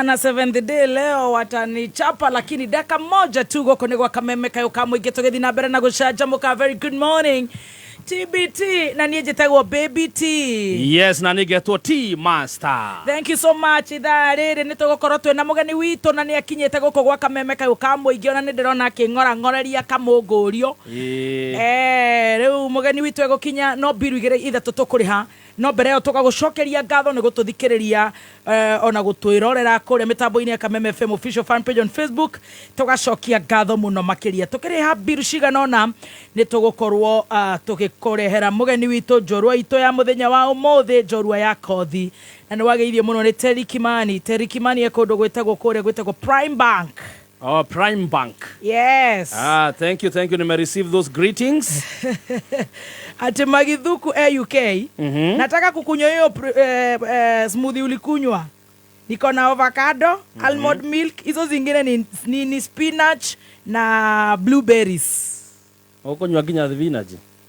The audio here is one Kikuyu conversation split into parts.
Wana Seventh Day leo watanichapa, lakini daka moja tu gũkũ nĩ gwa Kameme kayũ ka mũingĩ, tũgĩthiĩ na mbere na gũcanjamũka. Very good morning, TBT, na niĩ njĩtagwo Baby T. Yes, na nĩngetwo T Master. Thank you so much. Ithaa rĩrĩ nĩ tũgũkorwo twĩna mũgeni witũ na nĩ akinyĩte gũkũ gwa Kameme kayũ ka mũingĩ, ona nĩ ndĩrona akĩng'orang'oreria kamũngũrio. Eh, rĩu mũgeni witũ egũkinya no mbiru igĩrĩ ithatũ tũkũrĩha, no mbere ĩyo tũgagũcokeria ngatho nĩ gũtũthikĩrĩria ona gũtwĩrorera kũrĩa mĩtambo-inĩ ya Kameme FM official fan page on Facebook. Tũgacokia ngatho mũno makĩria. Tũkĩrĩha mbiru cigana ũna nĩ tũgũkorwo tũgĩkũrehera mũgeni witũ, njorua itũ ya mũthenya wa ũmũthĩ, njorua ya kothi, na nĩ wageithio mũno nĩ Terry Kimani. Terry Kimani e kũndũ gwĩtagwo kũrĩa gwĩtagwo Prime Bank. Oh, Prime Bank. Yes. Ah, thank you, thank you. Nime receive those greetings. Ati Magithuku e UK. Nataka kukunywa hiyo smoothie ulikunywa. Niko na avocado, almond milk, hizo zingine ni spinach na blueberries. Ũkũnyua nginya thibinach?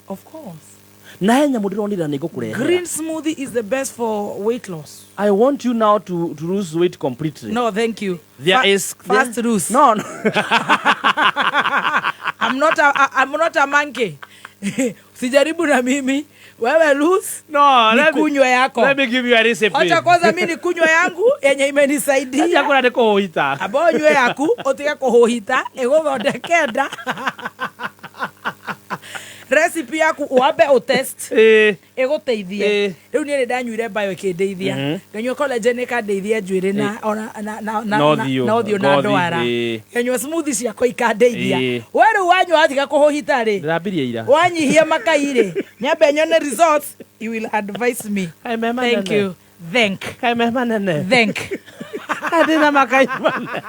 Of course. Na he nyamũ ndĩronire nĩ ngũkũrehera. Green smoothie is the best for weight loss. I want you now to lose weight completely. No, thank you. There is fast there, lose. No. I'm not a monkey. Sijaribu na mimi. Wewe lose. No, let me, Nikunywe yako. Let me give you a recipe. Acha kwanza mi nikunywe yangu yenye imenisaidia. Acha kũrĩa nĩ kũhũhita. Amba ũnyue yaku ũtige kũhũhita ĩgũthondeke nda. Recipe yaku wambe ũtest ĩgũteithie. Rĩu niĩ nĩ ndanyuire bayo ĩkĩndeithia, nganyua collagen ĩkandeithia njuĩrĩ na ona na Na ũthiũ, na ũthiũ na ngothi, ndwara. Nganyua smoothie ciakwa ikandeithia. We rĩu wanyua watiga kũhũhita rĩ, Ndĩrambirie ira. wanyihia makai rĩ, nyambe nyone results, you will advise me. Kaĩ me Thank manene. you, thank Kaĩ me manene. Thank Ndĩna makai manene.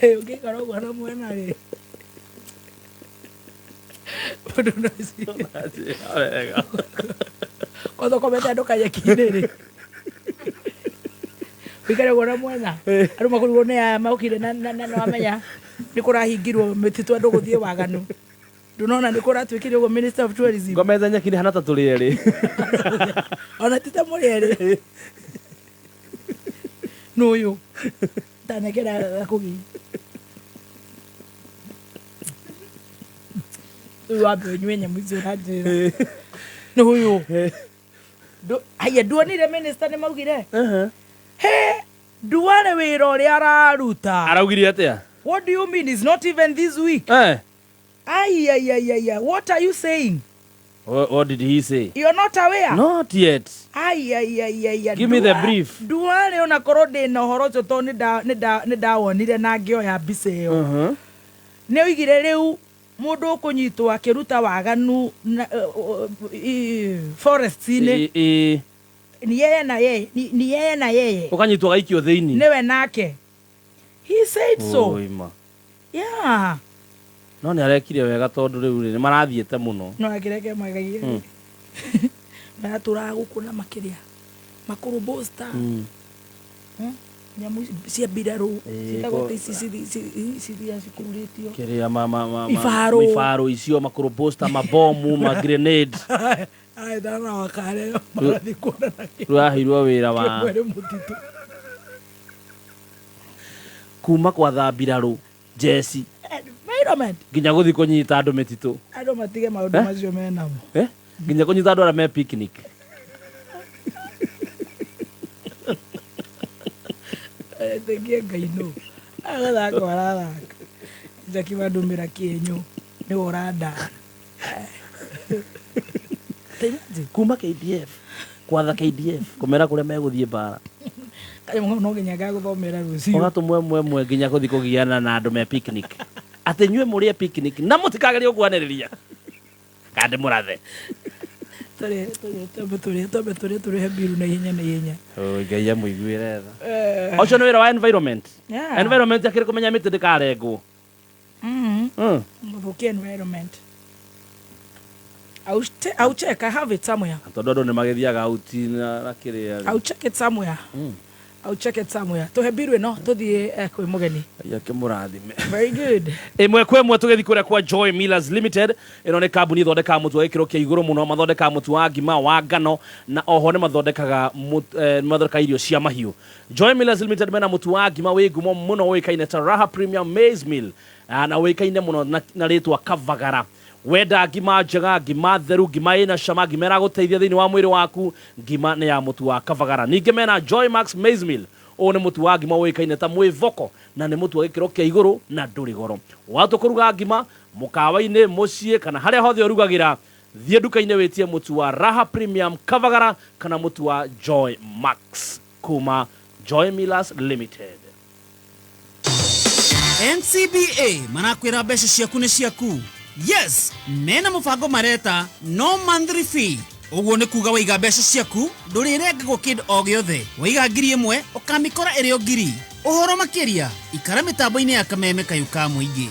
Ũngĩikara ũguo na mwena rĩ, mũndũ no ecirie Wega. Kwanza ũkomete andũ kanyeki-inĩ rĩ, ũikare ũguo na mwena, andũ makũrigwo nĩ aya mokire na wamenya nĩ kũrahingirwo mĩtitũ andũ gũthiĩ waganu, ndũnona nĩ kũratuĩkire ũguo, Minister of Tourism. Ngomete nyeki-inĩ hana ta tũrĩ erĩ. Ona ti ta mũrĩ erĩ, nũyũ ndanekera gakũgi ũyũ, wambe ũnyue nyamũ icio ũranjĩra nĩ ũyũ. Haya, nduonire minister nĩ maugire he Duale wĩra ũrĩa araruta? Araugire atĩa? What do you mean is not even this week? Ai ai ai ai ai, what are you saying? What did he say? You're not aware? Not yet. Ai ai ai ai ai. Give me the brief. Duale onakorwo ndĩna ũhoro ũcio tondũ nĩ ndawonire na ngĩoya mbica ĩyo. Nĩ oigire rĩu mũndũ ũkũnyitwo akĩruta waganu na forest-inĩ ni yeye na yeye, ni yeye na yeye. Ũkanyitwo gaikio thĩinĩ. Niwe nake, he said so. Oi, ma. Yeah. No nĩ arekire wega tondũ rĩu rĩ nĩ marathiĩte mũno. No akĩreke magagie maratũraga gũkũ na makĩria makũrũ bosta. Nyamũ ici cia mbirarũ ciĩtagwo atĩ ici ciria cikururĩtio. Kĩrĩa ma Ibarũ. Ibarũ icio, makũrũbosta, mabomu, ma grenade. Aethana na wakare marathiĩ kuonana. Rĩu aheirwo wĩra wa kĩmwere mũtitũ. Kuma gwatha mbirarũ jeci environment nginya gũthiĩ kũnyita andũ mĩtitũ. Andũ matige maũndũ Eh? macio menamo. Eh? Nginya kũnyita andũ arĩa me picnic. Tegie Ngai nũ agathaka arathaka Jackie mandũmĩra kĩenyũ nĩwe ũrandaa. Ta imagine. Kuma KDF, gwatha KDF, kũmera kũrĩa megũthiĩ mbara. Kanyamũ kau no nginya ngagũthomera rũciũ. Ũgatũmwo ĩmwe ĩmwe nginya gũthiĩ kũgiana na andũ me picnic, atĩ inyuĩ mũrĩe picnic na mũtikagerie gũkuanĩrĩria kandi mũrathe. Tũrĩe tũrĩe, twambe tũrĩe, twambe tũrĩe, tũrĩhe mbiru na ihenya na ihenya. Oi, Ngai amũiguĩre tha. Eh. Ũcio nĩ wĩra wa environment. Yeah. Environment akĩrĩ kũmenya mĩtĩ ndĩkarengwo. Gũthũkia environment. I'll check. I have it somewhere. Tondũ andũ nĩ magĩthiaga out na kĩrĩa. I'll check it somewhere. I'll check it somewhere. Tũhe mbiru ĩno tũthiĩ kwĩ mũgeni. Akĩmũrathime. Very good. Ĩmwe kwa ĩmwe tũgĩthiĩ kũrĩa kwa Joy Millers Limited. Ĩno nĩ kambuni ĩthondekaga mũtu wa gĩkĩro kĩa igũrũ mũno. Mathondekaga mũtu wa ngima, wa ngano, na oho nĩ mathondekaga nĩ mathondekaga irio cia mahiũ. Joy Millers Limited mena mũtu wa ngima wĩ ngumo mũno ũĩkaine ta Raha Premium Maize Meal, na ũĩkaine mũno na rĩtwa Kavagara. Wenda ngima njega, ngima theru, ngima ĩna cama, ngima ĩragũteithia thĩinĩ wa mwĩrĩ waku, ngima nĩ ya mũtu wa Kavagara. Ningĩ mena Joy Max Maize Meal. Ũyũ nĩ mũtu wa ngima ũĩkaine ta mwĩvoko, na nĩ mũtu wa gĩkĩro kĩa igũrũ na ndũrĩ goro. Watua kũruga ngima, mũkawa-inĩ, mũciĩ, kana harĩa hothe ũrugagĩra, thiĩ nduka-inĩ wĩtie mũtu wa Raha Premium Kavagara kana mũtu wa Joy Max kuma Joy Millers Limited. NCBA marakwĩra mbeca ciaku nĩ ciaku. Yes, mena mũbango mareta no monthly fee. Ũguo nĩ kuga waiga mbeca ciaku ndũrĩrengagwo kĩndũ o gĩothe. Waiga 1000 ũkamĩkora ĩrĩ o 1000. Ũhoro makĩria ikara mĩtambo-inĩ ya Kameme Kayũ ka Mũingĩ.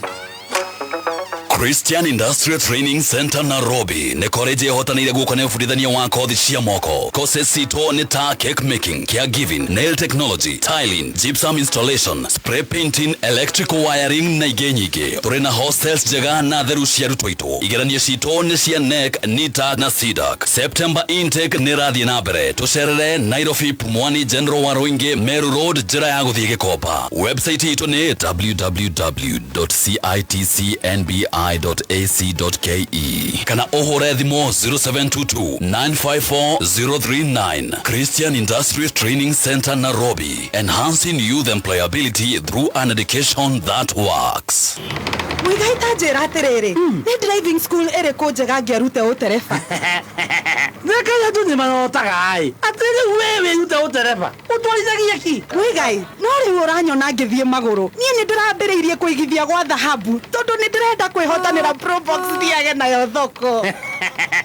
Christian Industrial Training Center Nairobi nĩ college ĩhotanĩire guoko nĩ ũbundithania wa kothi cia moko. Courses citũ nĩ ta cake making, caregiving, nail technology, tiling, gypsum installation, spray painting, electrical wiring na ingĩ nyingĩ. Tũrĩ na hostels njega na theru cia arutwo aitũ. Igeranio citũ nĩ cia KNEC, NITA na CDACC. September intake nĩ ĩrathiĩ na mbere. Tũcerere Nairobi, Pumwani, General Waruinge, Meru Road, njĩra ya gũthiĩ Gĩkomba. Website itũ nĩ www.citcnbi.ac.ke kana ũhũre thimũ 0722 954 039. Christian Industrial Training Center Nairobi, enhancing youth employability through an education that works. Mũigai, ta njĩra atĩrĩrĩ, nĩ driving school ĩrĩkũ njega ngĩarute ũtereba? Nĩkaia andũ nĩ marotaga ĩ atĩ rĩu we wĩrute ũtereba ũtwarithagia ki. Mũigai, no rĩu ũranyona ngĩthiĩ magũrũ. Niĩ nĩ ndĩrambĩrĩirie kũigithia gwa Dhahabu tondũ nĩ ndĩrenda kwĩhotanĩra Probox thiage nayo thoko.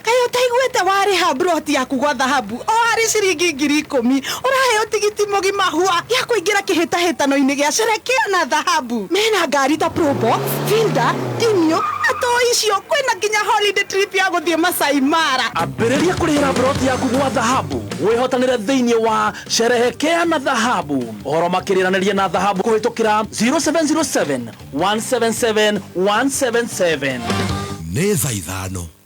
Kaĩ ũtaiguĩte? Warĩha broti yaku gwa Dhahabu o harĩ ciringi 10,000, ũraheo tigiti mũgima hua ya kũingĩra kĩhĩtahĩtano-inĩ gĩa Sherekea na Dhahabu. Mena ngari ta Probox, Fielder, Demio, na to icio, kwĩna nginya holiday trip ya gũthiĩ Masai Mara. Ambĩrĩria kũrĩhĩra broti yaku gwa Dhahabu wĩhotanĩre thĩinĩ wa Sherehekea na Dhahabu. Ũhoro makĩrĩranĩria na Dhahabu kũhĩtũkĩra 0707 177 177. Nĩ thaa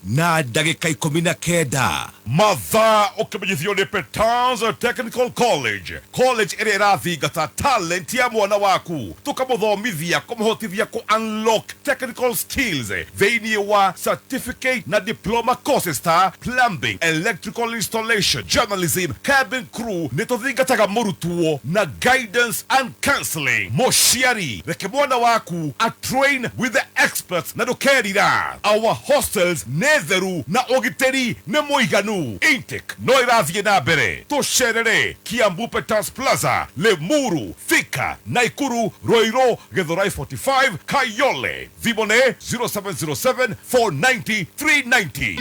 5:19. Mathaa ũkĩmenyithio nĩ Petans Technical College, college ĩrĩa ĩrathingata talent ya mwana waku, tũkamũthomithia kũmũhotithia kũ unlock technical skills thĩinĩ wa certificate na diploma courses ta plumbing, electrical installation, journalism, cabin crew. Nĩ tũthingataga mũrutwo na guidance and counseling. Mũciari, reke mwana waku a train with the experts na ndũkerira. Our hostels nĩ theru na ũgitĩri nĩ mũiganu. Intake no ĩrathiĩ na mbere. Tũcerere Kiambu, Peters Plaza, Limuru, Thika, Naikuru, Ruiru, Githurai 45, Kayole. Thimũ nĩ 0707 490 390.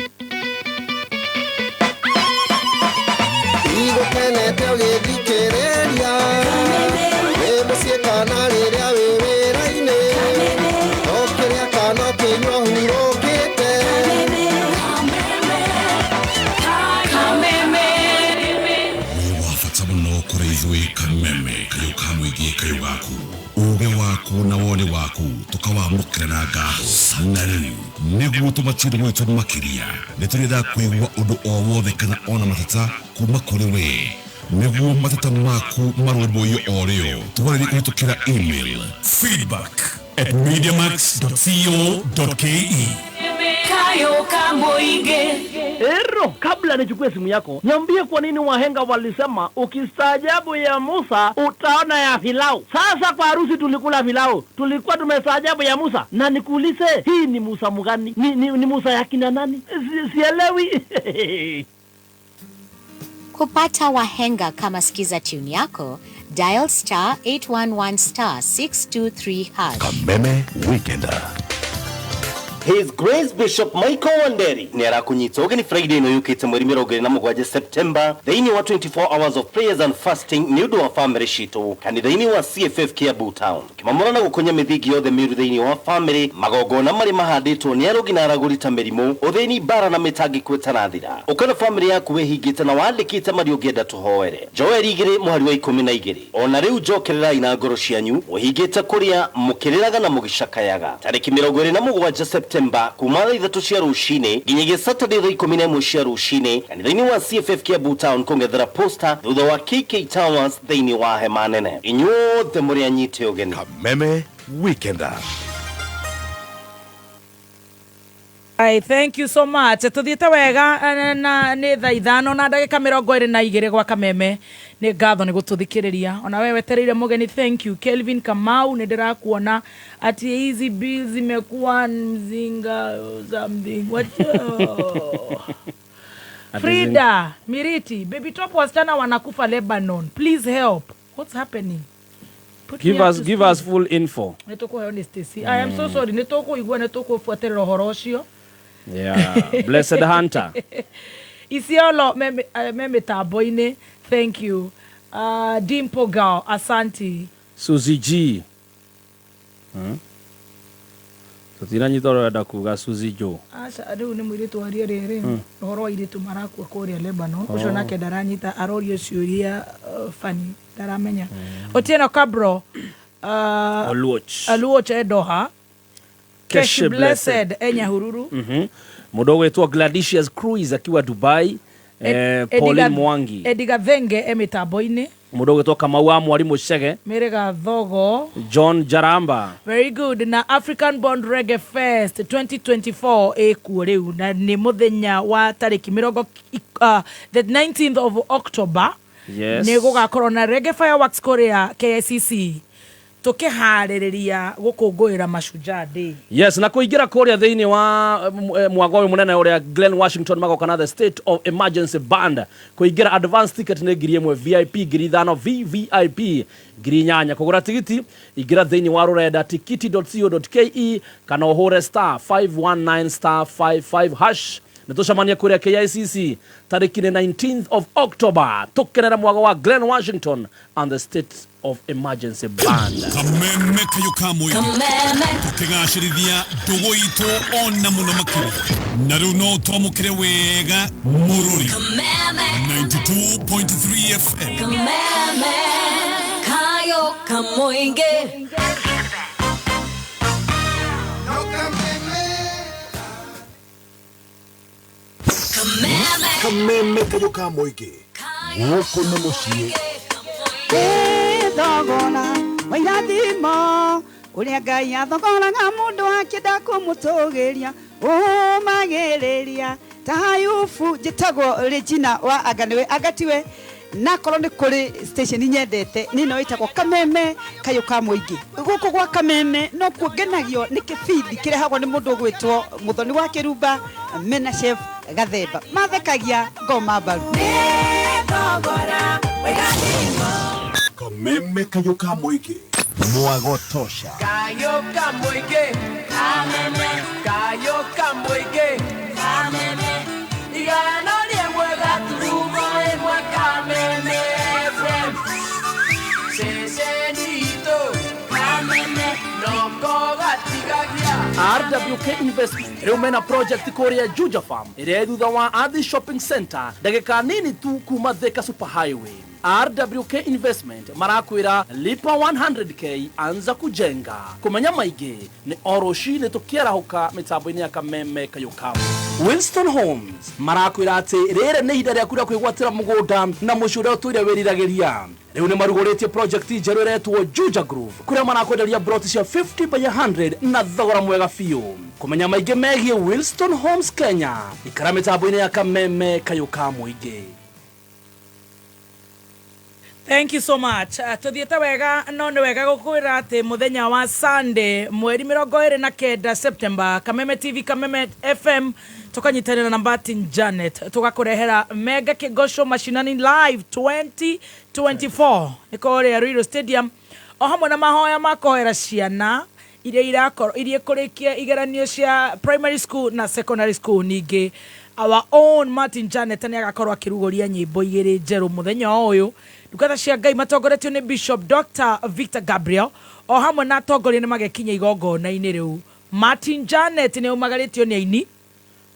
Igũkenete ũgĩthikĩrĩria wĩ mũciĩ kana rĩrĩa wĩ wĩra-inĩ, ũkĩrĩa kana ũkĩnyua hurũkĩte. Wĩ wa bata mũno kũrĩ ithuĩ. Kameme Kayũ ka Mũingĩ, kayũ gaku, ũgĩ waku na woni waku tũkawamũkĩra na ngatho. Na rĩu nĩguo tũmatuĩre gwitũ makĩria, nĩ tũrĩendaga kũigua ũndũ o wothe kana ona mateta kuma kũrĩ we, nĩguo mateta maku marũmbũiyo o rĩo. Twarĩrie kũhĩtũkĩra email feedback@mediamax.co.ke. Kayo Kamboige. Ero, kabla nichukue simu yako, niambie kwa nini wahenga walisema ukistaajabu ya Musa utaona ya Filau. Sasa kwa harusi tulikula filau, tulikuwa tumestaajabu ya Musa. Na nikuulize, hii ni Musa mgani? Ni Musa ya kina nani? Sielewi. Kupata Wahenga kama skiza tune yako, dial *811*623#. Kameme Weekender. His Grace Bishop Michael Wanderi nĩ arakũnyita ũgeni Friday ĩno yũkĩte mweri 27 September thĩinĩ wa 24 hours of prayers and fasting nĩ ũndũ wa family citũ kanitha-inĩ wa CFF Kiambu Town kĩmamũra na gũkonya mĩthingi yothe mĩũru thĩinĩ wa family magongona marĩ mahandĩtwo nĩ arogi na aragũri ta mĩrimũ ũthĩni mbara na mĩtangĩko ĩtarathira ũka na family yaku wĩhingĩte na wandĩkĩte marĩa ũngĩenda tũhoere Joeli igĩrĩ mũhari wa ikũmi na igĩrĩ ona rĩu njokererai na ngoro cianyu mũhingĩte kũrĩa mũkĩrĩraga na mũgĩcakayaga tarĩki 27 Septemba kuma thaa ithatũ cia rũcinĩ nginyagia Saturday thaa 11 cia rũcinĩ kanitha-inĩ wa CFF Kiambu Town kũng'ethera posta thutha wa KK Towers thĩinĩ wa hema nene inyuothe mũrĩ anyite ũgeni Kameme Weekender. I thank you so much tuthiĩte wega na nĩ thaa ithano na ndagĩka 22 gwa kameme nĩ ngatho nĩ gũtũthikĩrĩria ona we wetereire mũgeni thank you Kelvin Kamau nĩ ndĩrakuona ati hizi bills zimekuwa mzinga something what Frida Miriti baby top wasichana wanakufa Lebanon please help what's happening Put me Give up us to give speed. us full info. Nĩ tũkũheo nĩ Stacy I am so sorry nĩ tũkũigua nĩ tũkũbuatĩrĩra ũhoro ũcio Yeah. Blessed Hunter. Isiolo me me mĩtambo-inĩ thank you Dimple Girl asanti Suzy G. Tũtiranyita ũrĩa ũrenda kuga Suzy Joe. Aca rĩu nĩ mũirĩtu waria rĩrĩ ũhoro wa airĩtu marakua kũrĩa Lebanon ũcio nake ndaranyita arorio ciũria funny ndaramenya Otieno Kabro Oluoch. Aluoch e Doha Keshi Keshi Blessed e Nyahururu Mũndũ ũgwĩtwo Gladisius Cruz akiwa Dubai. Pauline Mwangi. Eddie Gathenge e mĩtambo-inĩ Mũndũ ũgwĩtwo Kamau wa Mwarimũ Chege. Mary Gathogo John Jaramba. Very good na African Bond Reggae Fest 2024 ĩkuo rĩu na nĩ mũthenya wa tarĩki mĩrongo the 19th of October Yes. nĩ gũgakorwo na Reggae Fireworks kũrĩa KICC tũkĩharĩrĩria gũkũngũĩra Mashujaa Day. Yes, na kũingĩra kũrĩa thĩinĩ wa mwago ũyũ mũnene ũrĩa Glen Washington magoka na the State of Emergency Band kũingĩra advance ticket nĩ 1000 VIP 5000 VVIP 8000 kũgũra tigiti ingĩra thĩinĩ wa rũrenda tikiti.co.ke kana ũhũre star 519 star 55 hash nĩ tũcemanie kũrĩa KICC tarĩki nĩ 19th of October tũkenere mwago wa Glen Washington and the State of Emergency Band. Kameme kayũ ka mũingĩ tũkĩgacĩrithia ndũgũ itũ ona mũno makĩria na rĩu no twamũkĩre wega mũrũri 92.3 FM Kameme kayo kamoinge Kameme kayũ ka mũingĩ gũkũ nĩ mũciĩ thogora wa irathimo ũrĩa Ngai athogoraga mũndũ akĩenda kũmũtũgĩria ũmagĩrĩria ta Ayubu njĩtagwo Regina wa anga nĩwe anga tiwe nakorwo nĩ kũrĩ station nyendete nĩ ĩno ĩtagwo Kameme kayũ ka mũingĩ gũkũ gwa Kameme no kuo ngenagio nĩ kĩbindi kĩrehagwo nĩ mũndũ ũgwĩtwo Mũthoni wa Kĩrumba mena chef Gathemba mathekagia ngoma mbaru Kameme kayũ ka mũingĩ mwago tosha Kayo kamoige, kameme. Kayo kamoige, kameme. Igano rĩmwe gaturumo ĩmwe Kameme FM. Ceceni itũ, kameme. Noko gatigagia. RWK Investment rĩu mena project kũrĩa Juja Farm ĩrĩa ĩ thutha wa Athi Shopping Center ndagĩka nini tu kuma Thika Super Highway. RWK Investment marakwĩra lipa 100k anza kujenga kũmenya maingĩ nĩ o rũcinĩ tũkĩarahũka mĩtambo-inĩ ya Kameme kayũ ka Winston Homes marakwĩra atĩ rĩrĩ nĩ ihinda rĩaku rĩa kwĩgwatĩra mũgũnda na mũciĩ ũrĩa ũtũire wĩriragĩria rĩu nĩ marugũrĩtie project njerũ ĩretwo Juja Groove kũrĩa marakwenderia broti cia 50 by 100 na thogora mwega biũ kũmenya maingĩ megiĩ Winston Homes Kenya ikara mĩtambo-inĩ ya Kameme kayũ ka mũingĩ. Thank you so much. Tuthiĩte wega no nĩ wega gũkwĩra atĩ mũthenya wa Sunday mweri 29 September Kameme TV Kameme FM tũkanyitanĩra na Martin Janet tũgakũrehera Mega Kĩgocwo Mashinani Live 2024 nĩ kũrĩa Ruiru Stadium o hamwe na mahoya ma kũhoera ciana Iria irakorwo iria ikũrĩkia igeranio cia primary school na secondary school. Ningĩ our own Martin Janet nĩ agakorwo akĩrugũria nyĩmbo igĩrĩ njerũ mũthenya ũyũ. Ndungata cia Ngai matongoretio nĩ Bishop Dr Victor Gabriel o hamwe na atongoria nĩ magekinya igongona-inĩ rĩu. Martin Janet nĩ aumagarĩtio nĩ aini.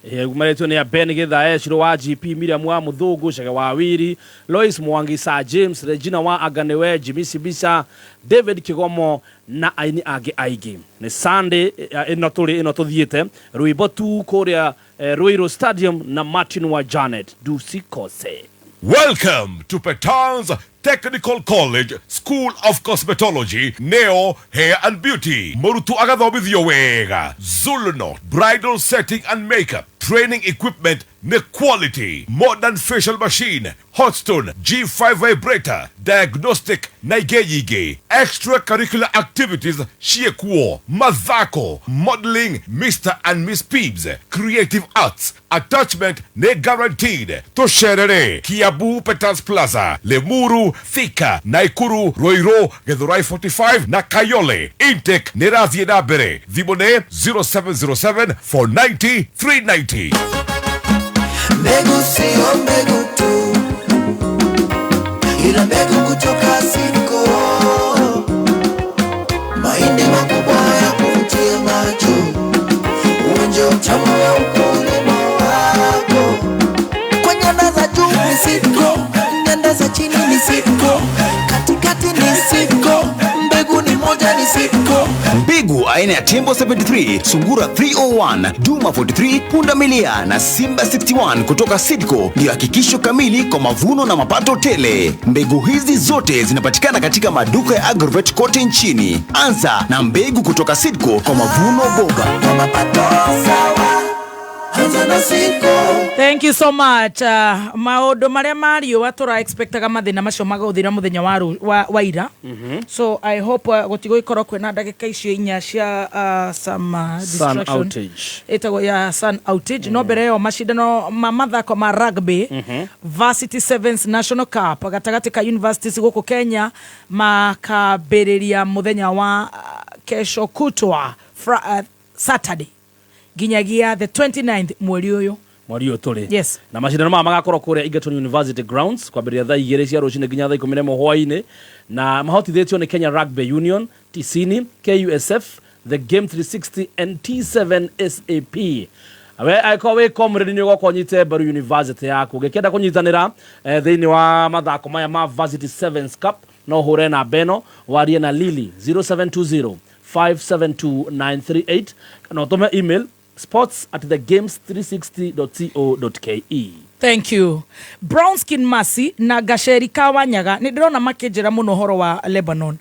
Aumarĩtio nĩ Ben Githae, Shiro wa GP, Miriam wa Mũthũngũ, Chege wa Wiri, Lois Mwangi, Sir James, Regina wa Anganiwe, Jimmy Sibisa, David Kigomo na aini angĩ aingĩ. Nĩ Sunday ĩno tũrĩ ĩno tũthiĩte rwĩmbo tu kũrĩa Ruiru Stadium na Martin wa Janet Ndusikose. Welcome to Petans Technical College School of Cosmetology, Nail, Hair and Beauty. Mũrutwo agathomithio wega. Zulno, bridal setting and makeup, training equipment nĩ quality, modern facial machine, hotstone, G5 vibrator, diagnostic na ingĩ nyingĩ. Extracurricular activities ciĩkuo, mathako, modeling, Mr and Miss Pibs, creative arts, attachment nĩ guaranteed. Tũcerere Kiambu Peters Plaza, Limuru, Thika, Naikuru, Ruiru, Githurai 45 na Kayole. Intake nĩ ĩrathiĩ na mbere. Thimũ nĩ 0707 490 390. Mbegu sio mbegu tu, ila mbegu kutoka Sidco. Mahindi makubwa ya kuvutia macho, uonje utamu wa ukulima wako. Kwa nyanda za juu ni Sidco, nyanda za chini ni Sidco, katikati ni Sidco, mbegu ni moja ni Sidco. Mbegu aina ya Tembo 73, Sungura 301, Duma 43, Punda Milia na Simba 61 kutoka Sidco ndio hakikisho kamili kwa mavuno na mapato tele. Mbegu hizi zote zinapatikana katika maduka ya Agrovet kote nchini. Anza na mbegu kutoka Sidco kwa mavuno bora. Kwa mapato sawa, anza na Sidco. Thank you so much. Maũndũ marĩa ma riũa tũra expectaga mathĩna macio magũthira mũthenya wa ira. So I hope gũtigũgĩkorwo kwĩna ndagĩka icio inya cia some Sun distraction. outage. Ĩtagwo ya sun outage. No mbere ĩyo, macindano ma mathako ma rugby, Varsity Sevens National Cup gatagatĩ ka universities gũkũ Kenya, makambĩrĩria mũthenya wa kesho kutwa, Saturday nginyagia the 29th mweri ũyũ. Mweri ũyũ tũrĩ. Yes. Na macindano maya magakorwo kũrĩa Egerton University grounds kwambĩrĩria thaa 2 cia rũcinĩ nginya thaa 11 hwaĩ-inĩ, na mahotithĩtio nĩ Kenya Rugby Union, Tisini, KUSF, The Game 360 and T7 SAP. We angĩkorwo wĩ comrade nĩ ũgoka ũnyite mbaru university yaku, ũngĩkĩenda kũnyitanĩra thĩinĩ wa mathako maya ma Varsity Sevens Cup, no ũhũre namba ĩno warie na Lily 0720 572 938 kana ũtũme email sports@thegames360.co.ke. Thank you. Brown Skin Mercy na Gaceri ka Wanyaga nĩ ndĩrona makĩnjĩra mũno ũhoro wa Lebanon.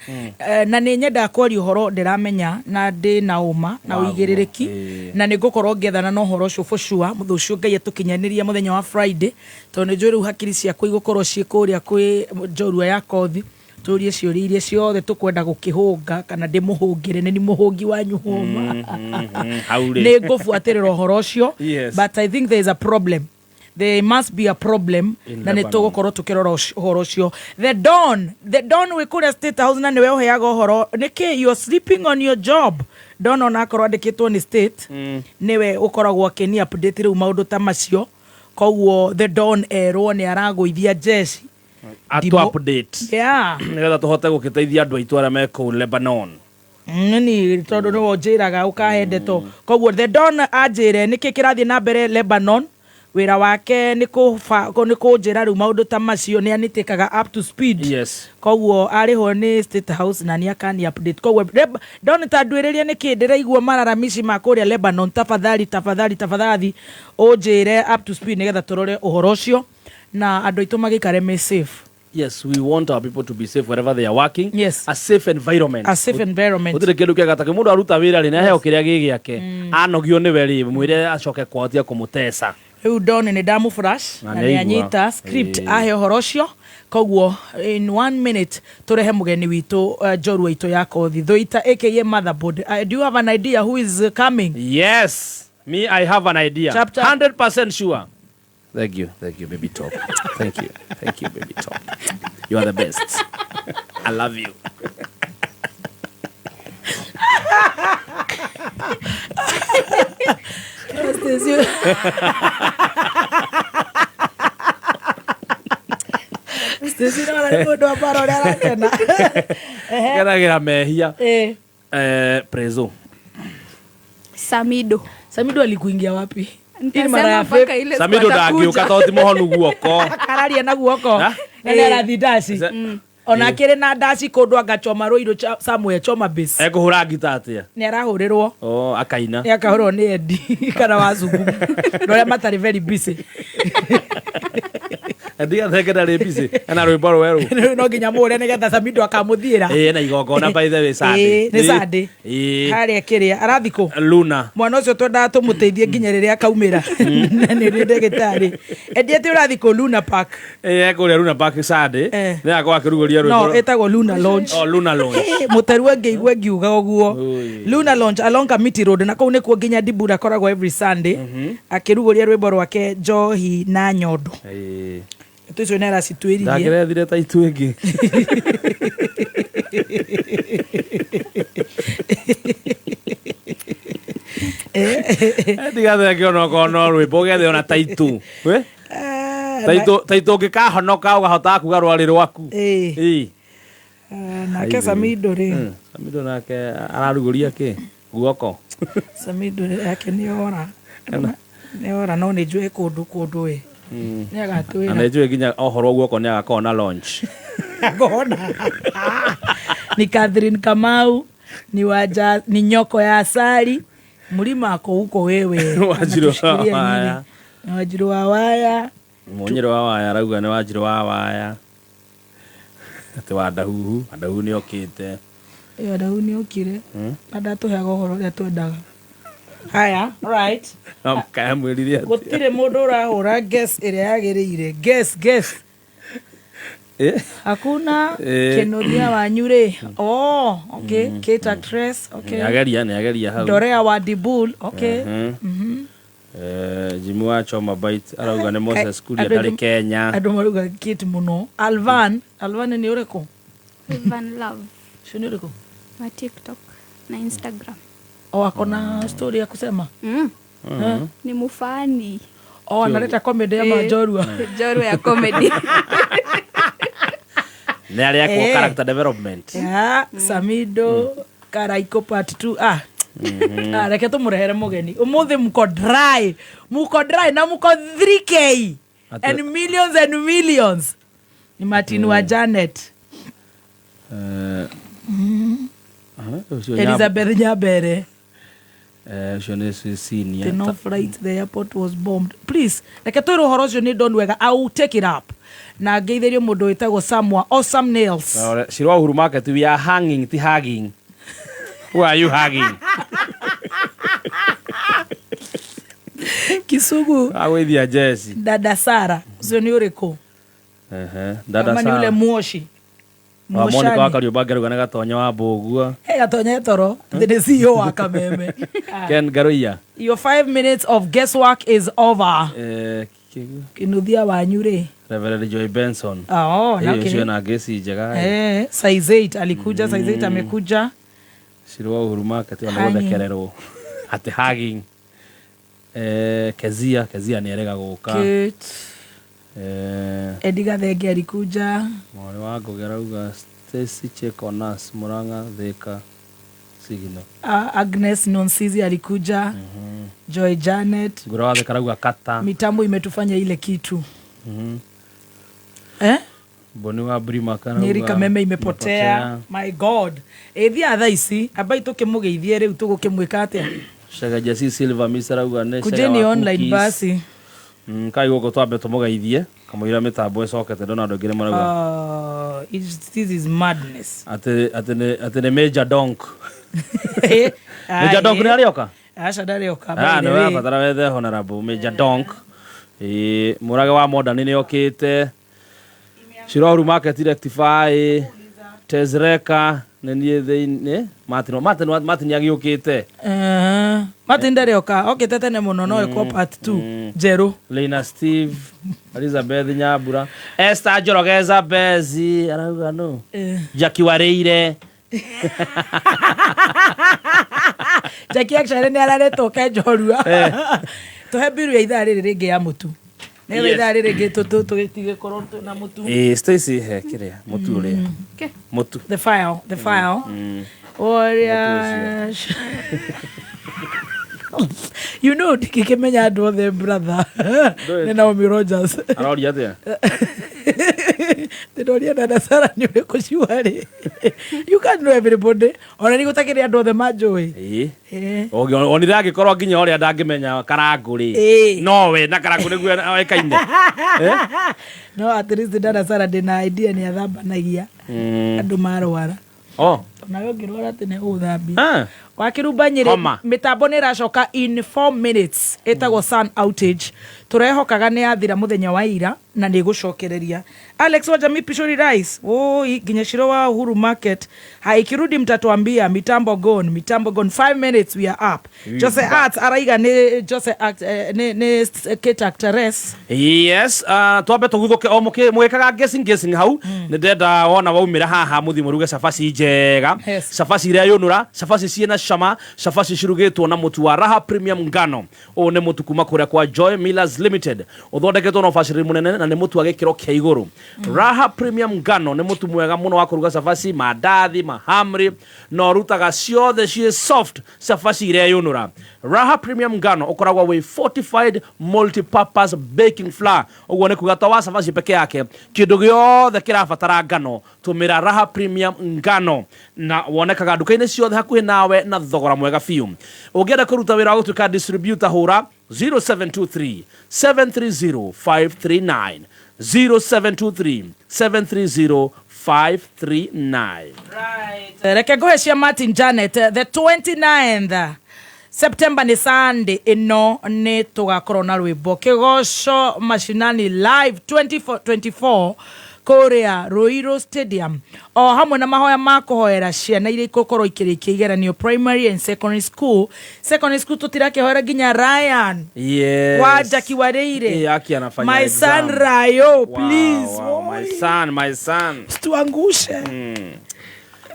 Na nĩ nyendaga kwaria ũhoro ndĩramenya na ndĩ na ũma na ũigĩrĩrĩki, na nĩ ngũkorwo ngĩethana na ũhoro ũcio for sure mũthũ ũcio Ngai atũkinyanĩria mũthenya wa Friday, tondũ nĩ njũĩ rĩu hakiri ciakwa igũkorwo ciĩ kũrĩa kwĩ njorua ya kothi, tũrie ciũria iria ciothe tũkwenda gũkĩhũnga kana ndĩmũhũngĩre nĩ ni mũhũngi wanyu hũma. Hau rĩ. Nĩ ngũbuatĩrĩra ũhoro ũcio. But I think there is a problem, there must be a problem In na nĩ Lebanon. Tũgũkorwo tũkĩrora ũhoro ũcio. The Don, the Don wĩ kũrĩa State House na nĩwe ũheaga ũhoro nĩkĩ you are sleeping on your job. Don ona akorwo andĩkĩtwo nĩ state, nĩwe ũkoragwo akĩni update rĩu maũndũ ta macio. Koguo the Don erwo nĩ aragũithia jeshi. Atu update nĩgetha tũhote gũgĩteithia andũ aitũ arĩa me kũu Lebanon. Nini tondũ nĩwe ũnjĩraga ũkahe ndeto. Koguo the Don anjĩre nĩkĩ kĩrathiĩ na mbere Lebanon. Wĩra wake nĩ nĩ kũnjĩra rĩu maũndũ ta macio, nĩ anĩtĩkaga up to speed. Koguo arĩhwo nĩ State House na nĩ akani update. Koguo Don, ta ndwĩrĩrie nĩkĩ ndĩraigua mararamici ma kũrĩa Lebanon. Tafadhali, tafadhali, tafadhali ũnjĩre up to speed nĩgetha tũrore ũhoro ũcio na andũ aitũ magĩikare me safe. Yes, we want our people to be safe wherever they are working. A safe environment. A safe environment. Gũtirĩ kĩndũ kĩega ta mũndũ aruta wĩra rĩ, nĩaheo kĩrĩa gĩ gĩake, anogio nĩwe rĩ, mwĩre acoke kwao atige kũmũteca. Rĩu Don nĩ ndamũ flash Na na nĩ nĩ aigua. Anyita script ahe ũhoro ũcio. Koguo in one minute tũrehe mũgeni witũ, njorua itũ ya kothi Thũita aka Motherboard. Do you have an idea who is coming? Yes, me, I have an idea. Chap, chap. 100% sure. Thank you, thank you, baby top. Thank you, thank you, baby top. You are the best. I love you. Stacy. Stacy no ararĩ mũndũ wa mbara ũrĩa arakena. Ehe. Ngenagĩra mehia. Eh. Prezo. Samido. Samido alikuingia wapi? Hii ni Nitasema mara ya mpaka fifth. ile siku Samido ndangĩũka tondũ ti mũhonu guoko. Akararia na guoko. Ha? Na nĩ arathi ndaci. Mm. Ona akĩrĩ na ndaci kũndũ angachoma rũirũ somewhere choma base. Ekũhũra ngita atĩa? Nĩ arahũrĩrwo. Oh, akaina. Nĩ akahũrwo nĩ Eddie kana wazungu. Na ũrĩa matarĩ very busy. Ndigathenge ndarĩ busy. Ena rwĩmbo rwerũ. Rĩu no nginya mũhũre nĩgetha Samido akamũthiĩra. Ĩĩ ena igongona by the way Sunday. Ĩĩ, nĩ Sunday. Ĩĩ. Harĩa kĩrĩa arathi kũ? Luna. Mwana ũcio twendaga tũmũteithie nginya rĩrĩa akaumĩra. Na nĩ rĩ ndagĩtarĩ. Eddie atĩ ũrathi kũ Luna Park. Ĩĩ ekũrĩa Luna Park Sunday. Eh. Nĩ akorwo akĩrugũria rwĩmbo. No, ĩtagwo Luna Lounge. Oh, Luna Lounge. Mũteru angĩigua ngiuga ũguo. Luna Lounge along Kamiti Road na kũu nĩkuo nginya Dibura akoragwo every Sunday akĩrugũria rwĩmbo rwake njohi na nyondo. Ĩĩ. Ndeto icio nĩ aracituĩririe. Ndangĩrethire ta itu ĩngĩ. Ndigathenge onokorwo no rwĩmbo ũgethe ona ta itu. We? Ta itu ũngĩkahonoka ũgahotaga kuga rwarĩ rwaku. Ĩĩ. Ĩĩ. Nake Samido rĩ. Samido nake ararugũria kĩ? Guoko. Samido yake nĩ ora. Nĩ ora no nĩ njũĩ kũndũ kũndũ ĩ. Nĩ Na agatwĩra. nĩ njũĩ nginya ohorwo guoko nĩ agakorwo na launch. Akona. Ni Catherine Kamau, ni waja, ni nyoko ya asali. Mlima ako huko wewe. Wanjiru wa Anatushikilia waya. nini? Ni Wanjiru wa waya. Mũnyĩrĩ wa waya arauga nĩ Wanjiru wa waya. Atĩ wa Ndahuhu, wa Ndahuhu nĩ okĩte. Ĩyo Ndahuhu nĩ okire. Na ndatũheaga ũhoro ũrĩa twendaga. Haya, right. No mũkaya mwĩrire atĩa? Gũtirĩ mũndũ ũrahũra guess ĩrĩa yagĩrĩire. Guess, guess. Eh? Hakuna Eh. Kĩnũthia wanyu rĩ. Oh, okay. Kate actress, okay. Nĩ ageria hau. Dorea wa Dibul, okay. Mhm. Jimmy wa Choma Bite arauga nĩ Moses Kuria Andũ ndarĩ aingĩ- Kenya. Andũ marauga Kate mũno. Alvan, Alvan nĩ ũrĩkũ? Ivan Love Ũcio nĩ ũrĩkũ? wa TikTok na Instagram. Oh, ako na story ya kusema. Eh? Ni mufani. Oh, analeta comedy ama Eh, njorua. Njorua ya comedy. Nĩ arĩa ekwo Eh. character development. Yeah, Samido Karaiko part 2. Ah. Ah, reke tumurehere mugeni umuthi mko dry muko dry na muko 3k Ate- and millions and millions ni Martin wa Janet. Ũcio Elizabeth Nyabere. Ũcio nĩ senior. The no flight the airport was bombed. Please reke twĩre ũhoro ũcio nĩ ndonu wega. I will take it up na ngeithĩrio mũndũ wĩtagwo Samwa Awesome Nails. Shirwa Uhuru Market we are hanging ti hugging. Who are you hugging? Kisugu Agwithia jeci. dada Sara ũcio nĩ ũrĩkũ? Ehe, dada Kama ni ule Sara. mwoshi Wa Monica wa Mwoshani. Kariũmba ngeruga nĩ Gatonya wa Mbũgua. Hey, Gatonya toro atĩ nĩ CEO wa Kameme. Ken Garuiya. Your 5 minutes of guesswork is over. Kĩgu. Kĩnuthia wanyu rĩ. Reverend Joy Benson. Oh, Ĩĩ, okay. ũcio na ngeci njega. Eh, size 8 alikuja, size 8 amekuja. Shirwa Uhuru Market ona Hanging. gũthekererwo. Atĩ hugging. Kezia, Kezia nĩ erega gũka. Kate. Eh, Eddie Gathenge alikuja. Mwarĩ wa Ngũgĩ arauga Stacy Chekonas Murang'a Thika Signal. Agnes Nonsizi alikuja. Joy Janet. Ngũra wa Thika arauga Kata. Mitambo imetufanya ile kitu. Eh? Boni wa Brima arauga Nyeri Kameme imepotea. My God. Ĩthia thaa ici ambai tũkĩmũgeithie rĩu tũgũkĩmwĩka atĩa? Shega Jesse Silver Mr. arauga nĩ Shega Kujeni wa online cookies. basi. Kai gũkũ twambe tũmũgeithie kamũira mĩtambo ĩcokete ndona andũ aingĩ nĩ marauga This is madness. atĩ nĩ Major Donk. Major Donk nĩ arĩoka? Aca ndarĩoka. Ah, by nĩ the way. ũrabatara wethe honorable Major Donk. Ĩĩ, Mũrage wa Modern nĩ okĩte. Shiroru Market Rectify, Tezreka nĩ niĩ thĩinĩ Martin Martin Martin agĩũkĩte. Martin ndarĩoka okĩte tene mũno no ĩkwo part 2 njerũ. Lena Steve, Elizabeth Nyambura, Esther Njoroge Zambezi arauga no. Eh. Jackie Wareire. Jackie actually nĩ araretwo kenjorua. Eh. Tũhe mbiru ya ithaa rĩrĩ rĩngĩ ya mũtu. Nĩgetha Yes. ithaa rĩrĩ rĩngĩ tũgĩtige korwo na mũtu. Ĩĩ, Stacy he kĩrĩa mũtu ũrĩa Okay. mũtu. The file, the file. Ũrĩa you know ndingĩkĩmenya andũ othe brother. Ndũĩ. Nĩ Naomi Rogers. Aroria atĩa? Ndĩroria dada Sara nĩ ũrĩkũ ciwarĩ. You can't know everybody. Ona nĩ gũtakĩrĩ andũ othe manjũĩ. Ĩĩ. Eh. Onire angĩkorwo nginya ũrĩa ndangĩmenya karangũ rĩ Ĩĩ. nowe na karangũ nĩguo oĩkaine. Eh? No at least dada Sara ndĩna idea nĩ athambanagia andũ marwara. Oh. Onawe ũngĩrwara atĩ nĩ ũgũthambia. Ah. Wakĩrumba Nyĩrĩ Homa. mĩtambo nĩ ĩracoka in 4 minutes ĩtagwo sun outage tũrehokaga nĩ yathira mũthenya wa ira na nĩ ĩgũcokereria. Alex wa Jamii Pishori Rice woi nginya Shiro wa Uhuru Market haikirudi mtatuambia mitambo gone mitambo gone 5 minutes we are up. We Jose back. Arts araiga nĩ Jose Art, eh, nĩ Kate Actress. Yes, twambe tũguthũke o mũgĩkaga guessing guessing hau nĩ ndenda wona waumĩra haha mũthiĩ mũruge cabaci njega. Yes. Cabaci iria yũnũra, cabaci ciĩna cama, cabaci cirugĩtwo na mũtu wa Raha Premium ngano. Ũyũ nĩ mũtu kuma kũrĩa kwa Joy Millers Limited, ũthondeketwo na ũbacĩrĩri mũnene na nĩ mũtu wa gĩkĩro kĩa igũrũ. Raha Premium ngano nĩ mũtu mwega mũno wa kũruga cabaci, mandathi, mahamri na ũrutaga ciothe ciĩ soft, cabaci iria yũnũra. Raha Premium ngano ũkoragwo wĩ fortified multi-purpose baking flour, ũguo nĩ kuga to wa cabaci peke yake, kĩndũ gĩothe kĩrabatara ngano tũmĩra Raha Premium ngano na wonekaga nduka-inĩ ciothe hakuhĩ nawe na thogora mwega biũ. Ũngĩenda kũruta wĩra wa gũtuĩka distributor hũra 0723 730 539, 0723 730 539. Reke ngũhe cia Martin Janet the 29th September nĩ Sunday ĩno nĩ tũgakorwo na rwĩmbo kĩgoco mashinani live 24 kũrĩa Ruiru Stadium o hamwe na mahoya ma kũhoera ciana iria igũkorwo ikĩrĩkia igeranio primary and secondary school. Secondary school tũtirakĩhoera nginya Ryan. Yes. Wa Jackie Wareire. Eh, Aki anafanya My exam. son Rayo, Wow, please. wow, my son, my son. Tuangushe.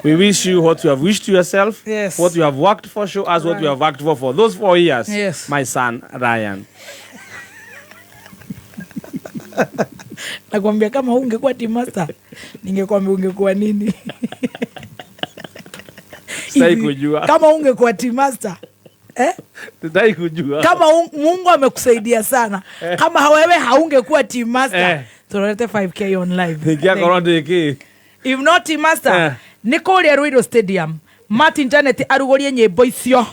We wish you what you have wished yourself. Yes. What you have worked for, show us what you have worked for those 4 years. Yes. My son Ryan. Nakwambia kama ungekuwa team master ningekwambia ungekuwa nini. Sitaki kujua. Kama ungekuwa team master eh? Sitaki kujua. Kama Mungu amekusaidia sana, kama wewe haungekuwa team master Eh. turorete 5K on live. Ingĩakorwo ndĩ kĩ? If not team master Eh. nĩ kũrĩa Ruiru Stadium Martin Janet arugũrie nyĩmbo icio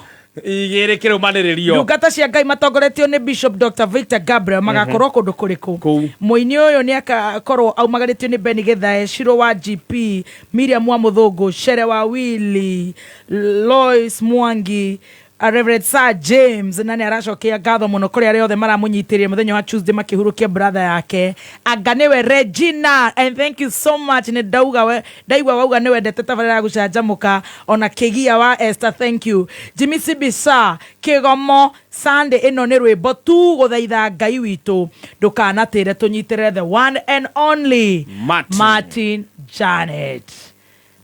Igĩrĩ kĩrũmanĩrĩrio. Ndungata cia Ngai matongoretio nĩ Bishop Dr Victor Gabriel magakorwo kũndũ kũrĩkũ? Mũini ũyũ nĩ akakorwo aumagarĩtio nĩ Ben Githae, Shiro wa GP, Miriam wa Mũthũngũ, Shere wa Willy, Lois Mwangi, Reverend Sir James na nĩ aracokia ngatho mũno kũrĩ arĩa othe maramũnyitĩrĩire mũthenya wa Tuesday makĩhurũkia brother yake anga nĩwe Regina, and thank you so much. Nĩ ndauga we ndaigua wauga nĩ wendete tabarĩra ya gũcanjamũka ona kĩgia wa Esther, thank you. Jimmy Sibisa Kĩgomo Sunday ĩno nĩ rwĩmbo tu gũthaitha Ngai witũ ndũkanatĩre tũnyitĩrĩre the one and only Martin. Martin Janet.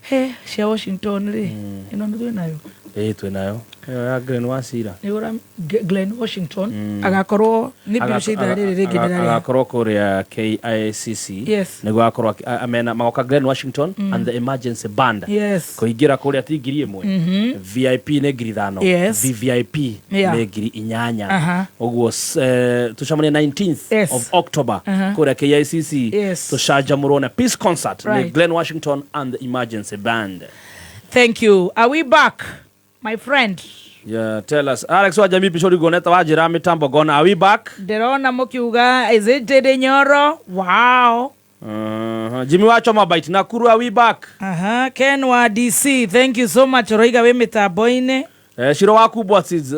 He cia Washington rĩ ĩno nĩ twĩ nayo. Ĩĩ twĩ nayo. Ĩyo ya Glenn Wasira. Nĩ ũra Glenn Washington agakorwo nĩ mbiru cia ithaa rĩrĩ rĩngĩ ndĩrarĩa. Agakorwo kũrĩa KICC. Yes. Nĩguo agakorwo amena magoka Glenn Washington and the Emergency Band. Yes. Kũingĩra kũrĩa ti 1,000. VIP nĩ 5,000. Yes. VVIP Yeah. nĩ 8,000. Aha. Ũguo tũcemanie 19th Yes. of October Aha. kũrĩa KICC. Yes. Tũcanjamũrwo na Peace Concert nĩ Right. Glenn Washington and the Emergency Band. Thank you. Are we back, my friend? Yeah, tell us. Alex wa Jamii Pishori Goneta wa njĩra mitambo gona. Are we back? Ndĩrona mũkiuga is it Jede Nyoro? Wow. Jimmy wa Choma Bite Nakuru, are we back? Aha, Ken wa DC, thank you so much. Ũroiga wĩ mĩtambo-inĩ. Shiro wa Kubwa Seeds,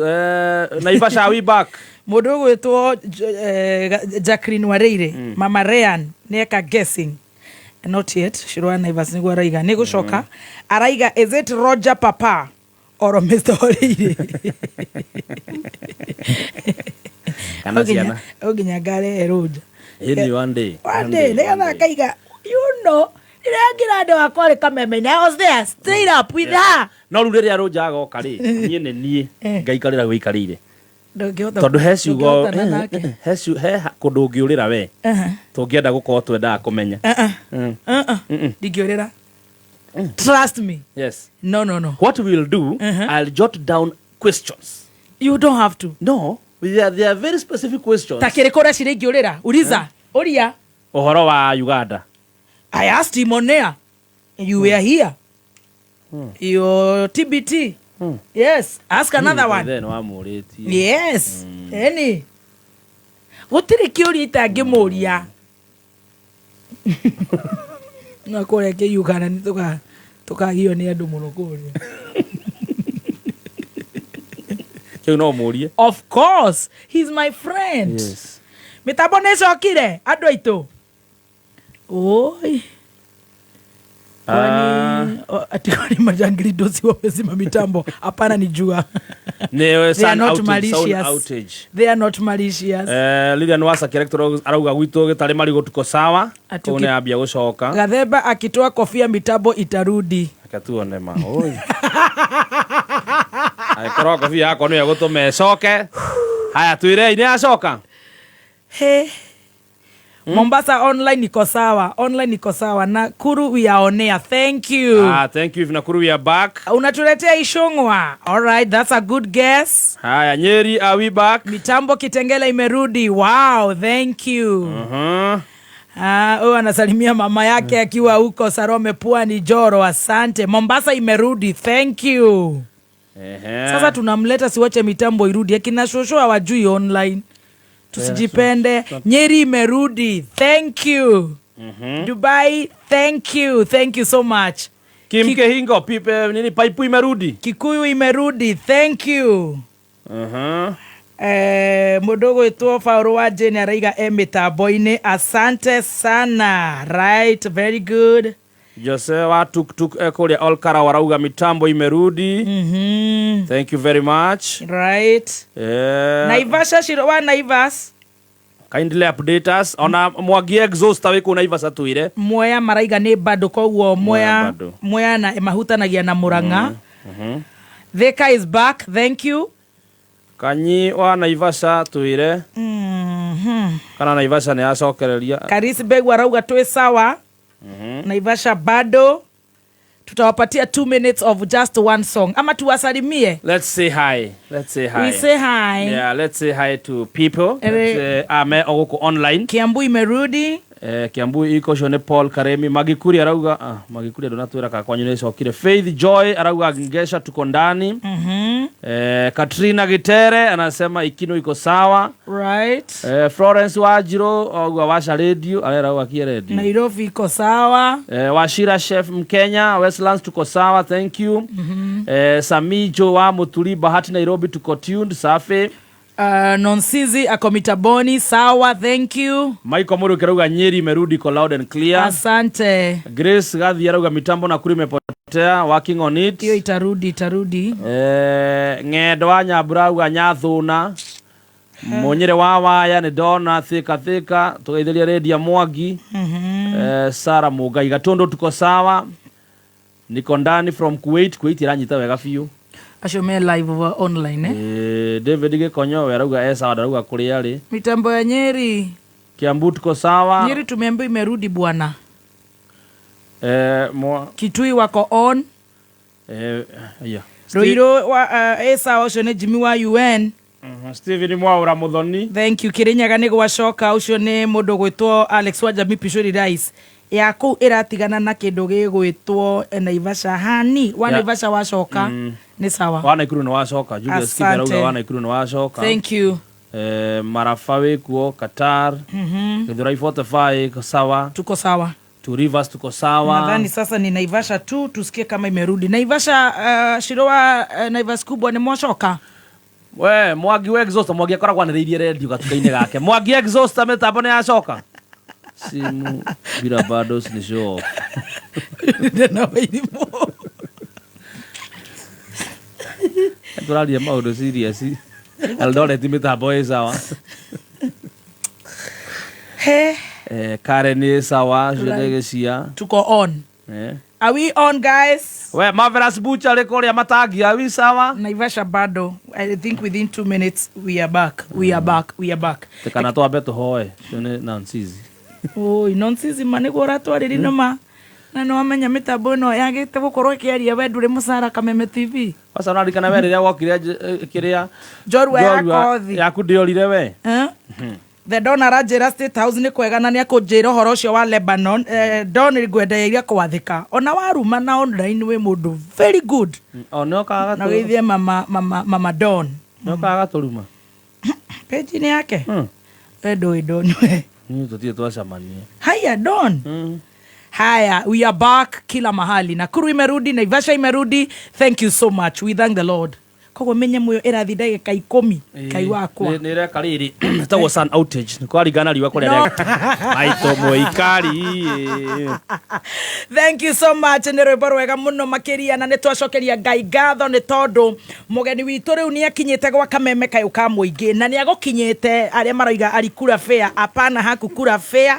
Naivasha, are we back? Mũndũ ũgwĩtwo Jacqueline Wareire, Mama Ryan nĩ eka guessing. Not yet. Shiro wa Naivas nĩguo araiga. Nĩ gũcoka. Araiga is it Roger Papa or Mr. Wareire? Kana ciana. Nginya ngarehe Roger. Ĩni one day. One day, nĩgetha akaiga, you know, Ndĩrengire andũ akwa rĩ kameme-inĩ. I was there straight up with her. No rĩu rĩrĩa rũnja agoka rĩ, niĩ nĩ niĩ Eh. ngaikarĩra gwĩikarĩire. Ndũngĩhota- Tondũ he ciugo ndũngĩhotana nake. he he kũndũ ũngĩũrĩra we tũngĩenda gũkorwo twendaga kũmenya. Uh-uh. Uh-uh. Ndingĩũrĩra. Trust me. Yes. No, no, no. What we'll do, I'll jot down questions. You don't have to. No, they are very specific questions. Ta kĩrĩkũ ũreciria ingĩũrĩra? Uliza. Ũria. Ũhoro wa Uganda. I asked him on air. You were here. Your TBT. Yes. Ask another one. Then wamũrĩtie. Yes. Eni. Gũtirĩ kĩũria itangĩmũria. Na kũrĩa kĩyugana nĩ tũkagio nĩ andũ mũno kũrĩa. Kĩu no mũrie. Of course, he's my friend. Yes. Mĩtambo nĩ ĩcokire andũ aitũ. Oi. Kwani ati kwani majangili dosi wamezima mitambo? Hapana, ni jua. Nĩ They are sound not outage, sound malicious. outage. They are not malicious. Lilian Wasaki Electoral arauga gwitũ gĩtarĩ marigũ tuko sawa. Ati Kũu nĩ ambia gũcoka. Gathemba akitoa kofia mitambo itarudi. Reke tuone ma. Oi. Angĩkorwo kobia yakwa nĩyo ĩgũtũma ĩcoke. Haya twĩrei nĩ yacoka. He. Mombasa online iko sawa. Online iko sawa. Nakuru we are on air. Thank you. Ah, thank you. Nakuru we are back. Unatuletea Ishungwa. All right, that's a good guess. Haya, Nyeri are we back? Mitambo Kitengela imerudi. Wow, thank you. Ah, huyu anasalimia mama yake akiwa huko Sarome Pwani Joro. Asante. Mombasa imerudi. Thank you. Ehe. Sasa tunamleta siwache mitambo irudi. Akina shosho hawajui online. Tusijipende. Nyeri imerudi. Thank you. Dubai, thank you. Thank you so much. Kim Kehingo, pipe nini paipu imerudi. Kikuyu imerudi. Thank you. Mũndũ ũgwĩtwo Paul wa Jane araiga e mĩtambo-inĩ. Asante sana. Right, very good. Jose wa tuktuk kũrĩa Olkara warauga mitambo imerudi. Thank you very much. Right. Naivasha Shiro wa Naivas. Kindly update us. Ona Mwangi exhaust wĩ kũu Naivasha twĩre. Mwea maraiga nĩ bado koguo Mwea Mwea bado. Mwea na mahutanagia na Murang'a. Thika is back. Thank you. Kanyi wa Naivasha twĩre. Kana Naivasha nĩ yacokereria. Karisi Begu arauga twĩ sawa. Naivasha bado. Tutawapatia 2 minutes of just one song ama tuwasalimie. Let's say hi. Let's say hi. We say hi. Yeah, let's say hi to people. Let's say, ame ogũkũ online. Kiambu imerudi. Kiambu iko ũcio nĩ Paul Karemi. Magikuri arauga, Magikuri ndũnatwĩra kana kwanyu nĩ ĩcokire. Faith Joy arauga Ngesha tuko ndani. Katrina Gitere anasema Ikino iko sawa. Right. Florence Wajiro auga washa radio, arera wakie radio. Nairobi iko sawa. Washira Chef Mkenya, Westlands tuko sawa, thank you. Samijo wa Muturi Bahati Nairobi tuko tuned, safi. Nonsizi ako mitaboni sawa, thank you. Michael Muriuki arauga Nyeri imerudi iko loud and clear. Asante. Grace Gathi arauga mitambo Nakuru imepotea, working on it. Hiyo itarudi, itarudi. Ng'endo wa Nyambura auga Nyathuna. Munyire wa waya nĩ ndona thika thika tugeithĩria redia Mwangi. Sara Mugai Gatundu tuko sawa. Niko ndani from Kuwait. Kuwait iranyita wega biũ. Acio me live over online, eh? David Gikonyo we arauga e sawa, ndarauga kũrĩa arĩ. Mitambo ya Nyeri. Kiambu tuko sawa. Nyeri tumeambiwa imerudi bwana. Kitui wako on. Yeah. Ruiru wa esa ũcio nĩ Jimmy wa UN. Steven Mwaura Muthoni. Thank you. Kirinyaga nĩ gwacoka ũcio nĩ mũndũ gwĩtwo Alex Wajami Pishori Rice ya kũu ĩratigana na kĩndũ gĩgwĩtwo Naivasha hani wa Naivasha wacoka nĩ sawa. Wa Nakuru nĩ wacoka. Julius Kibe arauga Asante. wa Nakuru nĩ wacoka. Thank you. Marafa wĩkuo Qatar. Githurai 45 iko sawa. Tuko sawa. Two Rivers tuko sawa. Nadhani sasa ni Naivasha tu tusikie kama imerudi. Naivasha Shirowa Naivas kubwa nĩ mwacoka. We Mwangi wa exhaust, Mwangi akoragwo anĩrĩirie redio gatuka-inĩ gake. Mwangi exhaust mĩtambo nĩ yacoka. Simu bila bado ni show off. Na wairimũ. Tũraria maũndũ serious. Eldoret mĩtambo ĩ sawa. He. Karen nĩ sawa cio nĩ Right. gĩcia. Tuko on. Eh. Are we on, guys? We Marvelous Butcher rĩ kũrĩa matangi, are we sawa? Naivasha bado. I think within 2 minutes we are back. We are back. We are back. Kana twambe tũhoe cio nĩ Nansizi. Oi, nonsense ma nĩguo ũratwarĩri nĩma na nĩ wamenya mĩtambo ĩno yagĩte gũkorwo ĩkĩaria we ndũrĩ mũcara Kameme TV. Kwanza ũraririkana we rĩrĩa wokire kĩrĩa Njorua ya njorua kothi. yaku ndĩorire we. Eh? The Don aranjĩra State House nĩ kwega na nĩ akũnjĩra ũhoro ũcio wa Lebanon. Don ngwendereire kwathĩka ona waruma na online wĩ mũndũ very good. O nĩ okaga Na geithie mama, mama, mama Don. Nĩ okaga tũruma. Page-inĩ yake. We ndũĩ Don we. Niĩ tũtirĩ twacemania. Haya Don. Haya, we are back kila mahali. Nakuru imerudi, Naivasha imerudi. Thank you so much. We thank the Lord. Koguo menye muyo ĩrathi ndagĩka 10 Ngai wakwa. Nĩ reka rĩrĩ ĩtagwo sun outage nĩ kwaringana riũa kũrĩa No. maitũ mũikari. Thank you so much. Nĩ rwĩmbo rwega mũno makĩria na nĩ twacokeria Ngai ngatho nĩ tondũ mũgeni witũ rĩu nĩ akinyĩte gwa Kameme kayũ ka mũingĩ na nĩ agũkinyĩte arĩa maroiga alikula fare. Hapana, hakukula fare,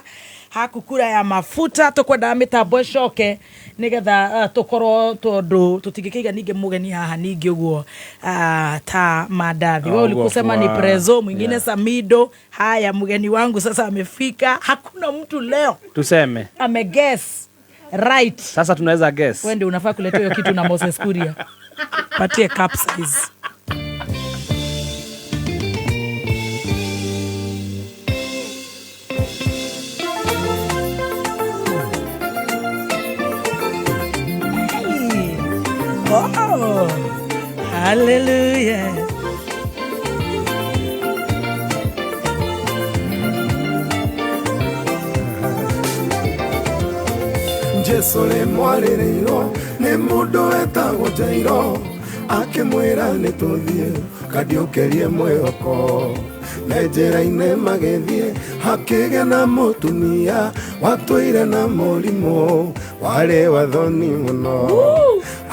hakukula ya mafuta. Tũkwendaga mĩtambo ĩcoke nĩgetha tũkorwo tondũ tũtingĩkĩiga ningĩ mũgeni haha ningĩ ũguo ta mandathi. Wewe Ũguo ulikusema ni kwa- Prezo mwingine yeah. Samido. Haya, mgeni wangu sasa amefika. Hakuna mtu leo Tuseme ameguess right. Sasa tunaweza guess. Wewe ndio unafaa kuleta hiyo kitu na Moses Kuria. Patie cup size. Hey. Oh, hallelujah. Jesu rĩmwarĩrĩirwo nĩ mũndũ wetagwo Jairo akĩmwĩra nĩ tũthiĩ kandiũkĩrie mwĩhoko me njĩra-inĩ magĩthiĩ hakĩgĩa na mũtumia watũire na mũrimũ warĩ wa thoni mũno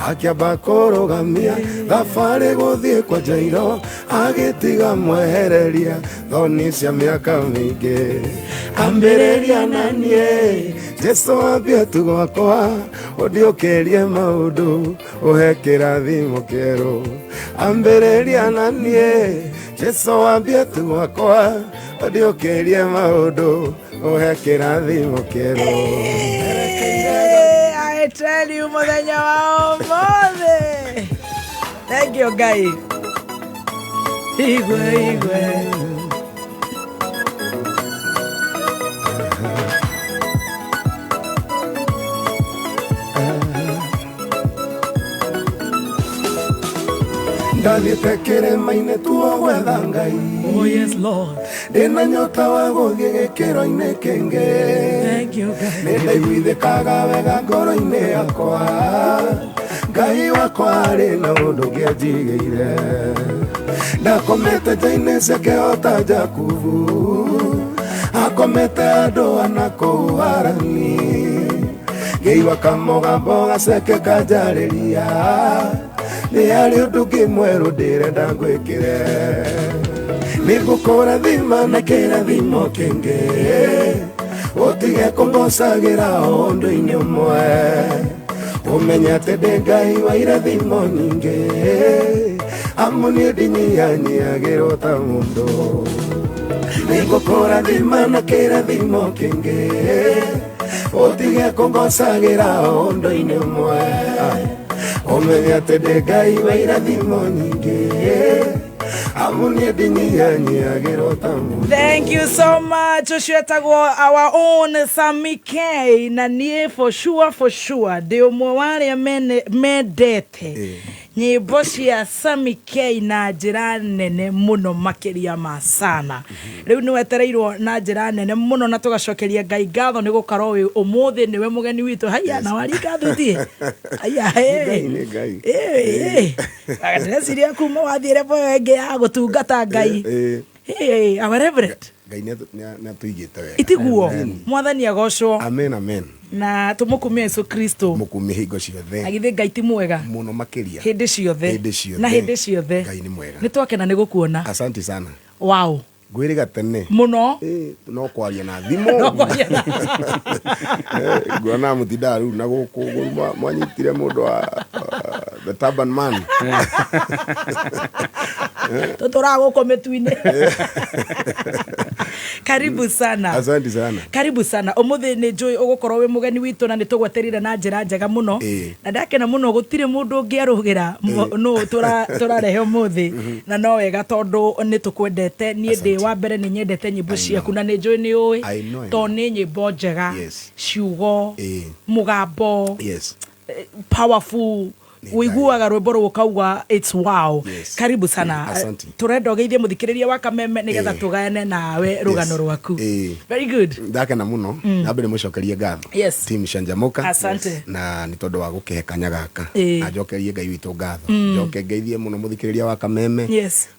akĩamba kũrũgamia thabarĩ gũthiĩ kwa Jairo agĩtiga mwehereria thoni cia mĩaka mĩingĩ ambĩrĩria na niĩ Jesu ambie tu gwakwa ũndiũkĩrie maũndũ ũhe kĩrathimo kĩerũ ambĩrĩria na niĩ Jesu ambie tu gwakwa ũndiũkĩrie maũndũ ũhe kĩrathimo kĩerũ. Hey, I tell you mũthenya wa ũmũthĩ. Thank you Ngai. Igwe igwe. Ndathiĩte kĩrĩma-inĩ tuo gwetha Ngai. Oh yes Lord. Ndĩna nyota wa gũthiĩ gĩkĩro-inĩ kĩngĩ. Thank you Ngai. Nĩ ndaiguithĩkaga wega ngoro-inĩ yakwa Ngai wakwa arĩ na ũndũ ũngĩ anjigĩire ndakomete nja-inĩ ciake o ta Jakubu akomete andũ ana kũu Harani ngĩigua kamũgambo gaceke kanjarĩria nĩ harĩ ũndũ ũngĩ mwerũ ndĩrenda ngwĩkĩre nĩngũkũrathima na kĩrathimo kĩngĩ ũtige kũngocagĩra o ũndũ-inĩ ũmwe ũmenye atĩ ndĩ Ngai wa irathimo nyingĩ amu niĩ ndinyihanyiagĩrwo ta mũndũ nĩngũkũrathima na kĩrathimo kĩngĩ ũtige kũngocagĩra o ũndũ-inĩ ũmwe ũmenye atĩ ndĩ Ngai wa irathimo nyingĩ amu niĩ ndinyihanyiagĩrwo ta mũndũ. Thank you so much. Ũcio etagwo our own Sammy K na niĩ for sure, for sure ndĩ ũmwe wa arĩa mendete nyĩmbo cia Sammy K na njĩra nene mũno makĩria ma sana. Rĩu nĩ wetereirwo na njĩra nene mũno na tũgacokeria Ngai ngatho nĩ gũkorwo wĩ ũmũthĩ nĩwe mũgeni witũ. Haya, na waringa thuti. Haya, Nĩ Ngai, nĩ Ngai. Ndĩreciria kuma wathiĩ level ĩyo ĩngĩ ya gũtungata Ngai. Hey, our reverend. Ngai nĩ atũigĩte wega. Itiguo mwathani agocwo. Amen, amen. Na tũmũkumie Yesu Kristo. Mũkumie hingo ciothe. Na githĩ Ngai ti mwega? Mũno makĩria. Hĩndĩ ciothe. Hĩndĩ ciothe. Na hĩndĩ ciothe. Ngai nĩ mwega. Nĩ twakena nĩ gũkuona. Asante sana. Wow. Ngwĩrĩga tene Mũno. No kwaria na thimũ. No kwaria na Nguona mũtindaga rĩu na gũkũ ũguo mwanyitire mũndũ wa the turban man. Tũtũraga gũkũ mĩtu-inĩ. Karibu sana. Asante sana. Karibu sana. Ũmũthĩ nĩ njũĩ ũgũkorwo wĩ mũgeni witũ na nĩ tũgweterire na njĩra njega mũno. Na ndakena mũno gũtirĩ mũndũ ũngĩarũgĩra nũ tũrarehe ũmũthĩ. Na no wega tondũ nĩ tũkwendete. Niĩ ndĩ wa mbere nĩ nyendete nyĩmbo ciaku na nĩ njũĩ nĩ ũĩ. I know, I Tondũ nĩ nyĩmbo njega. Ciugo, mũgambo, powerful. Ũiguaga rwĩmbo rũu ũkauga it's wow. Karibu sana. Asante. Tũrenda ũgeithie mũthikĩrĩria wa Kameme nĩgetha tũgayane nawe rũgano rwaku. Very good. Ndakena mũno. Ndambe ndĩmũcokerie ngatho. Team Canjamuka. Asante. Na nĩ tondũ wa gũkĩhe kanya gaka. Na njokerie Ngai witũ ngatho. Njoke ngeithie mũno mũthikĩrĩria wa Kameme.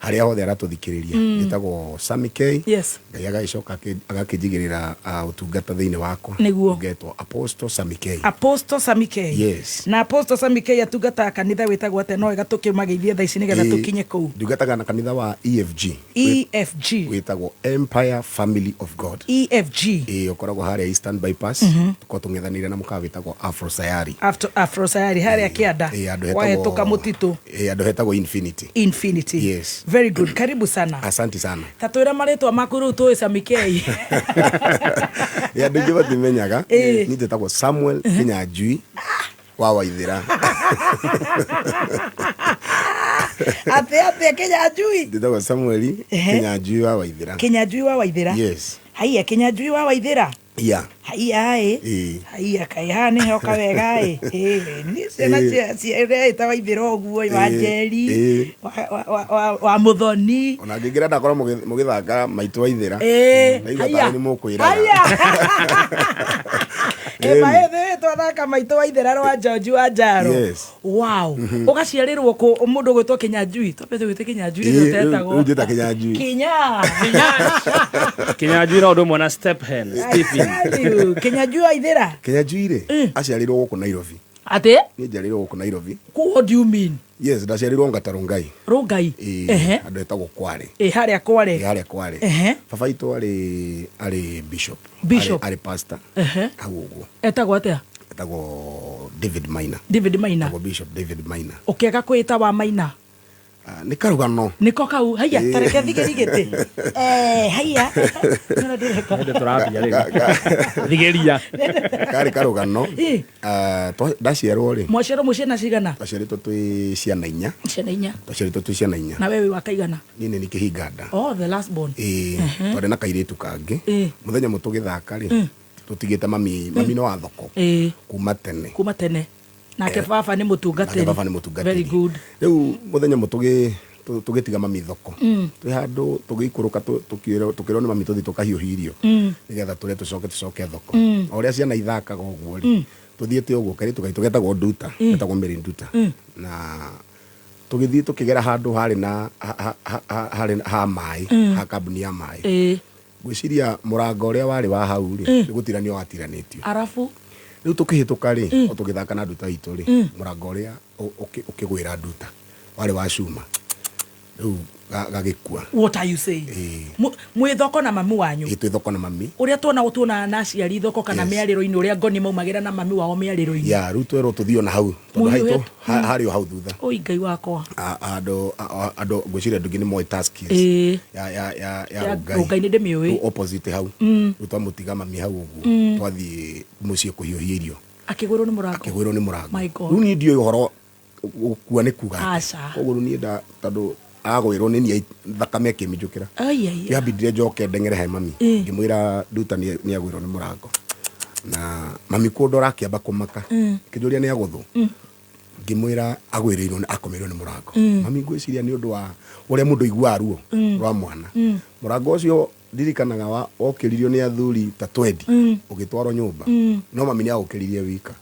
Harĩa hothe aratũthikĩrĩria. Njĩtagwo Sammy K. Ngai agagĩcoka agakĩnjigĩrĩra ũtungata thĩinĩ wakwa. Nĩguo. Ngetwo Apostle Sammy K. Apostle Sammy K. Yes. Na Apostle Sammy K atungataga kanitha wĩtagwo atĩa? No wega tũkĩmageithie thaa ici nĩgetha tũkinye kũu. Ndungataga na kanitha wa EFG. EFG. Wĩtagwo Empire Family of God. EFG. Ũkoragwo harĩa Eastern Bypass. Tũkoragwo tũng'ethanĩire na mũkawa wĩtagwo Afro Sayari. Afro Sayari harĩa kĩanda. Andũ hetagwo Wahĩtũka mũtitũ. Andũ hetagwo Infinity. Infinity. Yes. Very good. Karibu sana. Asante sana. Ta twĩre marĩtwa maku rĩu tũĩ Sammy K. Andũ aingĩ matimenyaga. Niĩ njĩtagwo Samuel Kinyanjui wa Waithĩra. Atĩ atĩa Kinyanjui? Njĩtagwo Samuel Kinyanjui wa Waithĩra. Kinyanjui wa Waithĩra? Yes. Haiya Kinyanjui wa Waithĩra? Yeah. Haiya ĩ. Haiya kaĩ haha nĩ hoka wega ĩ. Niĩ ciana cia ĩrĩa ĩta Waithĩra ũguo, wa Njeri, wa Mũthoni. Ona ngĩngĩra ndakorwo mũgĩthaka maitũ Waithĩra. Ndaigua Haiya. tarĩ nĩ mũkwĩraga. Haiya. Ĩ twathaka maitũ Waithĩra rwa George wa Njaro. Yes. Wow. Ũgaciarĩrwo kũ mũndũ ũgwĩtwo Kinyanjui? Twambe tũgwĩte Kinyanjui nĩguo ũtetagwo. Rĩu njĩta Kinyanjui. Kinya. Kinyanjui no ũndũ ũmwe na Step Hen, Stephen. I tell you, Kinyanjui Waithĩra. Kinyanjui rĩ, aciarĩirwo gũkũ Nairobi. Atĩ? Niĩ njiarĩirwo gũkũ Nairobi. What do you mean? Yes, ndaciarĩirwo Ngatarũngai. Rũngai? Andũ etagwo Kware. Harĩa Kware. Harĩa Kware. Baba witũ arĩ bishop. Bishop. Arĩ pastor. Hau ũguo. Etagwo atĩa? Etagwo David Maina. David Maina. Etagwo Bishop David Maina. Ũkĩaga kwĩta wa Maina? Nĩ karũgano. Nĩko kau. Haiya, ta reke thigĩri gĩtĩ. Haiya. Nĩ ndĩreka. Hĩndĩ tũrambia rĩu. Thigĩria. Karĩ karũgano. Ndaciarwo rĩ. Mwaciarwo mwĩ ciana cigana? Twaciarĩtwo twĩ ciana inya. Ciana inya. Twaciarĩtwo twĩ ciana inya. Na we wĩ wa kaigana? Niĩ nĩ niĩ kĩhinganda. Oh, the last born. Twarĩ na kairĩtu kangĩ. Mũthenya ũmwe tũgĩthaka rĩ, tũtigĩte mami, mami nĩ wa thoko. Kuma tene. Kuma tene. Nake baba nĩ mũtungatĩri. Nake baba nĩ mũtungatĩri. Very good. Rĩu mũthenya ũmwe tũgĩtiga mami thoko. Twĩ handũ tũgĩikũrũka tũkĩrwo nĩ mami tũthiĩ tũkahiũhie irio. Nĩgetha tũrĩe tũcoke thoko. O ũrĩa ciana ithakaga ũguo rĩ, tũthiĩte ũguo kairĩtu gaitũ getagwo Nduta, getagwo Mary Nduta. Na tũgĩthiĩ tũkĩgera handũ harĩ na, ha, ha, ha, harĩ ha maĩ, ha kambuni ya maĩ. Ngwĩciria mũrango ũrĩa warĩ wa hau rĩ, nĩ gũtiranio watiranĩtio. Arabu? Rĩu tũkĩhĩtũka rĩ, o tũgĩthaka na Nduta itũ rĩ, mũrango ũrĩa ũkĩgwĩra Nduta, warĩ wa cuma. Rĩu gagĩkua. What are you saying? Mwĩ thoko na mami wanyu? Twĩ thoko na mami. Ũrĩa tuona tuonaga na aciari thoko kana mĩarĩro-inĩ, ũrĩa ngoni maumagĩra na mami wao mĩarĩro-inĩ. Yeah, rĩu twerwo tũthiĩ ona hau, tondũ Mũhiũhĩte. haitũ, harĩ o hau thutha. Oi, Ngai wakwa. Andũ, ngwĩciria andũ aingĩ nĩ moĩ task yes. Ya Ya Rũngai. Rũngai nĩ ndĩmĩũĩ. Rĩu opposite hau. Rĩu twamũtiga mami hau ũguo. Twathiĩ mũciĩ kũhiũhia irio. Akĩgwĩrwo nĩ mũrango. Akĩgwĩrwo nĩ mũrango. My God. Rĩu niĩ ndiũĩ ũhoro gũkua nĩ kuga atĩa. Aca. Koguo rĩu niĩ tondũ agwĩrwo nĩ niĩ thakame ĩkĩminjũkĩra. Ai, ai, ai. Yambindire njoke ndeng'ere he mami. Ngĩmwĩra Nduta nĩ agwĩrwo nĩ mũrango. Na mami kũndora akĩamba kũmaka. Akĩnjũria nĩ agũthwo. Ngĩmwĩra agwĩrĩirwo nĩ, akomeirwo nĩ mũrango. Mami ngwĩciria nĩ ũndũ wa ũrĩa mũndũ aiguaga ruo rwa mwana. Mũrango ũcio ndirikanaga wokĩririo nĩ athuri ta 20, ũgĩtwarwo nyũmba. No mami nĩ aũkĩririe wika.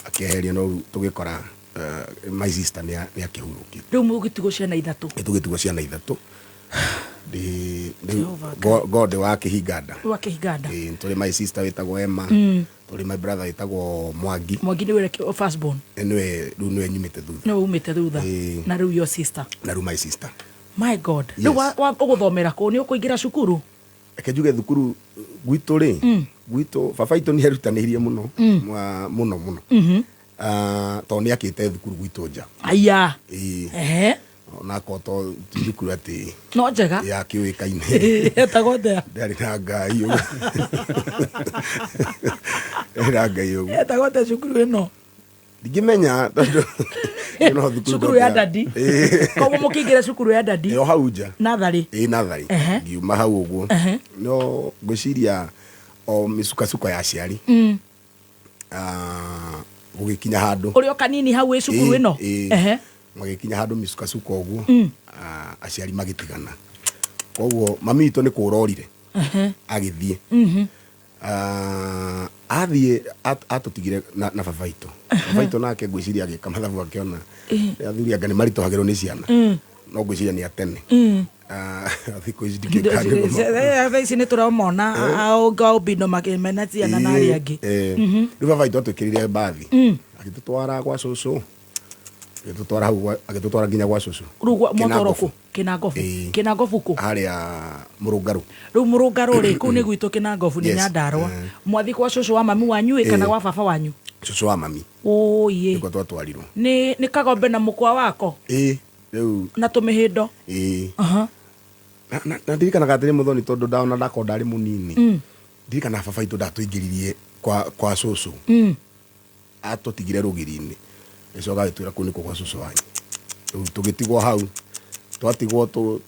Akĩeheria no rĩu tũgĩkora, my sister nĩ akĩhurũkire. Rĩu mũgĩtigwo ciana ithatũ. Nĩ tũgĩtigwo ciana ithatũ. Jehova God wa Kĩhinganda. Wa Kĩhinganda. Tũrĩ my sister wĩtagwo Emma. Tũrĩ my brother wĩtagwo Mwangi. Mwangi nĩwe first born. Nĩwe, rĩu nĩwe nyumĩte thutha. Nĩwe umĩte thutha. Na rĩu your sister. Na rĩu my sister. My God, rĩu ũgũthomera kũ? Nĩ ũkũingĩra cukuru? Reke njuge thukuru gwitũ rĩ, gwitũ baba itũ nĩ erutanĩirie mũno, mũno mũno. Ah, tondũ nĩ akĩte thukuru gwitũ nja. Aya. Ĩĩ. Ehe. Onakorwo to ti thukuru atĩ No njega. ya kĩũĩkaine. Etagwo atĩa? Ndarĩ na Ngai ũguo. Ndarĩ na Ngai ũguo. Etagwo atĩa cukuru ĩno? Ndingĩmenya tondũ ĩno thukuru Cukuru ya ndongera- dadi. Ĩĩ. Koguo mũkĩingĩra cukuru ya dadi. Ĩyo hau nja. Natharĩ. Ĩĩ, natharĩ. Ngiuma hau ũguo. No ngwĩciria o mĩcukasuko ya aciari. Ah, gũgĩkinya handũ. Ũrĩ o kanini hau wĩ cukuru Ĩĩ, ĩno? ĩĩ. Magĩkinya handũ mĩcukasuko ũguo. Ah, aciari magĩtigana. Koguo mami witũ nĩ kũra orire. Agĩthiĩ. Ah, athiĩ atũtigire na baba witũ. Baba witũ nake ngwĩciria agĩka mathabu akĩona athuri anga nĩ maritũhagĩrwo nĩ ciana. No ngwĩciria nĩ a tene. Ah, thikũ ici ndikĩkaga Thaa ici nĩ tũramona aũbindo makĩmena ciana na arĩa angĩ. Rĩu baba witũ atwĩkĩrire mbathi. Agĩtũtwara gwa cũcũ. Agĩtũtwara hau agĩtũtwara nginya gwa cũcũ. Rĩu mwatwarwo Kĩnangobu. kũ? Kĩnangobu. Ĩĩ. Kĩnangobu kũ? Harĩa Mũrũngarũ. Rĩu Mũrũngarũ rĩ, kũu nĩ gwitũ Kĩnangobu nĩ Yes. Nyandarũa. Mwathi kwa cũcũ wa mami wanyu ĩ kana Ĩĩ. gwa baba wanyu? Cũcũ wa mami. Ũiĩ. Nĩkuo twatwarirwo. Nĩ kagombe na mũkwa wako Ĩĩ, rĩu na tũmĩhĩndo. ĩĩ. Na ndirikanaga atĩrĩ mũthoni tondũ ndaona ndakorwo ndarĩ mũnini. Ndirikanaga baba witũ ndatũingĩririe kwa cũcũ. Atũtigire rũgiri-inĩ. Agĩcoka agĩtwĩra kũu nĩkuo gwa cũcũ wanyu. Rĩu tũgĩtigwo hau. Twatigwo rĩu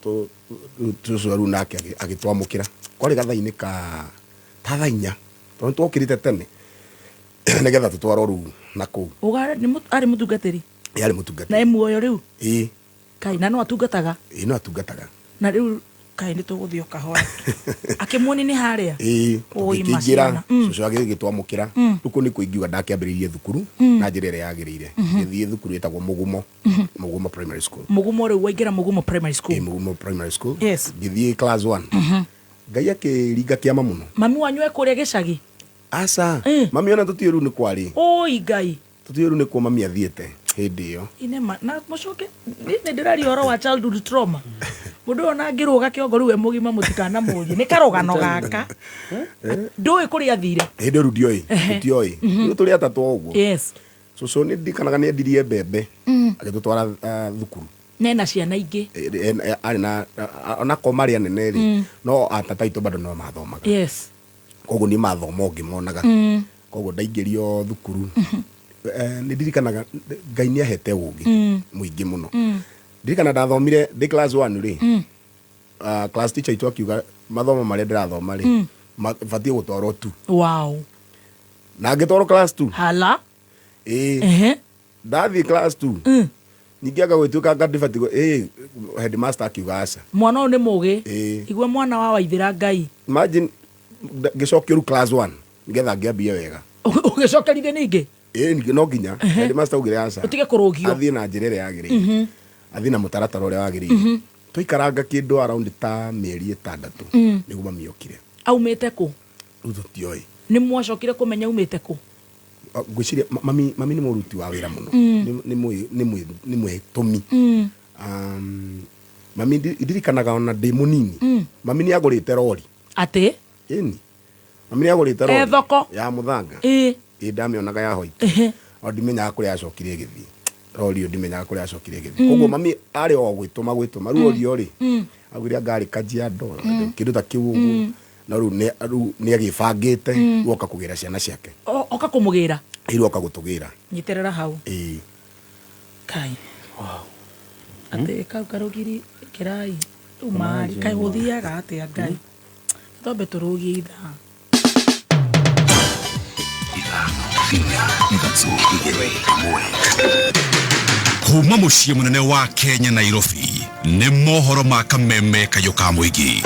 cũcũ rĩu nake agĩtwamũkĩra. Kwarĩ gathaa-inĩ ka ta thaa inya. Tondũ nĩtwokĩrĩte tene. Nĩgetha tũtwarwo rĩu na kũu. Ũga arĩ mũtungatĩri? Ĩĩ, arĩ mũtungatĩri. Na e muoyo rĩu? Ĩĩ. Kai, na no atungataga? Ĩĩ, no atungataga. Na rĩu kai nĩ tũgũthiĩ o kahora. Akĩmuoni nĩ harĩa? Ĩĩ, Oi, tũgĩkĩingĩra, maciana. Cũcũ agĩgĩtwamũkĩra. Rĩu kũu nĩkuo ingiuga ndakĩambĩrĩirie thukuru na njĩra ĩrĩa yagĩrĩire. Ngĩthiĩ thukuru ĩtagwo Mũgumo. Mũgumo Primary School. Mũgumo rĩu waingĩra Mũgumo Primary School. Ĩĩ, Mũgumo Primary School. Yes. Ngĩthiĩ class 1. Ngai akĩringa kĩama mũno. Mami wanyu e kũrĩa gĩcagi? Aca. Mami ona tũtiũĩ rĩu nĩ kwarĩ. Oi Ngai. Tũtiũĩ rĩu nĩkuo mami athiĩte hĩndĩ ĩyo. Inema, na mũcoke, nĩ ndĩraria ũhoro wa childhood trauma. Mũndũ ũyũ ona angĩrũga kĩongo rĩu e mũgima mũtikanamũrie. Nĩ karũgano gaka. Ndũĩ kũrĩa athire. Hĩndĩ ĩyo rĩu ndioĩ. Tũtioĩ. Rĩu tũrĩ atatũ o ũguo. Yes. Cũcũ nĩ ndirikanaga nĩ endirie mbembe. Agĩtũtwara thukuru. Nena ciana ingĩ. Arĩ na onakorwo marĩ anene rĩ, no atata aitũ bado no mathomaga. Yes. Koguo niĩ mathomo ngĩmonaga. Koguo ndaingĩrio thukuru. Nĩ ndirikanaga Ngai nĩ ahete ũgĩ mũingĩ mũno. Ndirikana ndathomire ndĩ class 1 rĩ. Class teacher itũ akiuga mathomo marĩa ndĩrathoma rĩ, batiĩ gũtwarwo 2. Wow. Na ngĩtwarwo class 2. Hala. Ĩĩ. Ehe. Ndathiĩ class 2. Ningĩ anga gwĩtuĩka anga ndibatiĩ headmaster akiuga aca. Mwana ũyũ nĩ mũgĩ. Ĩĩ. Igua mwana wa waithĩra Ngai. Imagine ngĩcokio rĩu class 1 nĩgetha ngĩambie wega. Ũgĩcokerire ningĩ? Ĩĩ, no nginya. Headmaster augire aca. Ũtige kũrũgio. Athiĩ na njĩra ĩrĩa yagĩrĩire. Athiĩ na mũtaratara ũrĩa wagĩrĩire. Tũikaranga kĩndũ around ta mĩeri 6 nĩguo mami okire. Aumĩte kũ? Rĩu tũtioĩ. Nĩ mwacokire kũmenya aumĩte kũ? Ngwĩciria mami nĩ mũruti wa wĩra mũno. Nĩ mwĩtũmi. Mami ndirikanaga ona ndĩ mũnini. Mami nĩ agũrĩte rori. Atĩ? Ĩni. Mami nĩ agũrĩte rori. E thoko? Ya mũthanga. Ĩĩ. Ĩĩ, ndamĩonaga ya white. O ndimenyaga kũrĩa yacokire ĩgĩthiĩ. Rori ĩyo ndimenyaga kũrĩa yacokire ĩgĩthiĩ. Koguo mami arĩ o gwĩtũma gwĩtũma. Rĩu orio rĩ, augire anga arĩ Kajiado, kĩndũ ta kĩu ũguo. No rĩu nĩ agĩbangĩte, rĩu oka kũgĩra ciana ciake. Oka kũmũgĩra? Ĩĩ, rĩu oka gũtũgĩra. Nyitĩrĩra hau. Ĩĩ. Kai. Wow. Atĩ kau karũgiri kĩrai. Rĩu marĩ, kaĩ gũthiaga atĩa Ngai? Twambe tũrũgie ithaa. 5, 3, 2, 1. Kuma mũciĩ mũnene wa Kenya Nairobi nĩ mohoro ma kameme kayũ ka mũingĩ.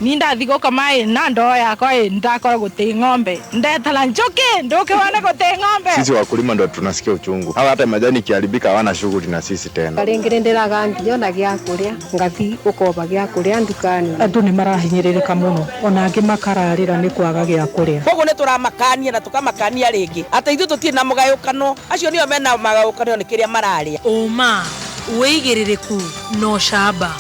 Ni ndathi gukoma ĩ na ndoo yakwa ĩ ndakora gũtĩ ng'ombe ndetala njuki nduki wone gũtĩ ng'ombe. Sisi wakulima ndo tunasikia uchungu. Hawa hata majani ikiharibika hawana shughuli na sisi tena. Rĩngĩ nĩ ndĩraga nginya na gĩa kũrĩa ngathi gũkomba gĩa kũrĩa ndukani. Andũ nĩ marahinyĩrĩrĩka mũno ona angĩ makararĩra nĩ kwaga gĩa kũrĩa. Koguo nĩ tũramakania na tũkamakania rĩngĩ atĩ ithuĩ tũtirĩ na mũgayũkano, acio nĩo mena magayũkano nĩ kĩrĩa mararĩa. Ũma, wĩigĩrĩrĩku na ũcamba.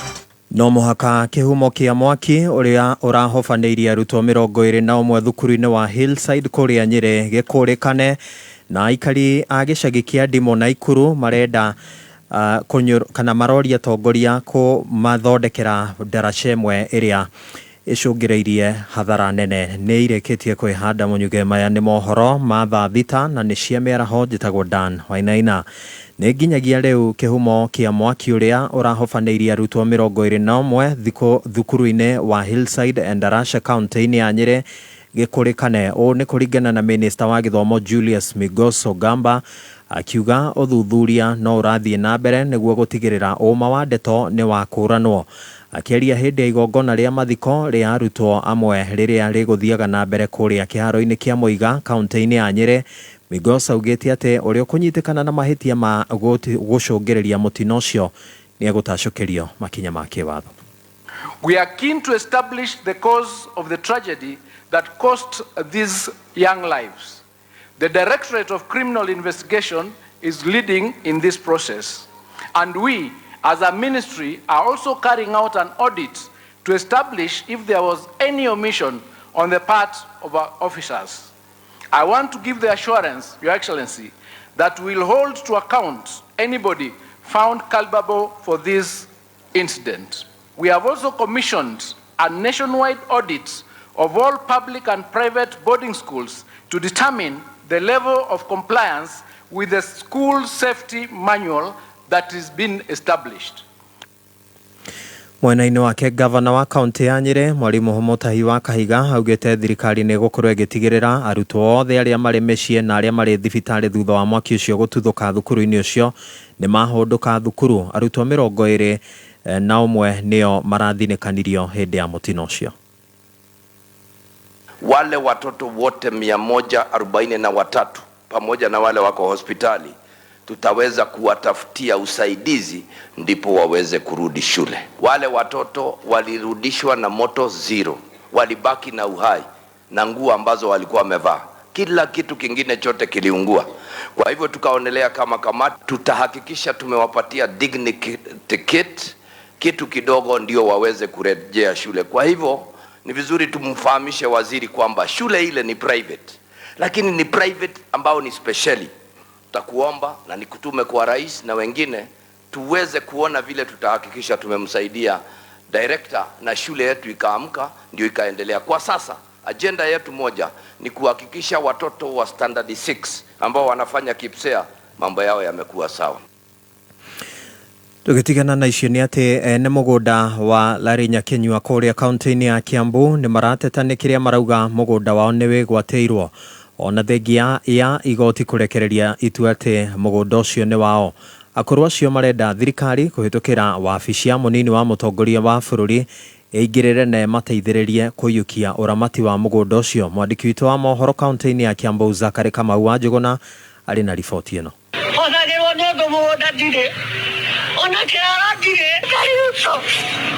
No mũhaka kĩhumo kĩa mwaki ũrĩa ũrahobanĩirie arutwo 21 thukuru-inĩ wa Hillside kũrĩa Nyĩrĩ gĩkũrĩkane na aikari a gĩcagi kĩa Ndimũ na Ikuru marenda kana maroria atongoria kũmathondekera ndaraca ĩmwe ĩrĩa ĩcũngĩrĩirie hathara nene. Nĩ irĩkĩtie kwĩhanda mũnyuge. Maya nĩ mohoro ma thaa 6 na nĩ cia mĩaraho. Njĩtagwo Dan Wainaina. Nĩ nginyagia rĩu kĩhumo kĩa mwaki ũrĩa ũrahobanĩirie arutwo 21 thukuru-inĩ wa Hillside Endarasha kaunti-inĩ ya Nyĩrĩ gĩkũrĩkane. Ũũ nĩ kũringana na minista wa gĩthomo Julius Migos Ogamba akiuga ũthuthuria no ũrathiĩ na mbere nĩguo gũtigĩrĩra ũma wa ndeto nĩ wakũranwo. Akĩaria hĩndĩ ya igongona rĩa mathiko rĩa arutwo amwe rĩrĩa rĩgũthiaga na mbere kũrĩa kĩharo-inĩ kĩa Mũiga kaunti-inĩ ya Nyĩrĩ, Migos augĩte atĩ ũrĩa ũkũnyitĩkana na mahĩtia ma gũcũngĩrĩria mũtino ũcio nĩ egũtacũkĩrio makinya ma kĩwatho. We are keen to establish the cause of the tragedy that cost these young lives. The Directorate of Criminal Investigation is leading in this process. And we, as a ministry, are also carrying out an audit to establish if there was any omission on the part of our officers. I want to give the assurance, Your Excellency, that we'll hold to account anybody found culpable for this incident. We have also commissioned a nationwide audit of all public and private boarding schools to determine the level of compliance with the school safety manual that is being established. Mwena-inĩ wake gavana wa kaunti ya Nyĩrĩ Mwarimũ Mutahi wa Kahiga augĩte thirikari nĩ ĩgũkorwo ĩgĩtigĩrĩra arutwo othe arĩa marĩ mĩciĩ na arĩa marĩ thibitarĩ thutha wa mwaki ũcio gũtuthũka thukuru-inĩ ũcio nĩ mahũndũka thukuru. Arutwo 21 nĩo marathinĩkanirio hĩndĩ ya mũtino ũcio. Wale watoto wote 143 pamoja na wale wako hospitali tutaweza kuwatafutia usaidizi ndipo waweze kurudi shule. Wale watoto walirudishwa na moto zero, walibaki na uhai na nguo ambazo walikuwa wamevaa. Kila kitu kingine chote kiliungua. Kwa hivyo tukaonelea kama kamati tutahakikisha tumewapatia dignity kit, kitu kidogo ndio waweze kurejea shule. Kwa hivyo ni vizuri tumfahamishe waziri kwamba shule ile ni private, lakini ni private ambao ni speciali. Tutakuomba na nikutume kwa rais na wengine tuweze kuona vile tutahakikisha tumemsaidia director na shule yetu ikaamka ndio ikaendelea. Kwa sasa agenda yetu moja ni kuhakikisha watoto wa standard 6 ambao wanafanya KIPSEA mambo yao yamekuwa sawa. Tũgĩtigana na icio nĩ atĩ ene mũgũnda wa Larry Nyakinyua kũrĩa kaunti-inĩ ya Kiambu nĩ marateta nĩ kĩrĩa marauga mũgũnda wao nĩ wĩgwatĩirwo ona thengia ya igoti kũrekereria itua atĩ mũgũnda ũcio nĩ wao. Akũrũ acio marenda thirikari kũhĩtũkĩra wabici ya mũnini wa mũtongoria wa bũrũri ĩingĩrĩre na ĩmateithĩrĩrie kũiyũkia ũramati wa mũgũnda ũcio. Mwandĩki witũ wa mohoro kaunti-inĩ ya Kiambu Zakari Kamau wa Njũgũna arĩ na riboti ĩno. Hũthagĩrwo nĩ ũndũ mũgũnda ndirĩ ona kĩrara ndirĩ kariuto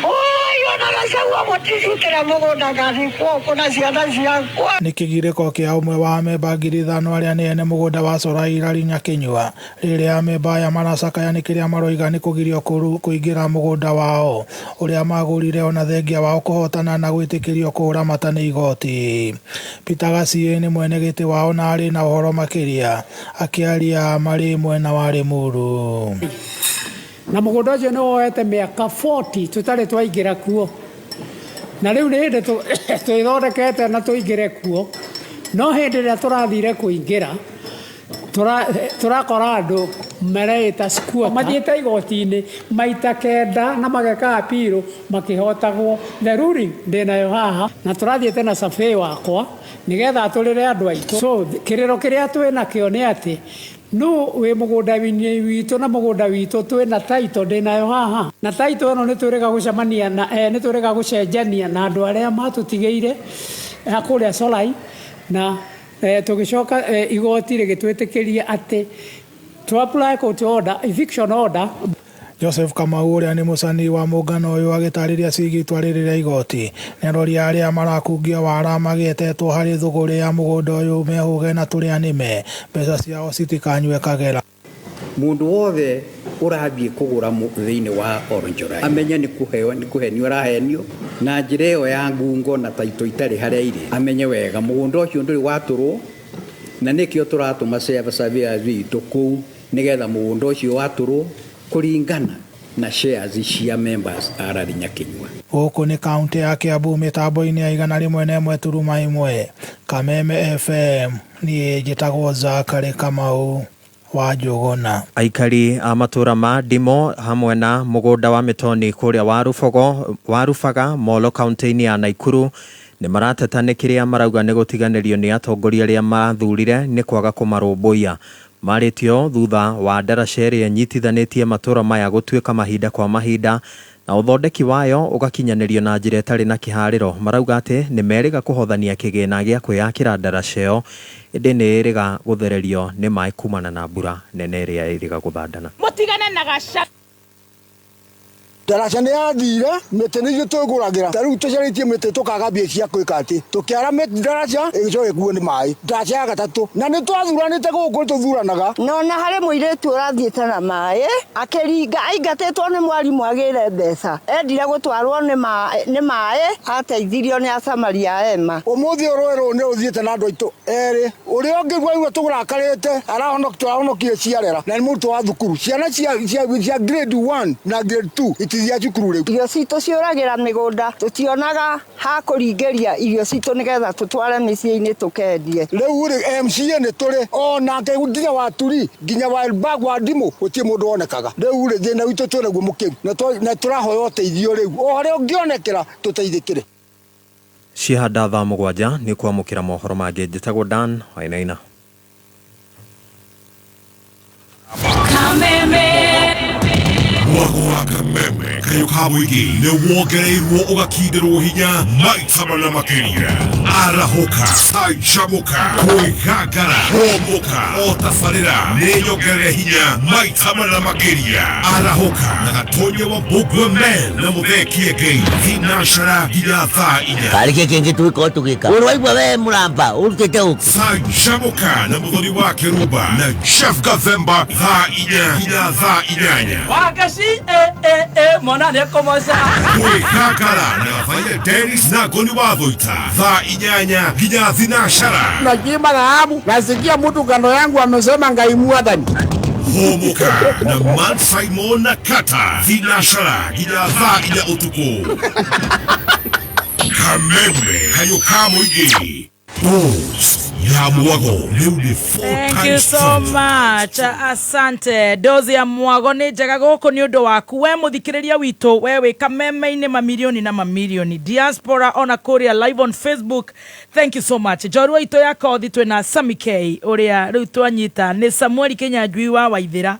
oi ona gacagua mũtigitĩra mũgũnda ngathikwo kũ na ciana ciakwa. Nĩ kĩgirĩko kĩa ũmwe wa amemba 5,000 arĩa nĩ ene mũgũnda wa Corai Larry Nyakinyua rĩrĩa amemba aya maracakaya nĩ kĩrĩa maroiga nĩ kũgirio kũingĩra mũgũnda wao ũrĩa magũrire ona thengia wao kũhotana na gwĩtĩkĩrio kũũramata nĩ igoti. Peter Gaciĩ nĩ mwene gĩtĩ wao na arĩ na ũhoro makĩria akĩaria marĩ mwena wa Limuru. Na mũgũnda ũcio nĩ woete mĩaka 40 tũtarĩ twaingĩra kuo na rĩu nĩ hĩndĩ twĩthondekete na tũingĩre kuo, no hĩndĩ ĩrĩa tũrathire kũingĩra tũrakora andũ mareĩta squatter mathiĩte igoti-inĩ maita 9 na mageka apiro makĩhotagwo. The ruling ndĩnayo haha na tũrathiĩte na survey wakwa nĩgetha atũrĩre andũ aitũ. So kĩrĩro kĩrĩa twĩnakĩo nĩ atĩ no wĩ mũgũnda-inĩ witũ na mũgũnda witũ twĩna title ndĩnayo haha na title ĩno nĩ twĩrĩga gũcemania na nĩ twĩrĩga gũcenjania na andũ arĩa matũtigĩire kũrĩa Solai na tũgĩcoka igoti rĩgĩtwĩtĩkĩria atĩ to apply court order, eviction order. Joseph Kamau ũrĩa nĩ mũcani wa mũngano ũyũ agĩtarĩria ciĩgiĩ itua rĩrĩ rĩa igoti nĩ arori arĩa marakungia wara magĩetetwo harĩ thũgũrĩ ya mũgũnda ũyũ mehũge na tũrĩa nĩme mbeca ciao citikanyue kagera. Mũndũ wothe ũrathiĩ kũgũra thĩinĩ wa Orange amenye nĩ kũheo nĩ kũhenio arahenio na njĩra ĩyo ya ngungo na taito itarĩ harĩa irĩ, amenye wega mũgũnda ũcio ndũrĩ watũrwo, na nĩkĩo tũratũma surveyors witũ kũu nĩgetha mũgũnda ũcio watũrwo kũringana na shares cia members a Rari Nyakinyua. Gũkũ nĩ kauntĩ ya Kiambu mĩtambo-inĩ ya 101.1 Kameme FM. Niĩ njĩtagwo Zakary Kamau wa Njũgũna. Aikari a matũra ma Ndimo hamwe na mũgũnda wa Mĩtoni kũrĩa Warubaga Molo kaunti-inĩ ya Naikuru nĩ marateta nĩ kĩrĩa marauga nĩ gũtiganĩrio nĩ atongoria arĩa mathurire nĩ kwaga kũmarũmbũiya. Marĩtio thutha wa ndaraca ĩrĩa ĩnyitithanĩtie matũra maya gũtuĩka mahinda kwa mahinda na ũthondeki wayo ũgakinyanĩrio na njĩra ĩtarĩ na kĩharĩro. Marauga atĩ nĩ merĩga kũhothania kĩgĩna gĩa kwĩyakĩra ndaraca ĩyo ĩndĩ nĩ ĩrĩga gũthererio nĩ maĩ kumana na mbura nene ĩrĩa ĩrĩga gũthandana. Mũtigane na gaca. Ndaraca nĩ yathire, mĩtĩ nĩ ithuĩ twĩgũragĩra. Ta rĩu tũcarĩtie mĩtĩ tũkaga mbia cia kwĩka atĩ. Tũkĩara ndaraca ĩgĩcoka ĩkuo nĩ maĩ. Ndaraca ya gatatũ. Na nĩ twathuranĩte gũkũ tũthuranaga. Na ona harĩ mũirĩtu ũrathiĩte na maĩ, akĩringa aingatĩtwo nĩ mwarimũ agĩre mbeca. Endire gũtwarwo nĩ maĩ, ateithirio nĩ Asamaria a ema. Ũmũthĩ rũĩ rũrũ nĩ rũthiĩte na andũ aitũ erĩ. Ũrĩa ũngĩ waigua tũrakarĩte, tũrahonokire ciarera. Na nĩ mũrutwo wa thukuru. Ciana cia grade 1 na grade 2 itithiaga cukuru rĩu. Irio citũ ciũragĩra mĩgũnda, tũtionaga ha kũringĩria irio citũ nĩgetha tũtware mĩciĩ-inĩ tũkendie. Rĩu rĩ, MCA nĩ tũrĩ, onake nginya wa Turi, nginya wa Elbag wa Ndimũ, gũtirĩ mũndũ wonekaga. Rĩu rĩ, thĩna witũ twĩ naguo mũkĩru, na tũrahoya ũteithio rĩu. O harĩa ũngĩonekera, tũteithĩkĩre. Ciahanda thaa 7 nĩ kwamũkĩra mohoro mangĩ. Njĩtagwo Dan Wainaina. Kameme. Mwago wa Kameme kayũ ka mũingĩ nĩ wongereirwo ũgakindĩrwo hinya maita mana makĩria. Arahũka, canjamũka, kwĩgangara, hũmũka, o tabarĩra nĩ nyongerere hinya maita mana makĩria. Arahũka na Gatonye wa Mbugua Men na Mũthee Kĩengei thinacara nginya thaa 4. Karĩ kĩ kĩngĩ tũgĩkorwo tũgĩka? Ũraigua we mũramba ũrutĩte ũkũ? Canjamũka na Mũthoni wa Kĩrumba na Jeff Gathemba thaa 4 nginya thaa 8. Wagaci, mwana nĩ ekũmoca. Kwĩgangara na Gathaia Dennis na Ngoni wa Thũita thaa 8 nginya thinacara. Nachimba dhahabu, nasikia mtu kando yangu amesema Ngai mwathani. Hũmũka na Man Simon na Kata thinacara nginya thaa 4 ũtukũ. Kameme kayũ ka mũingĩ. Dose ya Mwago rĩu nĩ four Thank you times so stronger. much. Asante. Dozi ya Mwago nĩ njega gũkũ nĩ ũndũ waku. We mũthikĩrĩria witũ, we wĩ kameme-inĩ mamirioni na mamirioni. Diaspora ona kũrĩa live on Facebook. Thank you so much. Njorua itũ ya kothi twĩna Sammy K ũrĩa rĩu twanyita nĩ Samuel Kĩnyanjui wa Waithĩra.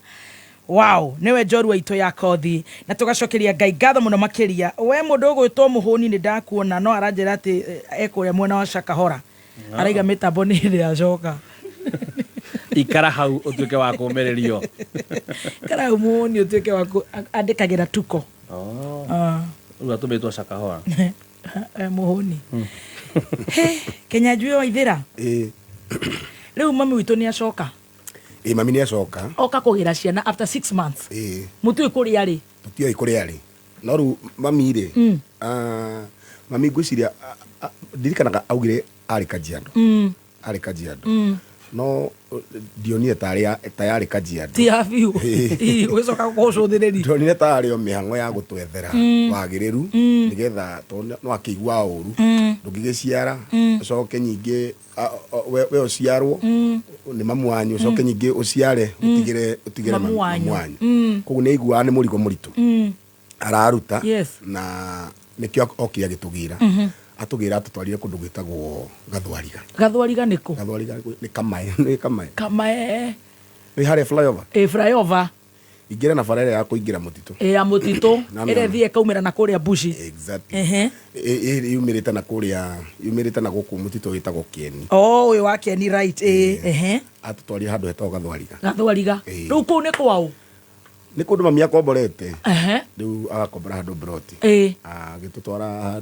Wow, nĩwe njorua itũ ya kothi. Na tũgacokeria Ngai ngatho mũno makĩria. We mũndũ ũgwĩtwo Mũhũni nĩ ndakuona no aranjĩra atĩ ekũrĩa mwena wa Shakahora. Araiga mĩtambo nĩ ĩrĩ yacoka. Ikara hau ũtuĩke wa kũũmĩrĩrio. Ikara hau Mũhũni ũtuĩke wa andĩkagĩra tuko. Rĩu atũmĩtwo Shakahora. Mũhũni. He, Kĩnyanjui wa Ithĩra. Rĩu mami witũ nĩ acoka. Mami nĩ acoka. Oka kũgĩra ciana after 6 months. Mũtiũĩ kũrĩa arĩ. Tũtiũĩ kũrĩa arĩ. No rĩu mami rĩ, mami ngwĩciria, ndirikanaga augire arĩ Kajiado. Arĩ Kajiado. No ndionire ta yarĩ Kajiado. Ti ya biũ. Ĩ, ũgĩcoka gũcũthĩrĩria. Ndionire ta yarĩ o mĩhang'o ya gũtwethera wagĩrĩru, nĩgetha tondũ no akĩigua ũru. Ndũngĩgĩciara, ũcoke nyingĩ, we ũciarwo, nĩ mamu wanyu, ũcoke nyingĩ ũciare, ũtigĩre Mamu wanyu. mamu wanyu. Koguo nĩ aiguaga nĩ mũrigo mũritũ. Araruta, na nĩkĩo okire agĩtũgĩra. Atũgĩra atũtwarire kũndũ gwĩtagwo Gathwariga. Gathwariga nĩ kũ? Gathwariga nĩ Kamae, nĩ Kamae. Kamae. Nĩ harĩa flyover? Ĩ, flyover. Ingĩra na bara ĩrĩa ya kũingĩra mũtitũ. Ĩ, ya mũtitũ, Na ĩrĩa mĩona. ĩthiĩ ĩkaumĩra na kũrĩa Bushi. Exactly. Ĩ, yumĩrĩte na kũrĩa, yumĩrĩte na gũkũ mũtitũ wĩtagwo Kĩeni. Oh, ũyũ wa Kĩeni, right, ĩ, ehe. Atũtwarire handũ hetagwo Gathwariga. Gathwariga. Rĩu kũu nĩ kwaũ? Nĩ kũndũ mami akomborete. Rĩu agakombora handũ broti. Agĩtũtwara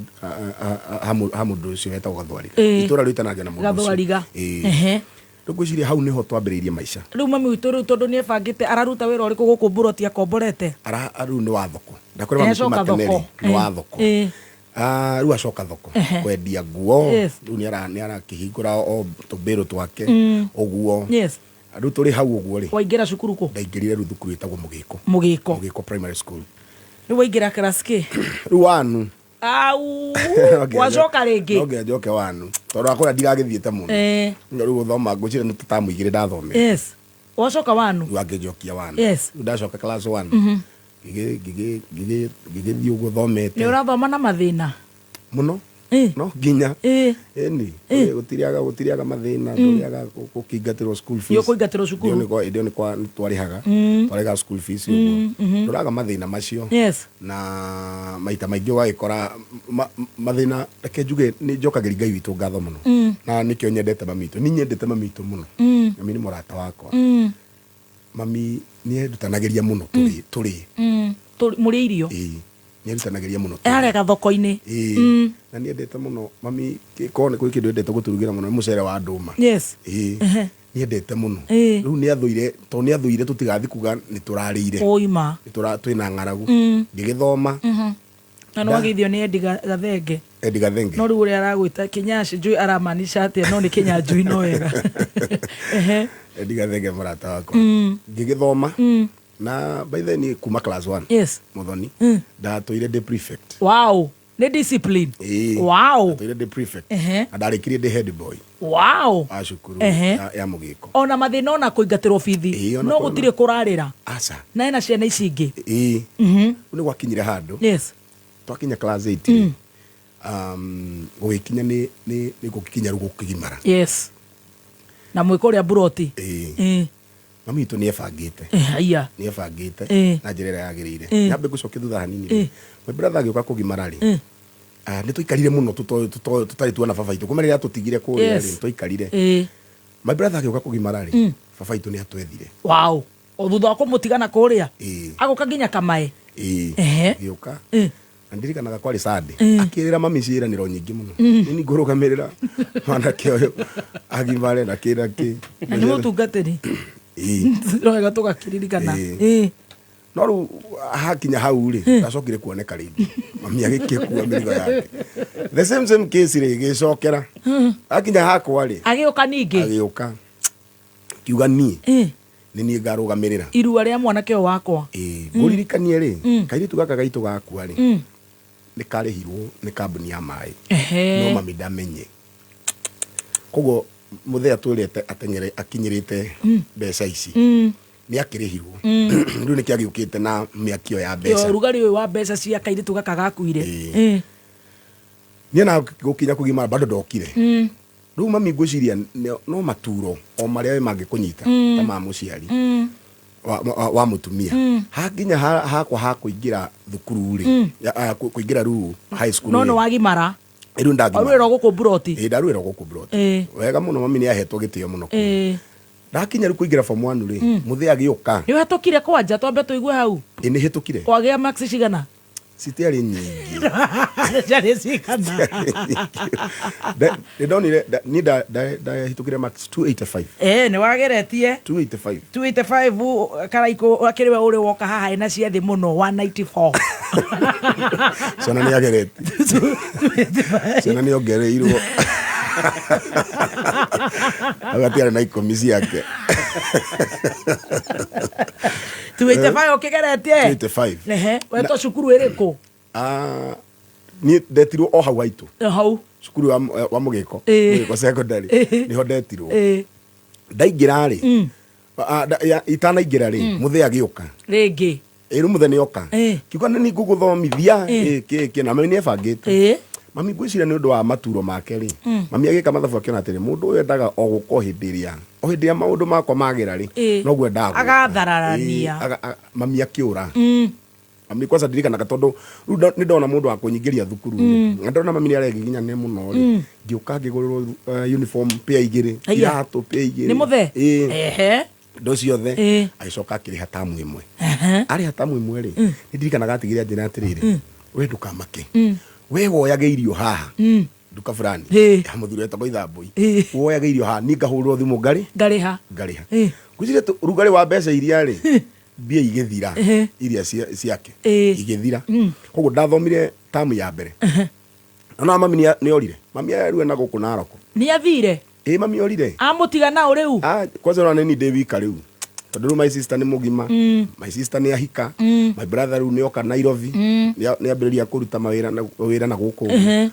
ha mũndũ ũcio wetagwo Gathwariga. Itũũra rĩu itanagĩa na mũndũ ũcio. Gathwariga. Rĩu ngwĩciria hau nĩho twambĩrĩirie maica. Rĩu mami witũ rĩu tondũ nĩ ebangĩte araruta wĩra ũrĩkũ gũkũ mburoti akomborete? Ara rĩu nĩ wa thoko. Ndakwĩra mami Acoka kuma tene thoko. rĩ, nĩ wa thoko. Ah, rĩu acoka thoko kwendia nguo. Rĩu nĩ arakĩhingũra o tũmbĩrũ twake ũguo. Rĩu tũrĩ hau ũguo rĩ, Waingĩra cukuru kũ? Ndaingĩrire rĩu thukuru ĩtagwo Mũgĩko. Mũgĩko. Mũgĩko Primary School. Rĩu waingĩra class kĩ? Rĩu wanu. Au. No nginya Wacoka rĩngĩ? No nginya njoke wanu tondũ akũrĩa ndigagĩthiĩte mũno. No rĩu gũthoma ngwĩciria nĩ tamu igĩrĩ ndathomire. Wacoka wanu. Rĩu angĩnjokia wanu. Rĩu ndacoka class one, ngĩgĩthiĩ ũguo thomete. Nĩ ũrathoma na mathĩna? Mũno. No nginya ĩni gũtiriaga mathĩna, ndũrĩaga gũkĩingatĩrwo school fees. Nĩ ũkũingatĩrwo cukuru. Hĩndĩ ĩyo nĩ twarĩhaga twarĩhaga school fees ũguo, ndũraga mathĩna macio. Na maita maingĩ ũgagĩkora mathĩna, reke njuge nĩ njokagĩria Ngai witũ ngatho mũno, na nĩkĩo nyendete mami witũ, nĩ nyendete mami witũ mũno. Mami nĩ mũrata wakwa. Mami nĩ erutanagĩria mũno tũrĩ tũrĩ Mũrĩ irio. Ĩĩ, nĩ erutanagĩria mũno tũrĩ. Arega thoko-inĩ. Ĩĩ. Na nĩ endete mũno mami, korwo nĩ kwĩ kĩndũ endete gũtũrugĩra mũno nĩ mũcere wa ndũma. Ĩĩ. Nĩ endete mũno. Rĩu nĩ athũire, tondũ nĩ athũire tũtigathiĩ kuga nĩ tũrarĩire. Ũima. Nĩ twĩna ng'aragu. Ngĩgĩthoma. Na nĩ wageithio nĩ Eddie Gathenge. Eddie Gathenge. No rĩu ũrĩa aragwĩta Kĩnyaci njũĩ aramaanisha atĩa, no nĩ Kĩnyanjui no wega. Ehe. Eddie Gathenge mũrata wakwa. Ngĩgĩthoma na by the way niĩ kuma class 1 Muthoni, ndatũire ndĩ prefect. Wow, nĩ discipline. Ĩĩ. Ndatũire ndĩ prefect. Na ndarĩkirie ndĩ head boy wa cukuru ya Mũgĩko. Ona mathĩna, ona kũingatĩrwo bithi, Ĩĩ, ona no gũtirĩ kũrarĩra. Aca. Na ena ciana ici ingĩ. Ĩĩ. Rĩu nĩ gwakinyire handũ twakinya class 8 rĩ, gũgĩkinya nĩ gũgĩkinya rĩu gũkĩgimara. Yes, na mwĩko ũrĩa mburoti. Ĩĩ. Mami witũ nĩ ebangĩte. Haiya. Nĩ ebangĩte na njĩra ĩrĩa yagĩrĩire. Nyambe ngũcokie thutha hanini. My brother agĩũka kũgimara rĩ, ah, nĩ tũikarire mũno tũtarĩ tuona baba itũ kuma rĩrĩa atũtigire kũrĩa rĩ, nĩ tũikarire. My brother agĩũka kũgimara rĩ, baba itũ nĩ atwethire. Wow, o thutha wa kũmũtigana kũrĩa? Ĩĩ. Agũka nginya kamae? Ĩĩ. Agĩũka. Na ndirikanaga kwarĩ Sunday, akĩrĩra mami ciĩranĩro nyingĩ mũno, nĩ ngũrũgamĩrĩra mwanake ũyũ agimare na kĩ na kĩ. Na nĩ mũtungatĩri. Ĩĩ. No wega tũgakĩririkana. Ĩĩ. No rĩu hakinya hau rĩ, ndacokire kuoneka rĩngĩ, mami agĩkĩkua mĩrigo yake. The same same case rĩ, ĩgĩcokera hakinya hakwa rĩ. Agĩũka ningĩ? Agĩũka kiuga niĩ nĩ niĩ ngarũgamĩrĩra irua rĩa mwanake ũyũ wakwa. Ĩĩ, ngũririkanie rĩ, kairĩtu gaka gaitũ gakua rĩ, nĩ karĩhirwo nĩ kambuni ya maĩ. No mami ndamenye, koguo mũthee atwĩrĩte ateng'ere akinyĩrĩte mbeca ici, nĩ akĩrĩhirwo. Rĩu nĩkĩo agĩũkĩte na mĩakio ya mbeca. Ũrugarĩ ũyũ wa mbeca cia kairĩtu gaka gakuire. Ĩĩ. Niĩ na gũkinya kũgimara bado ndokire. Rĩu mami ngwĩciria no maturo o marĩa we mangĩkũnyita ta ma mũciari wa mũtumia, hakinya hakwa ha kũingĩra thukuru rĩ, kũingĩra rĩu high school No rĩ, nĩ wagimara. Rĩu ndagimara. Waruĩrwo gũkũ mburoti? Ĩĩ, ndaruĩrwo gũkũ mburoti. Wega mũno, mami nĩ ahetwo gĩtĩo mũno kũu. Ndakinya rĩu kũingĩra form 1 rĩ, mũthee agĩũka. Nĩ ũhetũkire kwanja, twambe tũigue hau? Ĩ, nĩ hĩtũkire. Wagĩa max cigana? Citiarĩ nyingĩ. Ciarĩ cigana? Nĩ ndonire niĩ ndahĩtũkire max 285. Nĩ wageretie. 285. 285, Karaikũ akĩrĩ we ũrĩ woka haha ĩna cia thĩ mũno, 194. Ciana nĩ ageretie, ciana nĩ ongereirwo, hau hatiarĩ na 10 ciake. 285 ũkĩgeretie? 285. Ehe, wetwo cukuru ĩrĩkũ? Ah, niĩ ndetirwo o hau haitũ. O hau. Cukuru wa Mũgĩko. Mũgĩko Secondary. Nĩho ndetirwo. Ndaingĩra rĩ, itanaingĩra rĩ, mũthee agĩũka. Rĩngĩ? Ĩ, rĩu mũthee nĩoka kiuga nĩ ngũgũthomithia ĩ, kĩ kĩ, na mami nĩ ebangĩte. Mami ngwĩciria nĩ ũndũ wa maturo make rĩ, mami agĩka mathabu akĩona atĩrĩ, mũndũ ũyũ endaga o gũka o hĩndĩ ĩrĩa maũndũ makwa magĩra rĩ, noguo endaga gũka. Agathararania. Ĩ, mami akĩũra. Mami kwanza ndirikanaga tondũ rĩu nĩ ndona mũndũ wa kũnyingĩria thukuru rĩ, na ndona mami nĩ aregiginyane mũno rĩ, ngĩũka ngĩgũrĩrwo uniform pair igĩrĩ, Haiya. iratũ pair igĩrĩ. Nĩ mũthee? Ĩ. Indo ciothe. Agĩcoka akĩrĩha tamu ĩmwe. Arĩha tamu ĩmwe rĩ, nĩ ndirikanaga atigire anjĩra atĩrĩrĩ, we ndũkamake, we woyage irio haha. Nduka fulani Ĩĩ. ya mũthuri wetagwo Ithambũi. Ĩĩ. Woyaga irio haha, niĩ ngahũrĩrwo thimũ ngarĩ Ngarĩha. Ngarĩha. Ĩĩ. Ngwĩciria rugarĩ wa mbeca iria rĩ, mbia igĩthira. Ehe. Iria ciake Ĩĩ. igĩthira. Koguo ndathomire tamu ya mbere. Na mami nĩ orire, mami arue na gũkũ Naroko. Nĩ athire? Ĩ, mami orire. Amũtiga nao rĩu? Ah, kwanza ona nĩ ndĩ wika rĩu, tondũ rĩu my sister nĩ mũgima. My sister nĩ ahika. My brother rĩu nĩ oka Nairobi. Nĩ ambĩrĩria kũruta mawĩra na wĩra na gũkũ ũguo.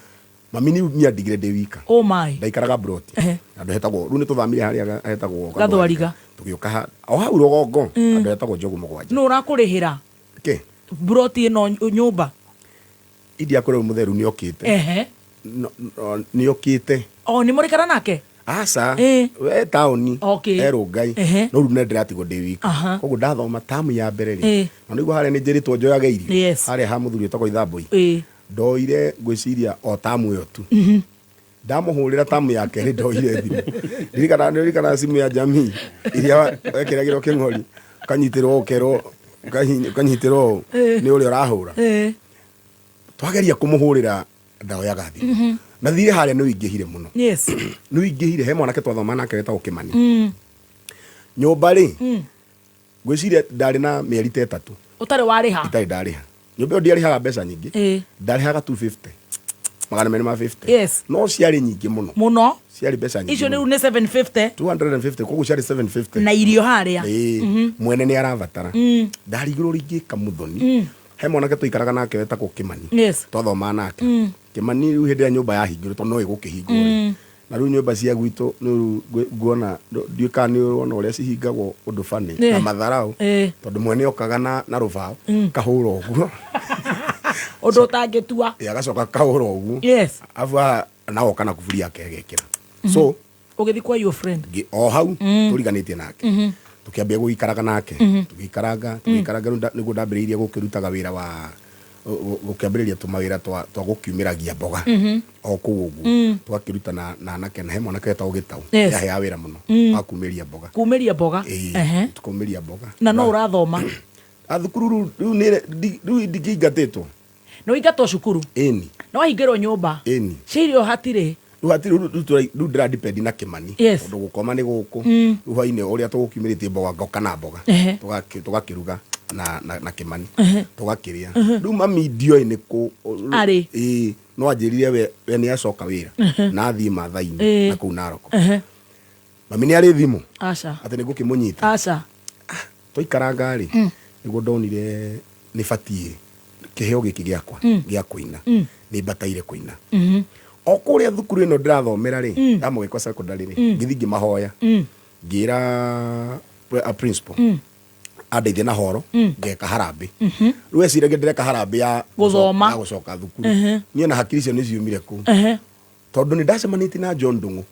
Mami nĩ andigire ndĩ wika. Oh my. Ndaikaraga broti handũ hetagwo, rĩu nĩ tũthamire harĩa hetagwo Gathwariga. Tũgĩũka o hau rũgongo, handũ hetagwo Njogu 7. Nũ ũrakũrĩhĩra Kĩ? Broti ĩno, nyũmba? India kũrĩ mũtheru nĩ okĩte. Nĩ okĩte. O nĩ mũrĩkara nake? Aca. Ĩĩ. We taũni. Okay. E Rũngai. No rĩu nĩ ndĩratigwo ndĩ wika. Koguo ndathoma tamu ya mbere rĩ, na nĩguo harĩa nĩ njĩrĩtwo njoyage irio harĩa ha mũthuri wĩtagwo Ithambũi. Ndoire ngwĩciria o tamu ĩyo tu. Ndamũhũrĩra tamu ya kerĩ ndoire thimũ, ndirikana, ndirikana simu ya jamii iria wekĩragĩrwo kĩng'ori, ũkanyitĩrwo, ũkerwo ũkanyitĩrwo ũũ nĩ ũrĩa ũrahũra. Twageria kũmũhũrĩra ndaoyaga thimũ. Na thirĩ harĩa nĩ ũingĩhire mũno. Nĩ ũingĩhire. He mwanake twathoma nake wetagwo Kĩmani. Nyũmba rĩ, ngwĩciria ndarĩ na mĩeri ta 3 Ũtarĩ warĩha? Itarĩ ndarĩha. Nyũmba ĩyo ndiarĩhaga mbeca nyingĩ. Ndarĩhaga 250, 250. No ciarĩ nyingĩ mũno. Mũno. Ciarĩ mbeca nyingĩ Icio mũno. rĩu nĩ 750. 250, koguo ciarĩ 750. Na irio harĩa. Ĩĩ. Mwene nĩ arabatara. Ndarigirwo rĩngĩ muthoni. He mwanake tũikaraga nake wetagwo Kĩmani. Twathomaga nake. Kĩmani rĩu hĩndĩ ĩrĩa nyũmba yahingirwo, tondũ no ĩgũkĩhingwo rĩ, na rĩu nyũmba cia gwitũ nĩ rĩu nguona ndiũĩ kana nĩ ũrona ũrĩa cihingagwo ũndũ bani na matharau, tondũ mwene okaga na rũbaũ, kahũra ũguo. Ũndũ ũtangĩtua. Ĩ, agacoka kahũra ũguo. Abu haha na oka na kuburi yake agekĩra. So Ũgĩthiĩ kwa your friend? O hau tũriganĩtie nake. Tũkĩambia gũikaraga nake. Tũgĩikaranga, tũgĩikaranga, rĩu nĩguo ndambĩrĩirie gũkĩrutaga wĩra wa gũkĩambĩrĩria tũmawĩra twa gũkiumĩragia mboga o kũu ũguo. Tũgakĩruta na anake, na he mwanake wetagwo Gĩtau. Yaheaga wĩra mũno wa kumĩria mboga. Kumĩria mboga. Ĩĩ, kumĩria mboga. Na no ũrathoma? A thukuru rĩu rĩu ndingĩingatĩtwo. Nĩ ũingatwo cukuru? Ĩni. Nĩ wahingĩrwo nyũmba? Ĩni. Cia irio hatirĩ? Rĩu hatirĩ, rĩu ndĩra depend na Kĩmani. Tondũ gũkoma nĩ gũkũ. Rĩu hwainĩ ũrĩa tũgũkiumĩrĩtie mboga, ngoka na mboga. Tũgakĩruga na Kĩmani. Tũgakĩrĩa. Rĩu mami ndioĩ nĩ kũ Arĩ. Ĩĩ, no anjĩrire we nĩ acoka wĩra. Na athiĩ Maathai-inĩ na kũu Narok. Mami nĩ arĩ thimũ? Aca. Atĩ nĩ ngũkĩmũnyita? Aca. Twaikaranga rĩ, nĩguo ndonire nĩ batiĩ kĩheo gĩkĩ gĩakwa gĩa kũina, nĩ mbataire kũina. O kũrĩa thukuru ĩno ndĩrathomera rĩ, ya Mũgĩkwa Secondary rĩ, ngĩthiĩ ngĩmahoya, ngĩra a principal andeithie na horo ngeka harambĩ. Rĩu eciragia ndĩreka harambĩ ya Gũthoma. Ya gũcoka thukuru. Niĩ na hakiri icio nĩ ciumire kũu, tondũ nĩ ndacemanĩtie na John Ndung'u.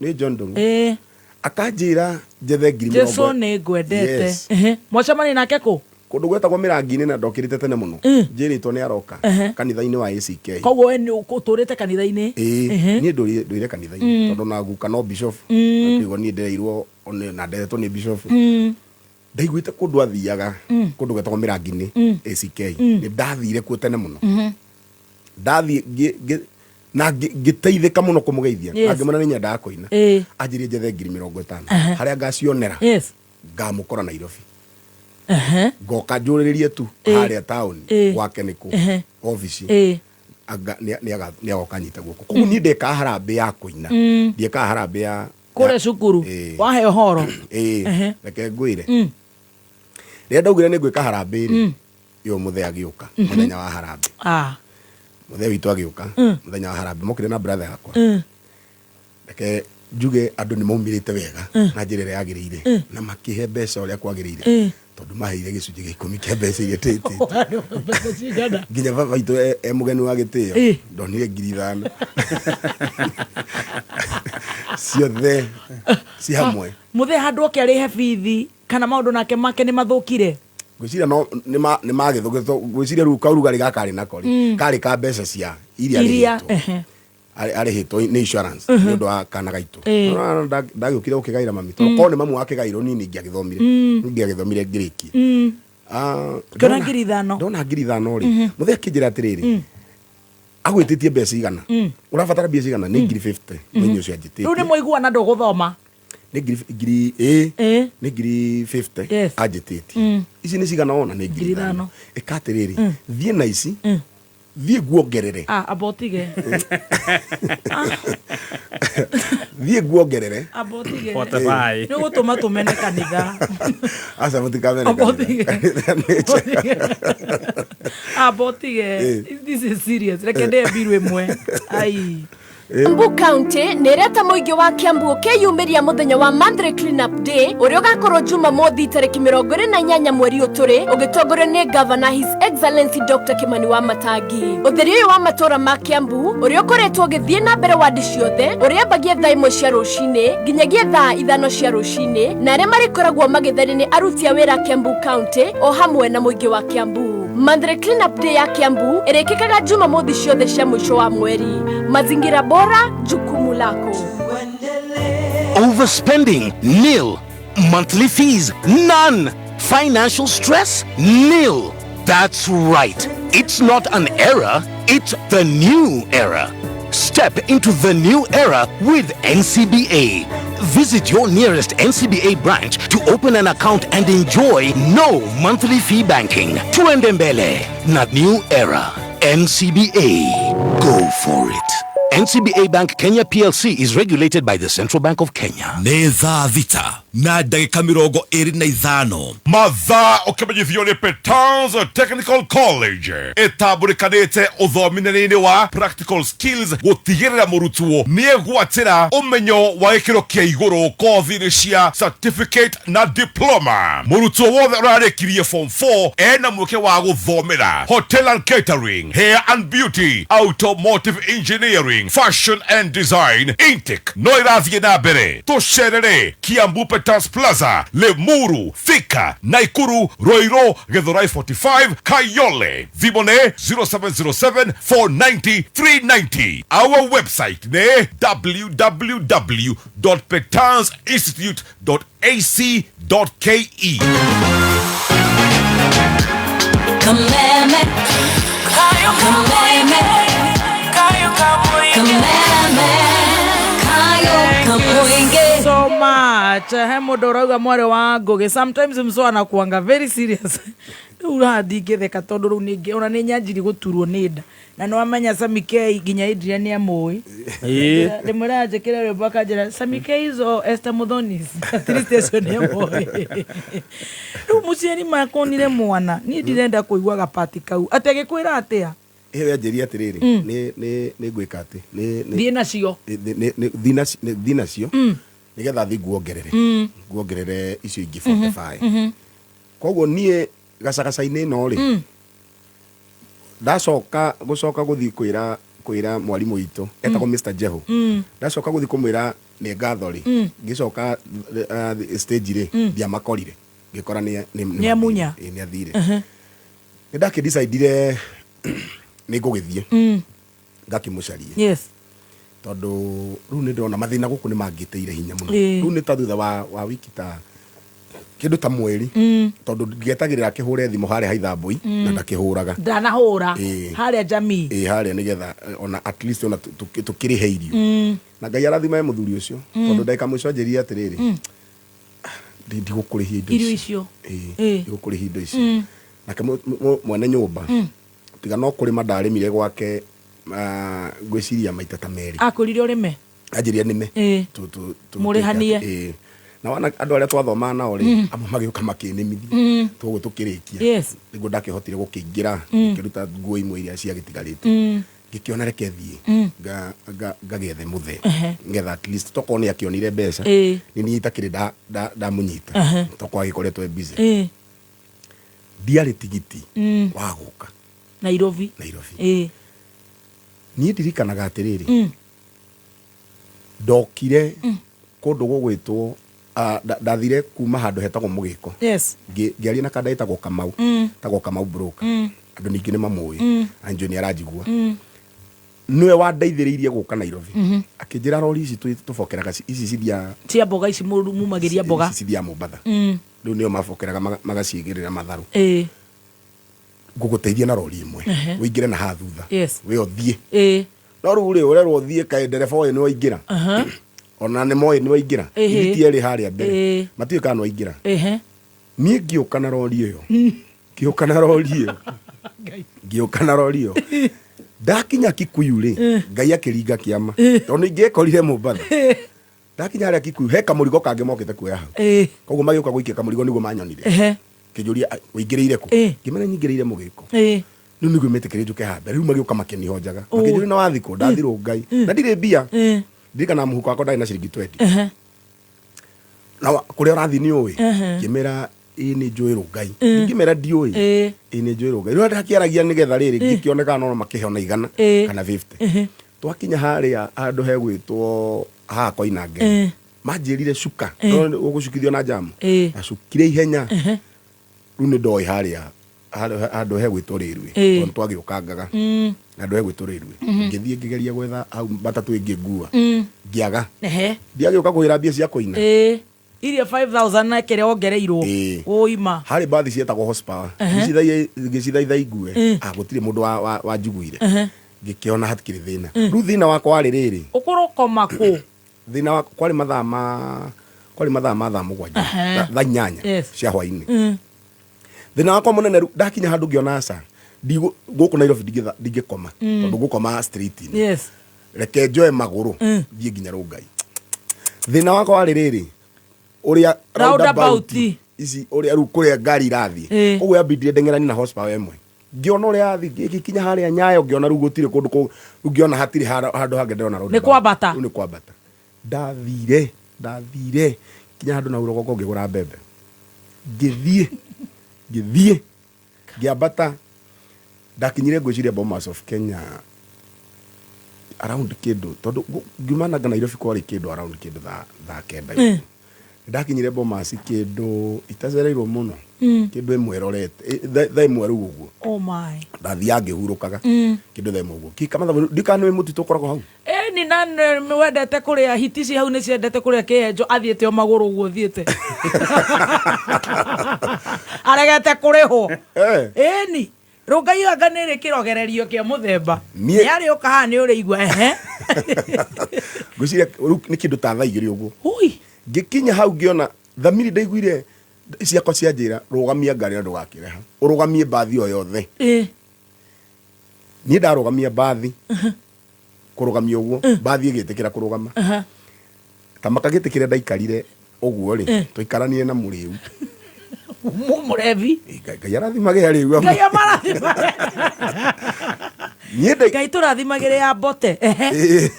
Nĩ John Ndung'u. Akanjĩra njethe ngiri Jesu mĩrongo nĩ ngwendete. Yes. Mwacemania nake kũ? Kũndũ gwetagwo Mĩrangi-inĩ, na ndokĩrĩte tene mũno, njĩrĩtwo nĩ aroka kanitha-inĩ wa ACK. Koguo we nĩ ũtũrĩte kanitha-inĩ? Ĩĩ. Niĩ ndũire kanitha-inĩ, tondũ na guka no bishop. Kĩguo niĩ ndereirwo na nderetwo nĩ bishop. Ndaiguĩte kũndũ athiaga, kũndũ gwetagwo Mĩrangi-inĩ ACK. Nĩ ndathire kuo tene mũno. Ndathiĩ na ngĩteithĩka mũno kũmũgeithia. Na ngĩmwĩra nĩ nyendaga kũina. Anjĩrire njethe ngiri 50 harĩa ngacionera. Ngamũkora Nairobi. Ngoka njũrĩrĩrie tu harĩa taũni gwake nĩ kũ obici. Nĩ agoka anyite guoko. Koguo niĩ ndekaga harambĩ ya kũina, ndiekaga harambĩ ya Kũrĩa cukuru. Ĩĩ. Waheo horo? Ĩĩ. Reke ngwĩre, rĩrĩa ndaugire nĩ ngwĩka harambĩ rĩ, yo mũthee agĩũka mũthenya wa harambĩ. Mũthee witũ agĩũka mũthenya wa harambĩ, mokire na brother yakwa. Reke njuge andũ nĩ maumĩrĩte wega na njĩra ĩrĩa yagĩrĩire, na makĩhe mbeca ũrĩa kwagĩrĩire, tondũ maheire gĩcunjĩ gĩa 10 kĩa mbeca iria tĩtĩte. Mbeca cigana? Nginya baba witũ e mũgeni wa gĩtĩo. Ndonire 5,000 ciothe ci hamwe. Mũthee handũ oke arĩhe bithi kana maũndũ nake make nĩ mathũkire? Ngwĩciria no nĩ magĩthũkĩte. Ngwĩciria rĩu kaurugarĩ gaka karĩ nako rĩ, karĩ ka mbeca cia iria Iria arĩhĩtwo. Arĩhĩtwo nĩ insurance nĩ ũndũ wa kana gaitũ. No, ndagĩũkire gũkĩgaĩra mami, tondũ korwo nĩ mamu wakĩgairwo, niĩ ningĩagĩthomire, ningĩagĩthomire ngĩrĩkie. Ah, Ngĩona 5,000. Ndona 5,000 rĩ, mũthee akĩnjĩra atĩrĩrĩ, Agwĩtĩtie mbeca igana. Ũrabatara mbia cigana? Nĩ 50,000. Mũini ũcio Rĩu anjĩtĩtie. nĩ mwaiguana ndũgũthoma. Nĩ ngiri ngiri ĩ Ĩ. nĩ 50,000 Yes. anjĩtĩtie. Ici nĩ cigana ona nĩ 5,000. 5,000. Ĩka atĩrĩrĩ, thiĩ na ici, thiĩ nguongerere. Ah, amba ũtige. Thiĩ nguongerere. Amba ũtige. 45. Nĩ ũgũtũma tũmene kanitha. Aca mũtikamene Amba kanitha. ũtige. Kanitha nĩ njega. Amba ũtige. This is serious. Reke ndĩe mbiru ĩmwe. Ai. Kiambu County nä ĩreta mũingĩ wa Kiambu ũkĩyumĩria mũthenya wa Monthly Cleanup Day ũrĩa ũgakorwo Jumamothi tarĩki 28 mweri ũyũ tũrĩ ũgĩtongorio nĩ Governor His Excellency Dr. Kimani wa Matangi. Ũtheri ũyũ wa matũũra ma Kiambu ũrĩa ũkoretwo ũgĩthiĩ na mbere wadi ciothe ũrĩambagia thaa 1 cia rũcinĩ nginyagia thaa 5 cia rũcinĩ na arĩa marĩkoragwo magĩtheria nĩ aruti a wĩra a Kiambu County o hamwe na mũingĩ wa Kiambu. Monthly Cleanup Day ya Kiambu ĩrĩkĩkaga Jumamothi ciothe cia mũico wa mweri. Mazingira bora, jukumu lako. Overspending, nil. Monthly fees, none. Financial stress, nil. That's right. It's not an era, it's the new era. Step into the new era with NCBA. Visit your nearest NCBA branch to open an account and enjoy no monthly fee banking. Tuendembele, not new era. NCBA. Go for it. NCBA Bank Kenya PLC is regulated by the Central Bank of Kenya. Nĩ thaa 6 na ndagĩka 25. Mathaa ũkĩmenyithio nĩ Petans Technical College ĩtambũrĩkanĩte ũthomithanĩinĩ wa practical skills gũtigĩrĩra mũrutwo nĩegwatĩra ũmenyo wa gĩkĩro kĩa igũrũ kothi-inĩ cia certificate na diploma. Mũrutwo wothe ũrarĩkirie form 4 ena mweke wa gũthomera hotel and catering, hair and beauty, automotive engineering, fashion and design. Intake no ĩrathiĩ na mbere. Tũcerere Kiambu Petans Plaza, Limuru, Thika, Naikuru, Ruiru, Githurai 45, Kayole. Thimũ nĩ 0707 490 390. Our website nĩ www.petansinstitute.ac.ke. Kameme, kameme, kameme, kayo kamuinge. So much. He mũndũ ũrauga mwarĩ wa Ngũgĩ sometimes mso anakuanga very serious. Rĩu haha ndingĩtheka tondũ rĩu ningĩ ona nĩ nyanjiri gũturwo nĩ nda na nĩ wamenya Sami K nginya Adrian nĩ amũĩ. Ĩĩ. Ndĩmwĩra anjĩkĩre rwĩmbo akanjĩra Sami K izo Esther Muthonis at least ũcio nĩ amũĩ. Rĩu mũciari makonire mwana niĩ ndirenda kũigua gapati kau atĩ agĩkwĩra atĩa? Ĩyo yanjĩria atĩrĩrĩ, nĩ ngwĩka atĩ Thiĩ nacio. Thiĩ nacio nĩgetha thiĩ nguongerere nguongerere icio ingĩ 45. Koguo niĩ gacagaca-inĩ ĩno rĩ, ndacoka gũcoka gũthiĩ kwĩra mwarimũ witũ etagwo Mr. Jehu. Ndacoka gũthiĩ kũmwĩra nĩ ngatho rĩ, ngĩcoka stage rĩ, ndiamakorire, ngĩkora Nĩ amunya. Ĩ, nĩ athire. Nĩ ndakĩdecidire nĩ ngũgĩthiĩ ngakĩmũcarie. Tondũ rĩu nĩ ndĩrona mathĩna gũkũ nĩ mangĩtĩire hinya mũno. Rĩu nĩ ta thutha wa wiki ta kĩndũ ta mweri, tondũ ngĩetagĩrĩra akĩhũre thimũ harĩa Haithambũi na ndakĩhũraga. Ndanahũra. Ĩĩ. Harĩa jamii. Ĩ harĩa nĩgetha ona at least ona tũkĩrĩhe irio. Na Ngai arathime mũthuri ũcio, tondũ ndagĩka mũico anjĩrire atĩrĩrĩ, ndigũkũrĩhia indo Irio ici. icio. Ĩĩ, Ĩĩ. ndigũkũrĩhia indo ici. Nake mwene nyũmba, tiga no kũrĩma ndarĩmire gwake, ngwĩciria maita ta merĩ. Akwĩrire ũrĩme. Anjĩrire nĩme. Ĩĩ. Mũrĩhanie. Ĩĩ. Na wana andũ arĩa twathomaga nao rĩ, amwe magĩũka makĩnĩmithia. Toguo tũkĩrĩkia. Nĩguo ndakĩhotire gũkĩingĩra, ngĩruta nguo imwe iria ciagĩtigarĩte. Ngĩkĩona reke thiĩ ngagethe mũthee. Nĩgetha at least tokorwo nĩ akĩonire mbeca. Nĩ niĩ itakĩrĩ ndamũnyita. Tokorwo agĩkoretwo e busy. Ndiarĩ tigiti wa gũka Nairobi. Nairobi. Niĩ ndirikanaga atĩrĩrĩ, ndokire kũndũ gũgwĩtwo ndathire kuma handũ hetagwo Mũgĩko. Ngĩaria na kanda ĩtagwo Kamau, ĩtagwo Kamau broker. Andũ ningĩ nĩ mamũĩ. Anjo nĩ aranjigua. Nĩwe wandeithĩrĩirie gũka Nairobi. Akĩnjĩra rori ici tũbokeraga ici cithiaga Cia mboga ici mumagĩria mboga. Ici cithiaga Mombatha. Rĩu nĩo mabokeraga magaciigĩrĩra matharũ. Ngũgũteithia na rori ĩmwe. Ehe. Ũingĩre na haha thutha. Yes. We ũthiĩ. Ĩĩ. No rĩu rĩ, ũrerwo ũthiĩ kaĩ ndereba ũyũ nĩ waingĩra. Aha. Ona nĩ moĩ nĩ waingĩra. Ĩhĩ. Ithiti erĩ harĩa mbere. Ĩĩ. Matiũĩ kana nĩ waingĩra. Ehe. Niĩ ngĩũka na rori ĩyo. Ngĩũka na rori ĩyo. Ngĩũka na rori ĩyo. Ndakinya Kikuyu rĩ, Ngai akĩringa kĩama. Tondũ nĩ ingĩekorire Mombatha. Ndakinya harĩa Kikuyu, he kamũrigo kangĩ mokĩte kuoya hau. Ĩĩ. Koguo magĩũka gũikia kamũrigo nĩguo manyonire. Ehe. Kĩnjũria ũingĩrĩire kũ? Ĩĩ. Ngĩmera nyingĩrĩire mũgĩko. Ĩĩ. Rĩu nĩguo metĩkĩrie njũke haha mbere. Rĩu magĩũka makĩnihonjaga. Ũ. Makĩnjũria na wathiĩ kũ? Ndathiĩ Rũngai. Na ndirĩ mbia. Ĩĩ. Ndirikana mũhuko wakwa ndarĩ na ciringi 20. Ehe. Na kũrĩa ũrathiĩ nĩ ũĩ? Ehe. Ngĩmera ĩĩ nĩ njũĩ Rũngai. Ĩĩ. Ngĩmera ndiũĩ. Ĩĩ. Ĩĩ nĩ njũĩ Rũngai. Rĩu ndakĩaragia nĩgetha rĩrĩ ngĩkĩoneka no makĩhe ona 100 Ĩĩ. kana 50. Ehe. Twakinya harĩa handũ hegwĩtwo haha Koinange. Ĩĩ. Manjĩrire cuka. Ĩĩ. No ũgũcukithio na jamu. Ĩĩ. Ndacukire ihenya. Ehe. Rĩu nĩ ndoĩ harĩa handũ hegwĩtwo Rĩrwĩ. Ĩĩ. Tondũ twagĩũkangaga. Handũ hegwĩtwo Rĩrwĩ. Ngĩthiĩ ngĩgeria gwetha hau matatũ ĩngĩ ngua. Ngĩaga. Ehe. Ndiagĩũka kũgĩra mbia cia kũina. Ĩĩ. Iria 5000 na kĩrĩa wongereirwo. Ĩĩ. Ũima. Harĩ mbathi cietagwo horsepower. Ehe. Ngĩcithaitha igue. Ĩĩ. Ah, gũtirĩ mũndũ wanjiguire. Ehe. Ngĩkĩona hatikĩrĩ thĩna. Rĩu thĩna wakwa warĩ rĩrĩ. Ũkũrũkoma kũ? Thĩna wakwa kwarĩ mathaa ma kwarĩ mathaa ma thaa 7. Ehe. Thaa 8 Yes. cia hwainĩ. Thĩna wakwa mũnene rĩu ndakinya handũ ngĩona aca. Gũkũ Nairobi ndingĩkoma. Tondũ ngũkoma street-inĩ. Yes. Reke njoe magũrũ thiĩ nginya Rũngai. Thĩna wakwa warĩ rĩrĩ ũrĩa Roundabout. ici ũrĩa rĩu kũrĩa ngari irathiĩ. Ĩĩ. Koguo yambindire ndeng'erani na horsepower ĩmwe. Ngĩona ũrĩa yathiĩ ĩgĩkinya harĩa Nyayo ngĩona rĩu gũtirĩ kũndũ kũ rĩu ngĩona hatirĩ handũ hangĩ ndĩrona Nĩ kwambata. Rĩu nĩ kwambata. Ndathire nginya handũ na rũgongo ngĩgũra mbembe. Ngĩthiĩ ngĩambata ndakinyire ngwĩciria Bomas of Kenya around kĩndũ tondũ ngiuma nanga Nairobi kwarĩ kĩndũ around kĩndũ thaa 9. Ndakinyire Bomas kĩndũ itacereirwo mũno. Kĩndũ ĩmwe ĩrorete thaa 1 rĩu ũguo. Oh my. Ndathiaga ngĩhurũkaga kĩndũ thaa 1 ũguo. Kĩkamatha ndikana nĩ mũtitũ ũkoragwo hau. Ĩni na nĩ wendete kũrĩa hiti ci hau nĩ ciendete kũrĩa kĩenjo athiĩte o magũrũ ũguo thiĩte. Aregete kũrĩhwo. Ĩni. Rũngai anga nĩ rĩ kĩrogererio kĩa mũthemba. Niĩ- Nĩ arĩũka haha nĩ ũrĩigua ehe. Ngwĩciria rĩu nĩ kĩndũ ta thaa 2 ũguo. Ui. Ngĩkinya hau ngĩona thamiri ndaiguire ciakwa cianjĩra rũgamia ngari na ndũgakĩre hau. Ũrũgamie mbathi o yothe. Ĩĩ. Niĩ ndarũgamia mbathi. Kũrũgamia ũguo mbathi ĩgĩtĩkĩra kũrũgama. Aha. Ta makagĩtĩ kĩrĩa ndaikarire ũguo rĩ tũikaranie na mũrĩu. Mũrebi. Ngai arathimage arĩu. Ngai amarathimage. Niĩ Ngai tũrathimagĩre ya mbote. Ehe.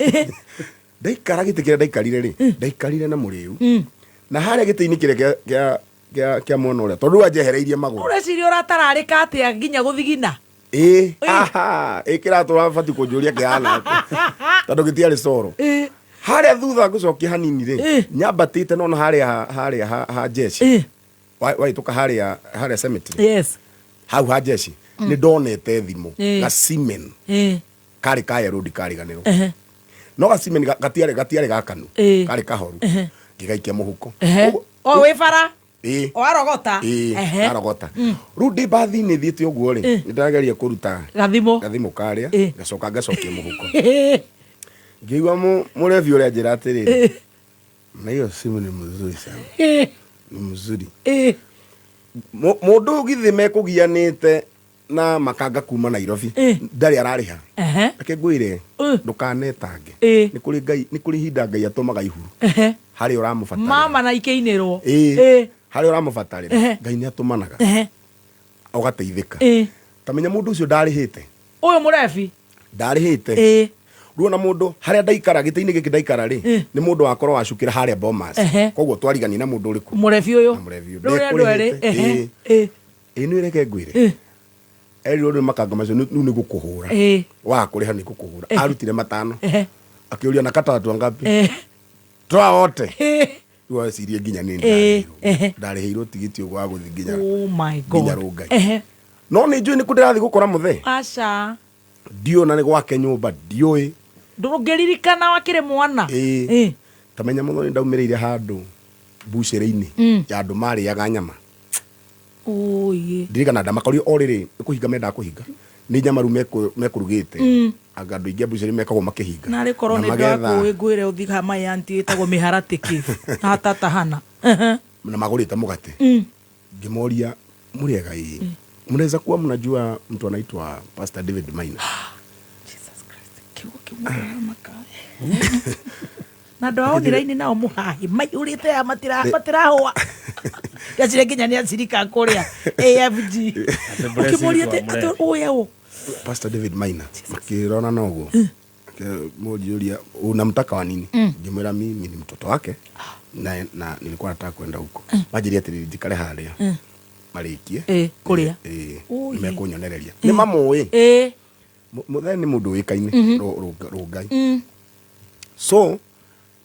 Ndaikara gĩtĩ kĩrĩa ndaikarire rĩ ndaikarire na mũrĩu. Na harĩa gĩtĩ-inĩ kĩrĩa kĩa mwena ũrĩa tondũ rĩu anjehereirie magũrũ. Ũreciria ũratararĩka atĩa nginya gũthigina? Ĩĩ. Aha, ĩ kĩratũ ũrabatiĩ kũnjũria kĩhana atĩa. Tondũ gĩtiarĩ coro. Harĩa thutha ngũcokia hanini rĩ nyambatĩte nona harĩa ha jeshi. Waitũka harĩa cemetery. Yes. Hau ha jeshi nĩ ndonete thimũ Ĩĩ. gacimen Ĩĩ. karĩ ka yellow ndikariganĩrwo. Ehe. No gacimen gatiarĩ gakanu. Ĩĩ. Karĩ kahoru. Ehe. Ngĩgaikia mũhuko. Ehe. O wĩ bara? Ĩĩ. O arogota? Ĩĩ, Ehe. arogota. Rĩu ndĩ mbathi-inĩ thiĩte ũguo rĩ nĩ ndĩrageria kũruta gathimũ karĩa Ĩĩ. ngacoka ngacokia mũhuko. Ngĩigua mũrebi ũrĩa anjĩra atĩrĩrĩ na hiyo simu ni mzuri sana. Ni mzuri. Mũndũ githĩ mekũgianĩte na makanga kuma Nairobi ndarĩ ararĩha. Ehe. Reke ngwĩre ndũkanetange. Nĩ kũrĩ Ngai, nĩ kũrĩ ihinda Ngai atũmaga ihuru. Ehe. Harĩa ũramũbatarĩra. Mama na ikĩinĩrwo. Ĩĩ. Harĩa ũramũbatarĩra Ehe. Ngai nĩ atũmanaga. Ehe. Ũgateithĩka. Ĩĩ. Ta menya mũndũ ũcio ndarĩhĩte. Ũyũ mũrebi. Ndarĩhĩte. Ĩĩ. Rĩu ona mũndũ harĩa ndaikara gĩtĩ-inĩ gĩkĩ ndaikara rĩ nĩ mũndũ wakorwo wacukĩra harĩa Bomas. Ehe. Koguo twarigania na mũndũ ũrĩkũ? Mũrebi ũyũ. Na mũrebi ũyũ. Rĩu ũrĩa andũ erĩ. Ndekũrĩhĩte. Ehe. Ĩĩ. Ĩĩ nĩ reke ngwĩre. Erirwo nĩ makanga macio rĩu nĩ gũkũhũra. Ĩĩ. Waga kũrĩha nĩ gũkũhũra. Ehe. Arutire 5. Ehe. Akĩũria na katatu ngapi? Ehe. Toa wote. Ĩĩ. Rĩu wecirie nginya nĩ Ĩĩ. Ehe. ndarĩhĩirwo tigiti ũguo wa gũthiĩ nginya Oh my God. nginya Rũngai. Ehe. No nĩ njũĩ nĩ kũ ndĩrathiĩ gũkora mũthee. Aca. Ndiũĩ ona nĩ gwake nyũmba ndiũĩ. Ndũngĩririkana wakĩrĩ mwana. Ĩĩ. Ta menya mũthoni ndaumĩrĩire handũ mbucĩrĩ-inĩ ya andũ marĩaga nyama. Ũiĩ. Ndirikana ndamakorire o rĩrĩ nĩ kũhinga mendaga kũhinga, nĩ nyama rĩu mekũrugĩte. Anga andũ aingĩ a mbucĩrĩ mekagwo makĩhinga. Narĩ korwo Na nĩ magetha ndakũĩ ngwĩre ũthiĩ ha my auntie ĩtagwo mĩharatĩ kĩ hatatahana. Na magũrĩte mũgate. Ngĩmoria, mũrĩega? Ĩĩ. Mnaweza kuwa mnajua mtu anaitwa Pastor David Maina? Kiugo kĩmwe ndĩramaka. Na andũ a online nao mũhahi maihũrĩte aya matirahũa. Ndecire nginya nĩ acirika kũrĩa AFG. Ũkĩmũria atĩ atĩ ũyũ ũ? Pastor David Maina. Makĩrona noguo mũnjũria, unamtaka wa nini? Ngĩmwĩra mimi ni mtoto wake na nilikuwa nataka kwenda huko. Manjĩria atĩrĩrĩ, njikare harĩa marĩkie Kũrĩa. Ĩĩ, Ũi. nĩmekũnyonereria, nĩ mamũĩ. Mũthee nĩ mũndũ ũĩkaine Rũngai. So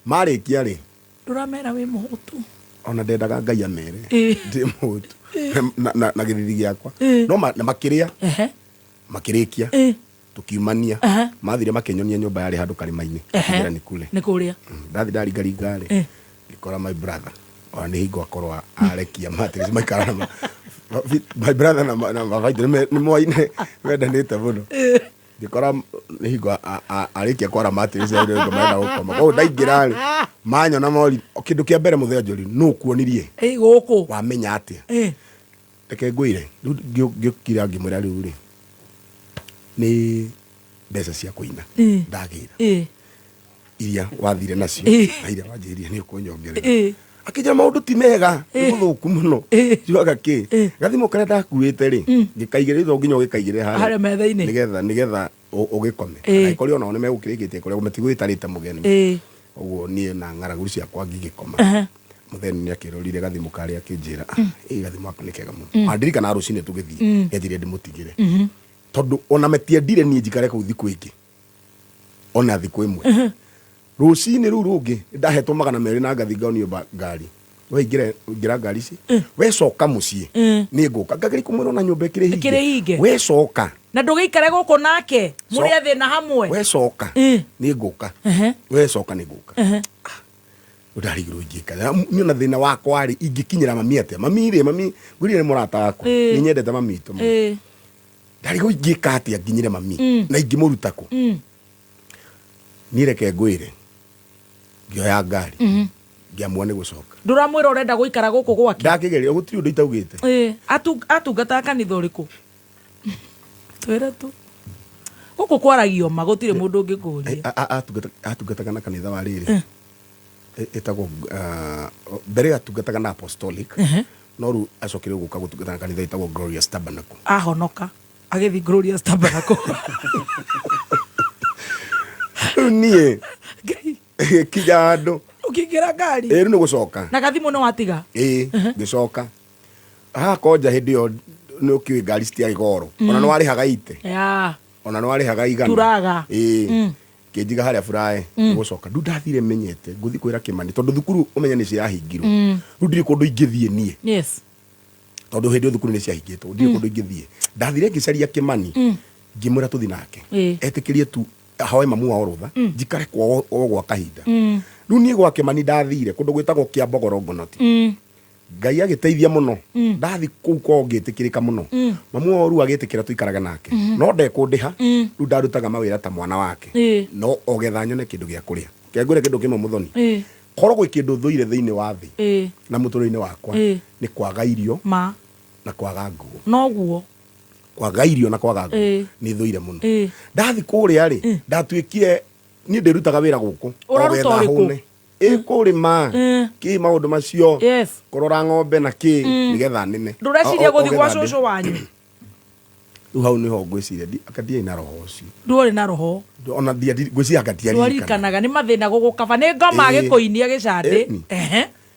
marĩkia rĩ, Ndũramera wĩ mũhũtu. Ona ndendaga Ngai amere ndĩ mũhũtu na gĩthithi gĩakwa. No na makĩrĩa, makĩrĩkia, tũkiumania. Mathire makĩnyonia nyũmba yarĩ handũ karĩma-inĩ. Ngĩra nĩ kule. Nĩ kũrĩa. Ndathi ndaringaringa rĩ, ngĩkora my brother ona nĩ hingo akorwo arekia mattress maikara na my brother na baba itũ nĩ moaine mendanĩte mũno. Ngĩkora nĩ hingo arĩkia kwara mattress ya hingo marenda gũkoma. Koguo ndaingĩra rĩ, manyona mori, kĩndũ kĩa mbere mũthenya njũri, nũ kuonirie Gũkũ. Wamenya atĩa? Reke ngwĩre rĩu, ngĩũkira ngĩmwĩra rĩu rĩ, nĩ mbeca cia kũina ndagĩra iria wathire nacio na iria wanjĩrire nĩ ũkũnyongerera. Akĩnjĩra maũndũ ti mega, nĩ gũthũku mũno. Njugaga kĩ gathimũ karĩa ndakuĩte rĩ, ngĩkaigĩrĩra to nginya ũgĩkaigĩrĩre harĩa metha-inĩ. Nĩgetha ũgĩkome. Na ĩkorwo onao nĩ megũkĩrĩkĩtie kũrĩa matigũgĩtarĩte mũgeni. Ũguo niĩ na ng'aragu ciakwa ngĩgĩkoma. Mũtheni nĩ akĩrorire gathimũ karĩa, akĩnjĩra, "Ah, ĩ gathimũ gaka nĩ kega mũno." Andirikana rũcinĩ tũgĩthiĩ, nĩanjĩrire ndĩmũtigĩre tondũ ona matiendire niĩ njikare kũu thikũ ĩngĩ ona thikũ ĩmwe. Rũcinĩ rũu rũngĩ ndahetwo 200 na ngathi ngonio ngari, we ingĩra ingĩra ngari ici, we coka mũciĩ, nĩ ngũka. Ngageria kũmwĩra ona nyũmba ĩkĩrĩ Ĩkĩrĩ hinge. We coka. Na ndũgĩikare gũkũ nake mũrĩ thĩna hamwe. We coka, nĩ ngũka. We coka, nĩ ngũka. Ndarigirwo ingĩka niĩ na thĩna wakwa rĩ, ingĩkinyĩra mami atĩa? Mami rĩ, mami ngwĩrire nĩ mũrata wakwa. Nĩ nyendete mami witũ mũno. Ndarigwo ingĩka atĩa nginyĩre mami na ingĩmũruta kũ. Niĩ reke ngwĩre, ngĩoya ngari, ngĩamua nĩ gũcoka. Ndũramwĩra ũrenda gũikara gũkũ gwake? Ndakĩgeria, gũtirĩ ũndũ itaugĩte. Atungataga kanitha ũrĩkũ? Twĩre tu, gũkũ kwaragio ma, gũtirĩ mũndũ ũngĩkũria. Atungataga na kanitha wa rĩrĩ ĩtagwo mbere ĩyo atungataga na Apostolic, no rĩu acokire gũka gũtungata na kanitha ĩtagwo Glorious Tabernacle. Ahonoka agĩthiĩ Glorious Tabernacle. Rĩu niĩ kinya handũ Ũkĩingĩra ngari. Ĩ, rĩu nĩ gũcoka. Na gathimũ nĩ watiga? Ĩ, ngĩcoka haha konja. Hĩndĩ ĩyo nĩ ũkĩũĩ ngari citiarĩ goro. Ona nĩ warĩhaga ite. Ona nĩ warĩhaga 100. Turaga. Ĩ. Kĩnjiga harĩa burae. Gũcoka ndu ndathire menyete ngũthi kwĩra Kĩmani tondũ thukuru ũmenye nĩ cirahingirwo. Rĩu ndirĩ kũndũ ingĩthiĩ niĩ. Tondũ hĩndĩ ĩyo thukuru nĩ ciahingĩtwo, ndirĩ kũndũ ingĩthiĩ. Ndathire ngĩcaria Kĩmani, ngĩmwĩra tũthi nake. Etĩkĩrie tu ahoe mamu wao rũtha njikare kwao o gwa kahinda. Rĩu niĩ gwa Kĩmani ndathire kũndũ gwĩtagwo Kĩambogoro Ngonoti. Ngai agĩteithia mũno. Ndathi kũu kwao ngĩtĩkĩrĩka mũno. Mamu wao rĩu agĩtĩkĩra tũikarage nake. No ndekũndĩha. Rĩu ndarutaga mawĩra ta mwana wake. No ogetha nyone kĩndũ gĩa kũrĩa. Reke ngwĩre kĩndũ kĩmwe, Mũthoni. Korwo gwĩ kĩndũ thũire thĩinĩ wa thĩ na mũtũrĩre-inĩ wakwa nĩ kwaga irio ma na kwaga nguo. Noguo. Kwaga irio na kwaga nguo nĩ thũire mũno. Ndathi kũrĩa rĩ, ndatuĩkire niĩ ndĩrutaga wĩra gũkũ. Ũraruta Ogetha ũrĩkũ? hũne. Ĩ, kũrĩma kĩ maũndũ macio, kũrora ng'ombe na kĩ, nĩgetha nĩme. Ndũreciria gũthiĩ gwa Ogetha cũcũ wanyu? Rĩu hau nĩho ngwĩciria anga ndiarĩ na roho ũcio. Ndwarĩ na roho. Ona ngwĩciria anga ndiaririkanaga. Ndwaririkanaga nĩ mathĩna gũgũkaba nĩ ngoma. Agĩkũinia gĩcandĩ. Ĩni.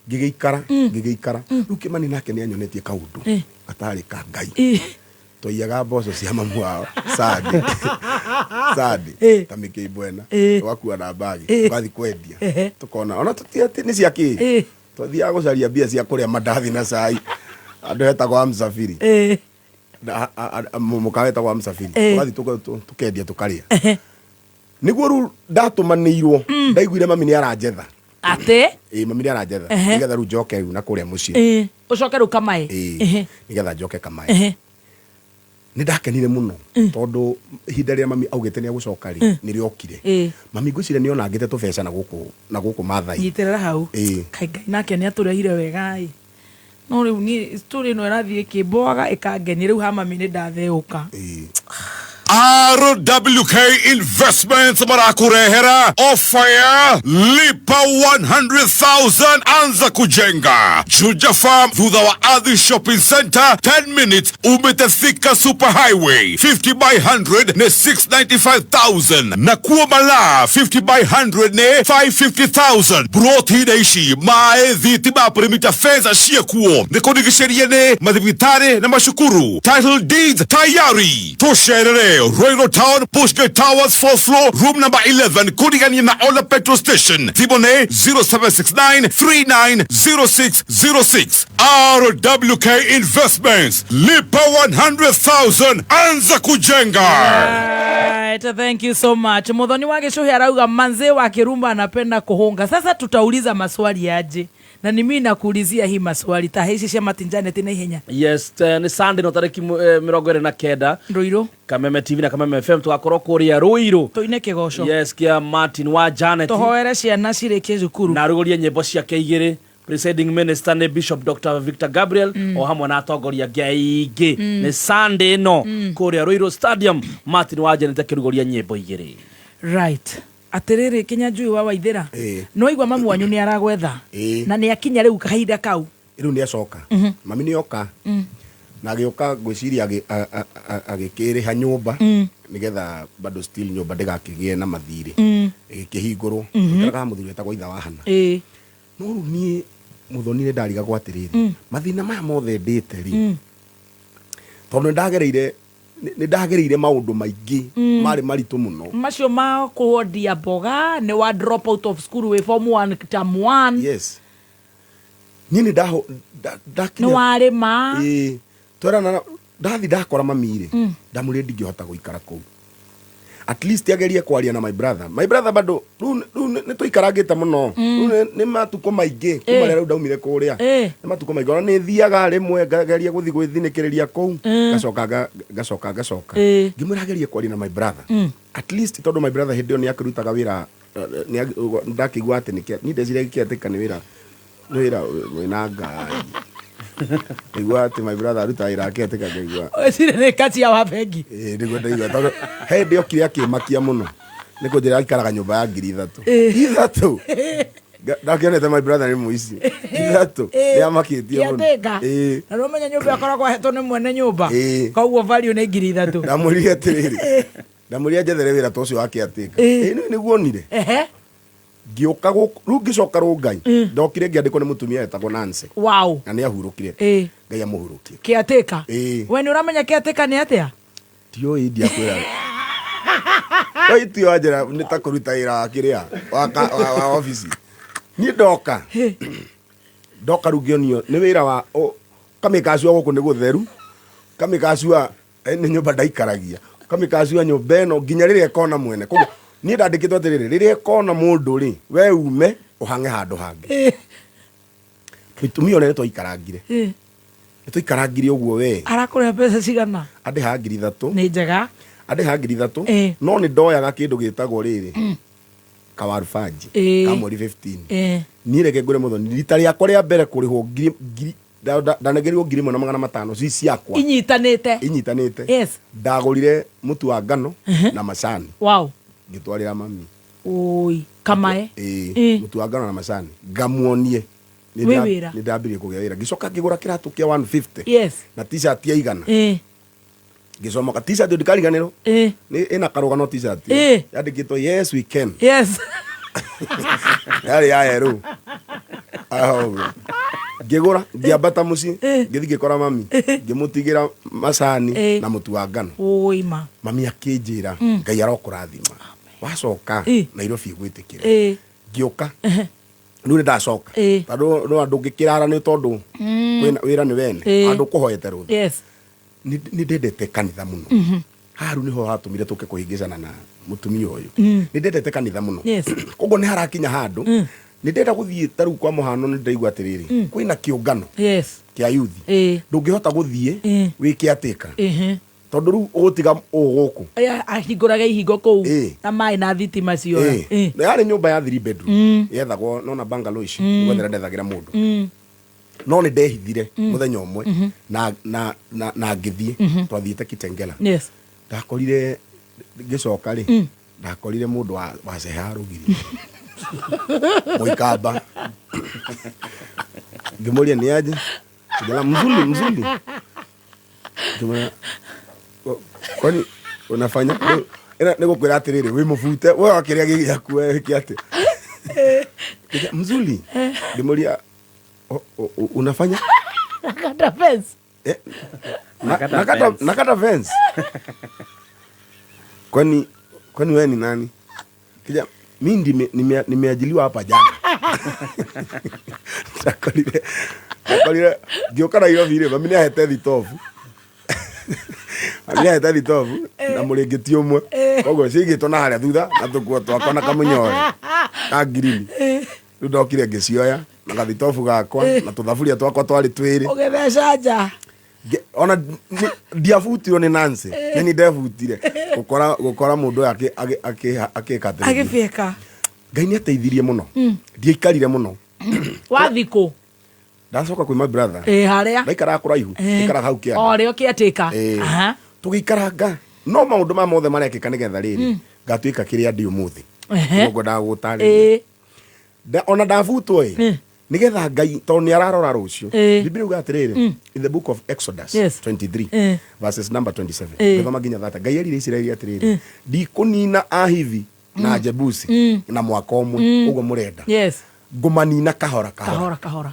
Ngĩgĩikara, ngĩgĩikara. Rĩu Kĩmani nake nĩ anyonetie kaũndũ gatarĩ ka Ngai. Twaiyaga mboco cia mamu wao Sunday Sunday ta mĩkĩmbo ĩna, tũgakua na mbagi, tũgathiĩ kwendia, tũkona ona tũti nĩ cia kĩ. Twathiaga gũcaria mbia cia kũrĩa mandathi na cai andũ hetagwo wa Msafiri. Mũkawa wetagwo wa Msafiri. Tũgathiĩ tũkendia tũkarĩa. Nĩguo rĩu ndatũmanĩirwo, ndaiguire mami nĩ aranjetha. Atĩ? Ĩĩ, mami nĩ aranjetha nĩgetha rĩu njoke rĩu na kũrĩa mũciĩ. Ũcoke rĩu Kamaĩ. Ĩĩ, nĩgetha njoke Kamaĩ. Nĩ ndakenire mũno tondũ ihinda rĩrĩa mami augĩte nĩ egũcoka rĩ, nĩ rĩokire. Mami ngwĩciria nĩ onangĩte tũbeca na gũkũ na gũkũ Maathai. Nyitĩrĩra hau. Ĩĩ. Kaĩ Ngai nake nĩ atũrehire wega ĩ. No rĩu niĩ story ĩno ĩrathiĩ ĩkĩmboaga ĩkangenia rĩu ha mami nĩ ndatheũka. RWK Investments marakurehera ofa ya lipa 100,000 anza kujenga Juja Farm thutha wa Ardhi Shopping Center 10 minutes umite Thika Super Highway 50 by 100 ni 695,000 na kuo Malaa 50 by 100 ni 550,000 broti ici maĩ thitima perimeter fence ciekuo nĩ kũrigicĩrie nĩ mathibitarĩ na macukuru title deeds tayari tũcerere Royal Town Bushgate Towers 4th floor room number 11 kũrigania na Ola petrol station thimũ nĩ 0769 390606 RWK Investments lipa 100,000 anza kujenga. Right, thank you so much. Muthoni wa Gĩcũhĩ arauga manzee wa Kirumba anapenda kuhonga. Sasa tutauliza maswali aje? Na ni mimi nakuulizia hii maswali ta ici cia Martin Janet na ihenya. Yes, nĩ Sunday no tarĩki 29. Ruiru. Kameme TV na Kameme FM tugakorwo kũrĩa Ruiru. Tuine kĩgoco. Yes, kia Martin wa Janet. Tũhoere ciana cirĩkie cukuru. Na arugũrie nyĩmbo ciake igĩrĩ. Presiding minister nĩ Bishop Dr. Victor Gabriel o hamwe na atongoria angĩ aingĩ. Nĩ Sunday ĩno kũrĩa Ruiru Stadium Martin wa Janet akĩrugũria nyĩmbo igĩrĩ. Right. Atĩrĩrĩ Kĩnyanjui wa Waithĩra. No igua mamu wanyu nĩ aragwetha. Na nĩ akinya rĩu kahinda kau. Rĩu nĩ acoka. Mami nĩ oka. Na agĩũka ngwĩciria agĩkĩrĩha nyũmba nĩgetha bado still nyũmba ndĩgakĩgĩe na mathirĩ. Ĩgĩkĩhingũrwo. Ikaraga mũthuri wetagwo itha wa Hana. No rĩu niĩ Muthoni nĩ ndarigagwo atĩrĩrĩ, mathĩna maya mothe ndĩte rĩ, tondũ nĩ ndagereire maũndũ maingĩ marĩ maritũ mũno. Macio ma kũendia mboga nĩ wa drop out of school wĩ form 1 term 1. Yes. Niĩ nĩ ndakinya. Nĩ warĩma. Ĩĩ. Twerana ndathi ndakora mami rĩ, ndamwĩrire ndingĩhota gũikara kũu. At least agerie kwaria na my brother. My brother bado rĩu nĩ tũikarangĩte mũno. Rĩu nĩ matukũ maingĩ kuma rĩrĩa rĩu ndaumire kũrĩa. Nĩ matukũ maingĩ. Ona nĩ thiaga rĩmwe ngageria gũthiĩ gwĩthinĩkĩrĩria kũu, ngacoka ngacoka ngacoka. Ngĩmwĩra agerie kwaria na my brother. At least tondũ my brother hĩndĩ ĩyo nĩ akĩrutaga wĩra, ndakĩigua atĩ nĩkĩ, niĩ ndeciria gĩkĩatĩka nĩ wĩra, nĩ wĩra wĩna ngari. Ndaigua atĩ my brother arutaga wĩra akĩatĩka ngaigua. Weciria nĩ kacia wa bengi. Ĩĩ, nĩguo ndaigua tondũ he hĩndĩ okire akĩmakia mũno. Nĩ kũnjĩra aikaraga nyũmba ya 3,000. 3,000. Ndakĩonete my brother nĩ mũici. 3,000. Nĩamakĩtie mũno. Kĩatĩka. Ĩĩ. Na nĩũmenya nyũmba ĩkoragwo ahetwo nĩ mwene nyũmba. Ĩĩ. Koguo value nĩ 3,000. Ndamwĩrire atĩrĩrĩ. Ndamwĩrire njethere wĩra ta ũcio wa kĩatĩka. Ĩĩ, nĩguo onire. Ngĩũka gũkũ, rĩu ngĩcoka Rũngai. Ndokire ngĩandĩkwo nĩ mũtumia wetagwo Nancy. Wow. Na nĩ ahurũkire. Ngai amũhurũkie. Kĩatĩka. Ĩĩ. We nĩ ũramenya kĩatĩka nĩ atĩa? Ndiũĩ ndiakwĩra. Oi ti wa njĩra nĩ ta kũruta wĩra wa kĩrĩa, wa obici. Niĩ ndoka. Ndoka rĩu ngĩonio nĩ wĩra wa, kamĩkacua gũkũ nĩ gũtheru. Kamĩkacua nĩ nyũmba ndaikaragia. Kamĩkacua nyũmba ĩno nginya rĩrĩa ĩkona mwene. Koguo niĩ ndandĩkĩtwo atĩrĩrĩ, rĩrĩa ĩkona mũndũ rĩ, we ume ũhange handũ hangĩ. Mũtumia ũrĩa nĩtwaikarangire. Nĩtwaikarangire ũguo we. Arakũrĩha mbeca cigana? Andĩhaga 3,000. Nĩ njega. Andĩhaga 3,000. No nĩ ndoyaga kĩndũ gĩtagwo rĩrĩ. Kawarubanji. Ka mweri 15. Niĩ reke ngwĩre Mũthoni, rita rĩakwa rĩa mbere kũrĩhwo ngiri, ngiri, ndanengerirwo 1,500 ci ciakwa. Inyitanĩte. Inyitanĩte. Yes. Ndagũrire mũtu wa ngano na macani. Wow. Ngĩtwarĩra mami. Oi, kamae. Ĩĩ, mũtu wa ngano na macani. Ngamuonie. Wĩ wĩra. Nĩ ndambirie kũgĩa wĩra. Ngĩcoka ngĩgũra kĩratũ kĩa 150. Yes. Na t-shirt ya 100. Ngĩcomoka t-shirt ndikariganĩrwo. Nĩ ĩna karũgano t-shirt. Yandĩkĩtwo yes we can. Yes. Yarĩ ya yerũ. Aho. Ngĩgũra, ngĩambata mũciĩ, ngĩthiĩ ngĩkora mami, ngĩmũtigĩra macani na mũtu wa ngano. Oi ma. Mami akĩnjĩra, Ngai arokũrathima. Wacoka Nairobi ĩgwĩtĩkĩre. Ngĩũka. Rĩu nĩ ndacoka. Tondũ no andũ ngĩkĩrara nĩ tondũ kwĩna wĩra nĩ wene. Andũ kũhoete rũtha. Yes. Nĩ ndendete kanitha mũno. Haha rĩu nĩho hatũmire tũke kũhĩngĩcana na mũtumia ũyũ. Nĩ ndendete kanitha mũno. Yes. Koguo nĩ harakinya handũ. Nĩ ndenda gũthiĩ ta rĩu kwa mũhano nĩ ndĩraigua atĩrĩrĩ, kwĩna kĩũngano kĩa yuthi, ndũngĩhota gũthiĩ wĩke atĩka, tondũ rĩu ũgũtiga ũũ gũkũ. Aya ahingũraga ihingo kũu na maĩ na thitima ciora. Na yarĩ nyũmba ya 3 bedroom, yethagwo nona bungalow ici, gwethera ndethagĩra mũndũ. No nĩ ndehithire mũthenya ũmwe na ngĩthiĩ. Twathiĩte Kitengela. Ndakorire ngĩcoka rĩ, ndakorire mũndũ wacehaga rũgiri mũikamba. Ngĩmũria, "Nĩ aje kijana?" "Mzuri, mzuri." Ngĩmwĩra, "Kwani unafanya ĩna?" Nĩ gũkwĩra atĩrĩrĩ, wĩ mũbute we wakĩrĩa gĩaku we wĩke atĩ. Kijana, "Mzuri." Ngĩmũria, "Unafanya?" Nakata fence. Nakata fence. Nakata fence. Kwani wewe ni nani?" Kija, "Mi nimeajiliwa hapa jana." Ndakorire ngĩũka Nairobi rĩ, mami nĩahete thitobu, mami nĩahete thitobu na mũrĩngĩti ũmwe, koguo ciigĩtwo na harĩa thutha na tũkuo twakwa na kamũnyore ka ngirini. Rĩu ndokire ngĩcioya na gathitobu gakwa na tũthaburia twakwa twarĩ twĩrĩ. Ũgĩtheca nja. Ona ndiabutirwo nĩ Nancy, nĩ ni ndebutire gũkora mũndũ ũyũ akĩka atĩrĩrĩ. Agĩbieka. Ngai nĩ ateithirie mũno. Ndiaikarire mũno. Wathi kũ? Ndacoka kwĩ my brother. Ĩ harĩa? Ndaikaraga kũraihu. Ndaikaraga hau kĩanda. O rĩo kĩatĩka. Tũgĩikaranga, no maũndũ maya mothe marekĩka nĩgetha rĩrĩ, ngatuĩka kĩrĩa ndĩ ũmũthĩ. Nĩguo ngwendaga gũgũtarĩria. Ona ndabutwo ĩ, nĩgetha Ngai tondũ nĩ ararora rũciũ. Biblia yuga atĩrĩrĩ, in the book of Exodus 23 verses number 27, gĩthoma nginya 30, Ngai erire Isiraeli atĩrĩrĩ, "Ndikũnina Ahivi na Jebusi na mwaka ũmwe ũguo mũrenda, ngũmanina kahora kahora." Kahora kahora.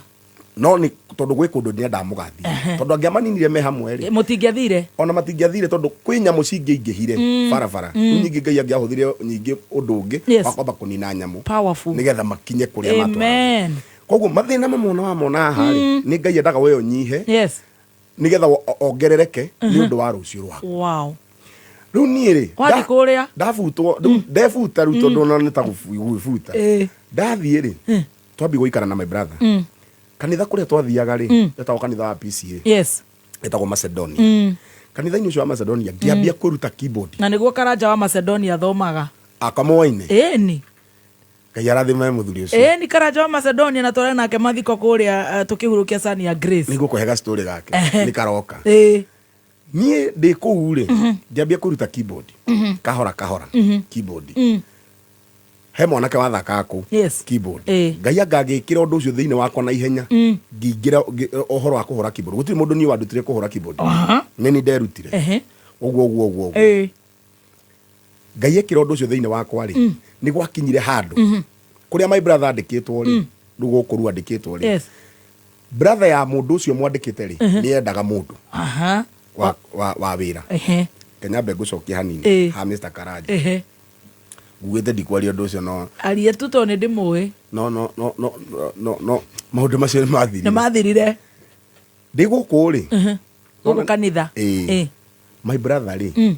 No nĩ tondũ gwĩ kũndũ nĩendaga mũgathiĩ, tondũ angĩamaninire me hamwe rĩ, Mũtingĩathire. Ona matingĩathire, tondũ kwĩ nyamũ cingĩingĩhire barabara. Rĩu nyingĩ Ngai angĩahũthire nyingĩ ũndũ ũngĩ wa kwamba kũnina nyamũ Powerful. nĩgetha makinye kũrĩa matwara. Amen. Koguo mathĩna mamwe ona wamona haha rĩ, nĩ Ngai endaga we ũnyihe nĩgetha ongerereke nĩ ũndũ wa rũciũ rwaku. Rĩu niĩ rĩ, Wathiĩ kũrĩa? Ndabutwo rĩu, ndebuta rĩu, tondũ ona nĩ ta gwĩbuta. Ndathiĩ rĩ, twambi gũikara na my brother. Kanitha kũrĩa twathiaga rĩ, etagwo kanitha wa PCA, etagwo Macedonia. Kanitha-inĩ ũcio wa Macedonia ngĩambia kwĩruta keyboard. Na nĩguo Karanja wa Macedonia athomaga. Akamoa-inĩ. Ĩni. Ngai arathime mũthuri ũcio. Ĩni, Karanja wa Macedonia, na twarĩ nake mathiko kũrĩa, tũkĩhurũkia cani ya Grace. Nĩ ngũkũhe gastory gake. Nĩ karoka. Niĩ ndĩ kũu rĩ, ngĩambia kwĩruta keyboard kahora kahora. Keyboard, he mwanake wathakaga kũu keyboard. Ngai anga agĩkĩra ũndũ ũcio thĩinĩ wakwa na ihenya, ngĩingĩra ũhoro wa kũhũra keyboard. Gũtirĩ mũndũ niĩ wandutire kũhũra keyboard, nĩ ni nderutire. Ũguo ũguo ũguo ũguo. Ngai ekĩra ũndũ ũcio thĩinĩ wakwa rĩ, nĩ gwakinyire handũ kũrĩa my brother andĩkĩtwo rĩ, rĩu gũkũ rĩu andĩkĩtwo rĩ, brother ya mũndũ ũcio mwandĩkĩte rĩ, nĩ endaga mũndũ wa wĩra. Kenyambe ngũcokia hanini ha Mr. Karanja. Ngugĩte ndikwaria ũndũ ũcio, no Aria tu tondũ nĩ ndĩmũĩ. No, no, no, no, no, no, maũndũ macio nĩ mathirire. Nĩ mathirire. Ndĩ gũkũ rĩ, Gũkũ kanitha. Ĩĩ. My brother rĩ,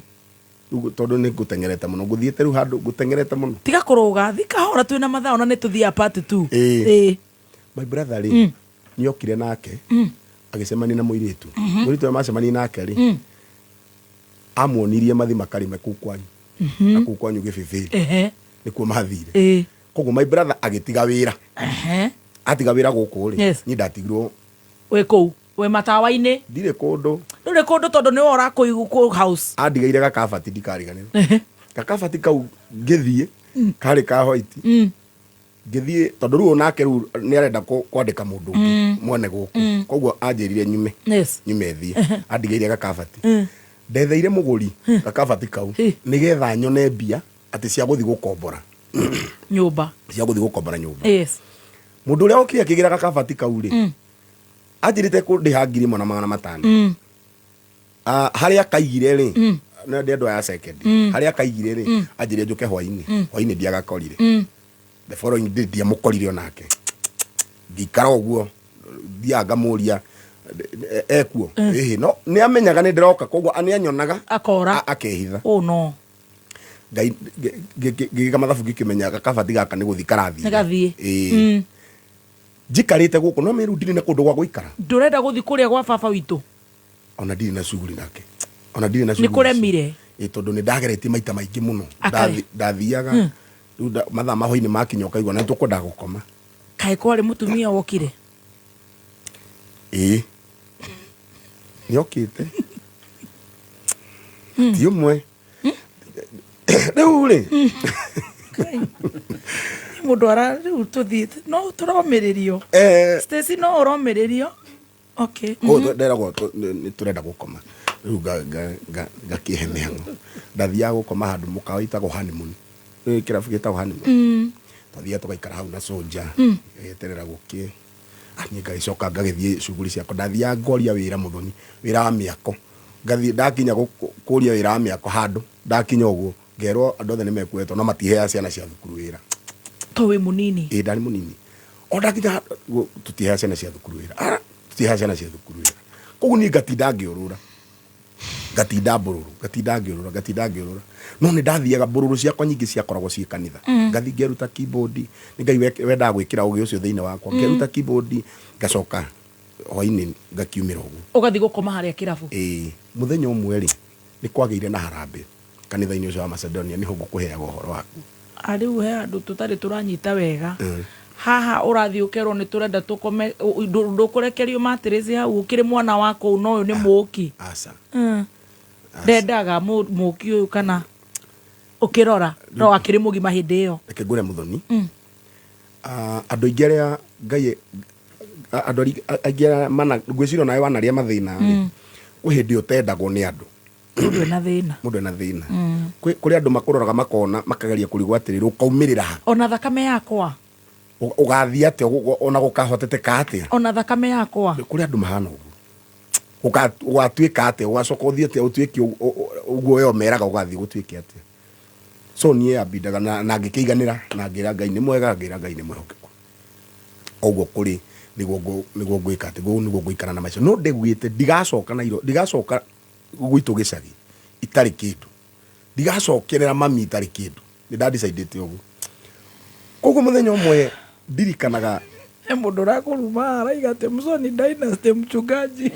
rĩu tondũ nĩ ngũteng'erete mũno, ngũthiĩte rĩu handũ ngũteng'erete mũno. Tiga kũrũga, thi kahora, twĩna mathaa ona nĩ tũthiaga part two. My brother rĩ, nĩ okire nake agĩcemania na mũirĩtu. Mũirĩtu ũrĩa macemania nake rĩ, amuonirie mathi makarĩme kũu kwanyu, na kũu kwanyu Gĩbĩbĩrĩ. Nĩkuo mathire. Koguo my brother agĩtiga wĩra. Atiga wĩra gũkũ rĩ, niĩ ndatigirwo. Wĩ kũu wĩ matawa-inĩ? Ndirĩ kũndũ. Ndũrĩ kũndũ tondũ nĩwe ũrakũigu kũ house. Andigaire gakabati, ndikariganĩrwo gakabati kau ngĩthiĩ, karĩ ka white. Ngĩthiĩ tondũ rĩu onake rĩu nĩ arenda kwandĩka mũndũ ũngĩ mwene gũkũ. Koguo anjĩrire nyume. Nyume thiĩ, andigĩire gakabati. Ndetheire mũgũri gakabati kau nĩgetha nyone mbia atĩ cia gũthiĩ gũkombora nyũmba. Cia gũthiĩ gũkombora nyũmba. Mũndũ ũrĩa okire akĩgĩra gakabati kau rĩ, anjĩrĩte kũndĩha 1500. Ah, harĩa akaigire rĩ, no ndĩ andũ aya second, harĩa akaigire rĩ, anjĩrire njũke hwainĩ. Hwainĩ ndiagakorire. The following day ndiamũkorire onake. Ngĩikara ũguo, thiaga ngamũria ekuo ĩhĩ, no nĩ amenyaga nĩ ndĩroka, koguo nĩ anyonaga. Akora. Akehitha. Oh no. Ngai ngĩgĩka mathabu ngĩkĩmenya gakabati gaka nĩ gũthiĩ karathiĩ. Nĩ gathiĩ. Ĩĩ. Njikarĩte gũkũ no mĩrũ ndirĩ na kũndũ gwa gũikara. Ndũrenda gũthiĩ kũrĩa gwa baba witũ? Ona ndirĩ na cuguri nake. Ona ndirĩ na Nĩ cuguri. kũremire? Ĩĩ, tondũ nĩ ndageretie maita maingĩ mũno. Akarĩ. Ndathiaga rĩu mathaa ma hwainĩ makinya ũkaigua na nĩtũkwendaga gũkoma. Kaĩ kwarĩ mũtumia wokire? Ĩĩ. Nĩokĩte. Ti ũmwe. Rĩu rĩ. Mũndũ ara rĩu tũthiĩ no tũromĩrĩrio. Stacy, no ũromĩrĩrio. Okay. Koguo nderagwo nĩ tũrenda gũkoma. Rĩu ngakĩhe mĩhang'o. Ndathiaga gũkoma handũ mũkawa wĩtagwo Honeymoon. Nĩ kĩrabu gĩtagwo Honeymoon. Twathiaga tũgaikara hau na soldier. Geterera gũkĩe. Niĩ ngagĩcoka ngagĩthiĩ cuguri ciakwa. Ndathiaga ngoria wĩra mũthoni, wĩra wa mĩako. Ngathiĩ ndakinya kũria wĩra wa mĩako handũ, ndakinya ũguo ngerwo andũ othe nĩ mekuoetwo no matiheaga ciana cia thukuru wĩra. To wĩ mũnini? Ĩĩ, ndarĩ mũnini. O ndakinya tũtiheaga ciana cia thukuru wĩra. Ah, tũtiheaga ciana cia thukuru wĩra. Koguo niĩ ngatinda ngĩũrũra. Ngatinda mbũrũrũ, ngatinda ngĩũrũra, ngatinda ngĩũrũra. No nĩ ndathiaga mbũrũrũ ciakwa nyingĩ ciakoragwo ciĩ kanitha. Ngathiĩ ngeruta keyboard, nĩ Ngai wendaga gwĩkĩra ũgĩ ũcio thĩinĩ wakwa. Ngeruta keyboard, ngacoka hwainĩ ngakiumĩra ũguo. Ũgathiĩ gũkoma harĩa kĩrabu? Ĩĩ. Mũthenya ũmwe rĩ, nĩ kwagĩire na harambĩ kanitha-inĩ ũcio wa Macedonia, nĩho ngũkũheaga ũhoro waku. Ah, rĩu he handũ tũtarĩ tũranyita wega. Haha ũrathiĩ ũkerwo nĩ tũrenda tũkome, ndũkũrekerio mattress hau ũkĩrĩ mwana wa kũu no ũyũ nĩ mũũki. Aca. Ndendaga mũũki ũyũ kana ũkĩrora no akĩrĩ mũgima hĩndĩ ĩyo. Reke ngwĩre mũthoni. Ah, andũ aingĩ arĩa Ngai, andũ aingĩ arĩa mana, ngwĩciria onawe wanarĩa mathĩna rĩ, kwĩ hĩndĩ ũtendagwo nĩ andũ. Mũndũ ena thĩna. Mũndũ ena thĩna. Kũrĩ andũ makũroraga makona, makageria kũrigwo atĩrĩrĩ, ũkaumĩrĩra ha? Ona thakame yakwa. Ũgathiĩ atĩa, ona gũkahoteteka atĩa? Ona thakame yakwa. Kũrĩ andũ mahana ũguo. Ũgatuĩka atĩa, ũgacoka ũthiĩ atĩa, ũtuĩke ũguo we ũmeraga ũgathiĩ gũtuĩke atĩa. So niĩ yambindaga na ngĩkĩiganĩra, na ngĩra Ngai nĩ mwega, ngĩra Ngai nĩ mwĩhokeku. Ũguo kũrĩ, nĩguo ngwĩka atĩ, nĩguo ngũikara na maica. No ndĩguĩte, ndigacoka Nairobi, ndigacoka gwitũ gĩcagi itarĩ kĩndũ. Ndigacokerera mami itarĩ kĩndũ. Nĩ nda decide ũguo. Koguo mũthenya ũmwe ndirikanaga He mũndũ ũrakũruma araiga atĩ Musoni Dynasty mchungaji.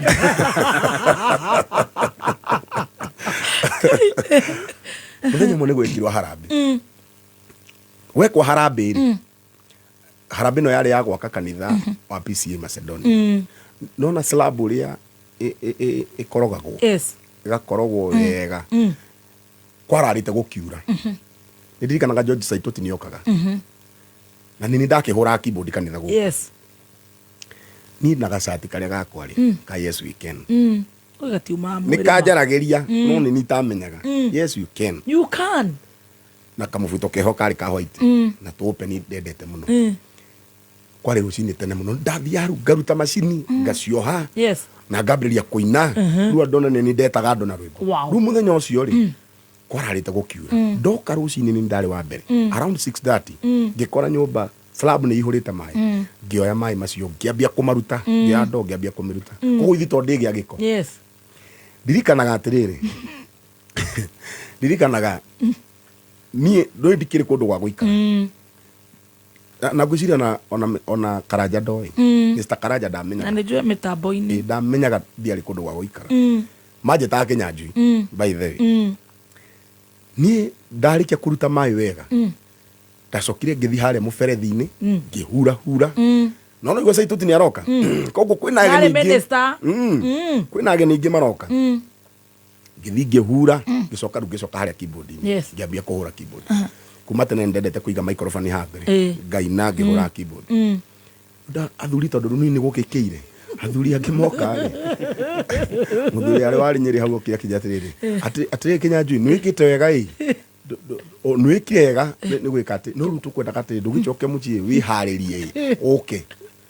Mũthenya ũmwe nĩ gwekirwo harambĩ. Gwekwo harambĩ rĩ, harambĩ ĩno yarĩ ya gwaka kanitha wa PCA Macedonia. Nona slab ũrĩa ĩkorogagwo. Ĩgakorogwo wega. Kwararĩte gũkiura. Nĩ ndirikanaga George Saitoti nĩ okaga. Na nĩ ndakĩhũraga keyboard kanitha gũkũ. Niĩ na gacati karĩa gakwa rĩ, ka Yes We Can. Ũyũ gatiumaga Nĩ mwĩrĩ ma. kanjaragĩria, no nĩ niĩ itamenyaga. Yes you can. You can. Na kamũbuto keho karĩ ka white. Na tũpe nĩ ndendete mũno. Kwarĩ rũcinĩ tene mũno. Ndathiaga rĩu ngaruta macini, ngacioha. Na ngambĩrĩria kũina. Rĩu andũ ona nĩ ndetaga andũ na rwĩmbo. Rĩu mũthenya ũcio rĩ, kwararĩte gũkiura. Ndoka rũcinĩ nĩ ndarĩ wa mbere. Around 6:30, ngĩkora nyũmba slab nĩ ihũrĩte maĩ. Ngĩoya maĩ macio, ngĩambia kũmaruta, ngĩoya ndoo ngĩambia kũmĩruta. Koguo ithuĩ tondũ ndĩgĩa gĩko. Ndirikanaga atĩrĩrĩ, ndirikanaga niĩ ndũĩ ndikĩrĩ kũndũ gwa gũikara. Na ngwĩciria ona Karanja ndoĩ. Mr. Karanja ndamenyaga. Na nĩ njũĩ mĩtambo-inĩ. Ĩ, ndamenyaga ndiarĩ kũndũ gwa gũikara. Manjĩtaga Kĩnyanjui, by the way. Niĩ ndarĩkia kũruta maĩ wega, ndacokire ngĩthiĩ harĩa mũberethi-inĩ, ngĩhurahura. No no igua Saitoti nĩ aroka. Koguo kwĩna ageni Yarĩ aingĩ. minister. Kwĩna ageni aingĩ maroka. Ngĩthiĩ ngĩhura, ngĩcoka rĩu ngĩcoka harĩa keyboard-inĩ. Ngĩambia kũhũra keyboard. Kuma tene nĩndendete kũiga microphone haha mbere. Ngaina ngĩhũraga keyboard. Nda athuri tondũ rĩu niĩ nĩ gũgĩkĩire. Athuri angĩ moka rĩ. Mũthuri arĩ warĩ Nyĩrĩ hau okire akĩnjĩra atĩrĩrĩ, atĩrĩrĩ Kĩnyanjui, nĩwĩkĩte wega ĩ. Nĩwĩkire wega nĩ gwĩka atĩ, no rĩu tũkwendaga atĩrĩ, ndũgĩcoke mũciĩ wĩharĩrie ĩ, ũke.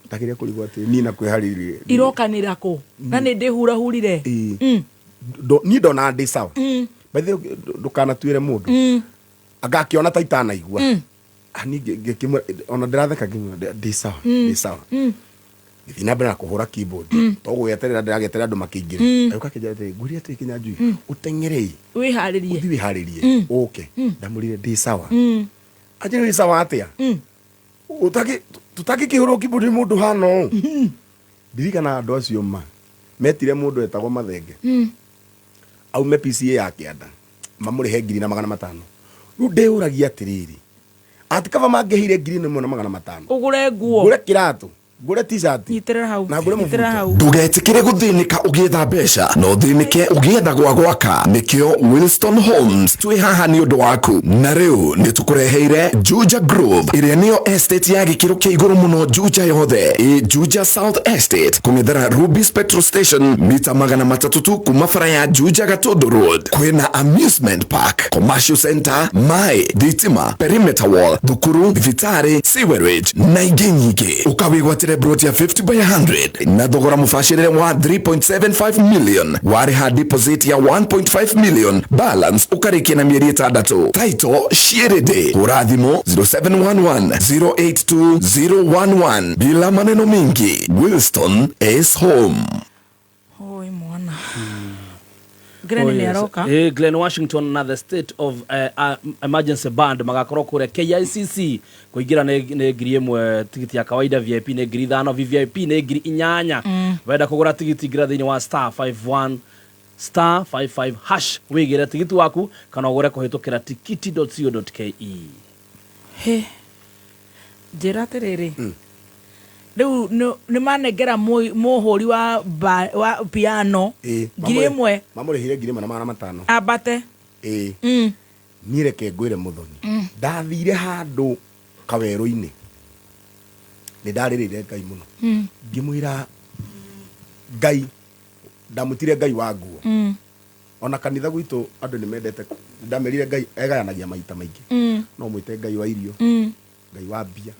Ndageria kũrigwo atĩ niĩ na kwĩharĩria. Irokanĩra kũ? Na nĩ ndĩhurahurire. Ĩĩ. Niĩ ndonaga ndĩ sawa. By the way, ndũkanatuĩre mũndũ. Anga akĩona ta itanaigua. Ah, niĩ ngĩkĩmwĩra, ona ndĩratheka ngĩmwĩra, ndĩ sawa, ndĩ sawa. Ngĩthiĩ na mbere na kũhũra keyboard to gũgĩeterera ndĩragĩeterera andũ makĩingĩre. Agĩũka akĩnjĩra atĩrĩ, ngwĩre atĩrĩ Kĩnyanjui, ũteng'ere ĩ, Wĩharĩrie. Ũthiĩ wĩharĩrie ũke. Ndamwĩrire ndĩ sawa. Anjĩra wĩ sawa atĩa? Tũtangĩkĩhũrwo keyboard nĩ mũndũ hana ũũ. Ndirikana andũ acio ma metire mũndũ etagwo Mathenge aume PCA ya kĩanda mamũrĩhe 1500. Rĩu ndĩyũragia atĩrĩrĩ, atĩ kaba mangĩheire 1500 Ũgũre nguo. Ngũre kĩratũ, ngũre t-shirt Nyitĩrĩra hau. na ngũre Nyitĩrĩra mũbuto. hau. Ndũgetĩkĩre gũthĩnĩka ũgĩetha mbeca na ũthĩnĩke ũgĩetha gwa gwaka. Nĩkĩo Wilston Homes twĩ haha nĩ ũndũ waku, na rĩu nĩ tũkũreheire Juja Grove ĩrĩa nĩyo estate ya gĩkĩro kĩa igũrũ mũno Juja yothe. Ĩ Juja South Estate kũng'ethera Rubis Petrol Station, mita 300 tu kuma bara ya Juja Gatundu Road. Kwĩna amusement park, commercial center, maĩ, thitima, perimeter wall, thukuru, thibitarĩ, sewerage na ingĩ nyingĩ. Ũkawĩgwatĩre broti ya 50 by 100 na thogora mũbacĩrĩre wa 3.75 million, warĩha deposit ya 1.5 million, balance ũkarĩkia na mĩeri 6. Title ciĩrĩndĩ. Hũra thimũ 0711 082 011. Bila maneno mingi, Wilston is home. Oi mwana. Glenn Oh, nĩ yes. aroka. Glenn Washington na the State of Emergency Band magakorwo kũrĩa KICC. Kũingĩra nĩ 1000 tigiti ya kawaida, VIP nĩ 5000, VVIP nĩ 8000. Wenda kũgũra tigiti, ingĩra thĩinĩ wa star 51 star 55 hash wĩgĩre tigiti waku kana ũgũre kũhĩtũkĩra tikiti.co.ke. He. Njĩra atĩrĩrĩ, rĩu nĩ manengera mũhũri wa piano 1000. Mamũrĩhire 1500. Ambate. Ĩĩ. Niĩ reke ngwĩre Mũthoni, ndathire handũ kawerũ-inĩ, nĩ ndarĩrĩire Ngai mũno. Ngĩmwĩra Ngai, ndamwĩtire Ngai wa nguo. Ona kanitha gwitũ andũ nĩ mendete, ndamerire Ngai egayanagia maita maingĩ. No mwĩte Ngai wa irio, Ngai wa mbia,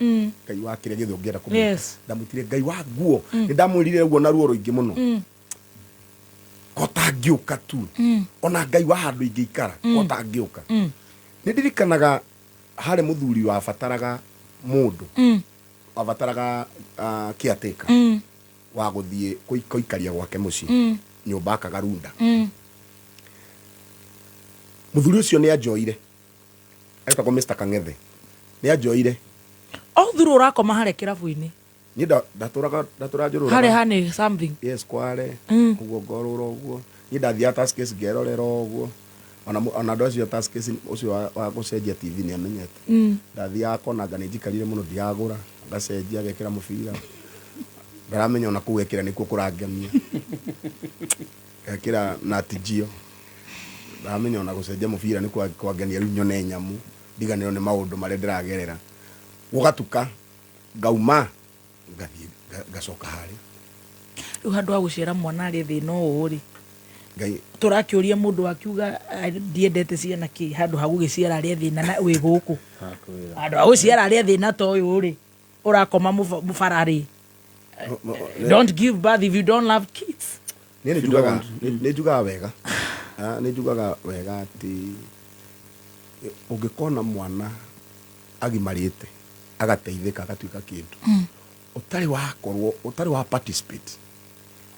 Ngai wa kĩrĩa gĩothe ũngĩenda kũmwĩta. Ndamwĩtire Ngai wa nguo. Nĩ ndamwĩrire ũguo na ruo rũingĩ mũno, kotangĩũka tu ona Ngai wa handũ ingĩikara, kotangĩũka. Nĩ ndirikanaga harĩ mũthuri wabataraga mũndũ wabataraga caretaker wa gũthiĩ kũikaria gwake mũciĩ, nyũmba akagarunda. Mũthuri ũcio nĩ anjoire, etagwo Mr Kang'ethe, nĩ anjoire. O thuru ũrakoma harĩa kĩrabu-inĩ? Niĩ ndatũraga njũrũraga. Harĩa hani something. Yes, kware ũguo ngorũra ũguo. Niĩ ndathiaga Tuskys ngerorera ũguo. Ona andũ acio a Tuskys, ũcio wa gũcenjia TV nĩ amenyete. Ndathiaga kona anga nĩ njikarire mũno ndigagũra, ngacenjia agekĩra mũbira. Ndaramenya ona kũu ekĩra nĩkuo kũrangenia. Ekĩra Nat Geo. Ndaramenya ona gũcenjia mũbira nĩkuo kwangenia, rĩu nyone nyamũ ndiganĩrwo nĩ maũndũ marĩa ndĩragerera. Gũgatuka ngauma ngathiĩ ngacoka harĩa. Rĩu handũ ha gũciara mwana arĩ thĩna ũũ rĩ, Ngai tũrakĩũria mũndũ akiuga, "Ah, ndiendete ciana kĩ," handũ ha gũgĩciara arĩa thĩna na wĩ gũkũ, handũ ha gũciara arĩa thĩna ta ũyũ rĩ, ũrakoma mũbara rĩ. Don't give birth if you don't love kids. Niĩ nĩ njugaga wega. Ah, nĩ njugaga wega atĩ ũngĩkona mwana agimarĩte agateithĩka agatuĩka kĩndũ ũtarĩ wakorwo ũtarĩ wa participate,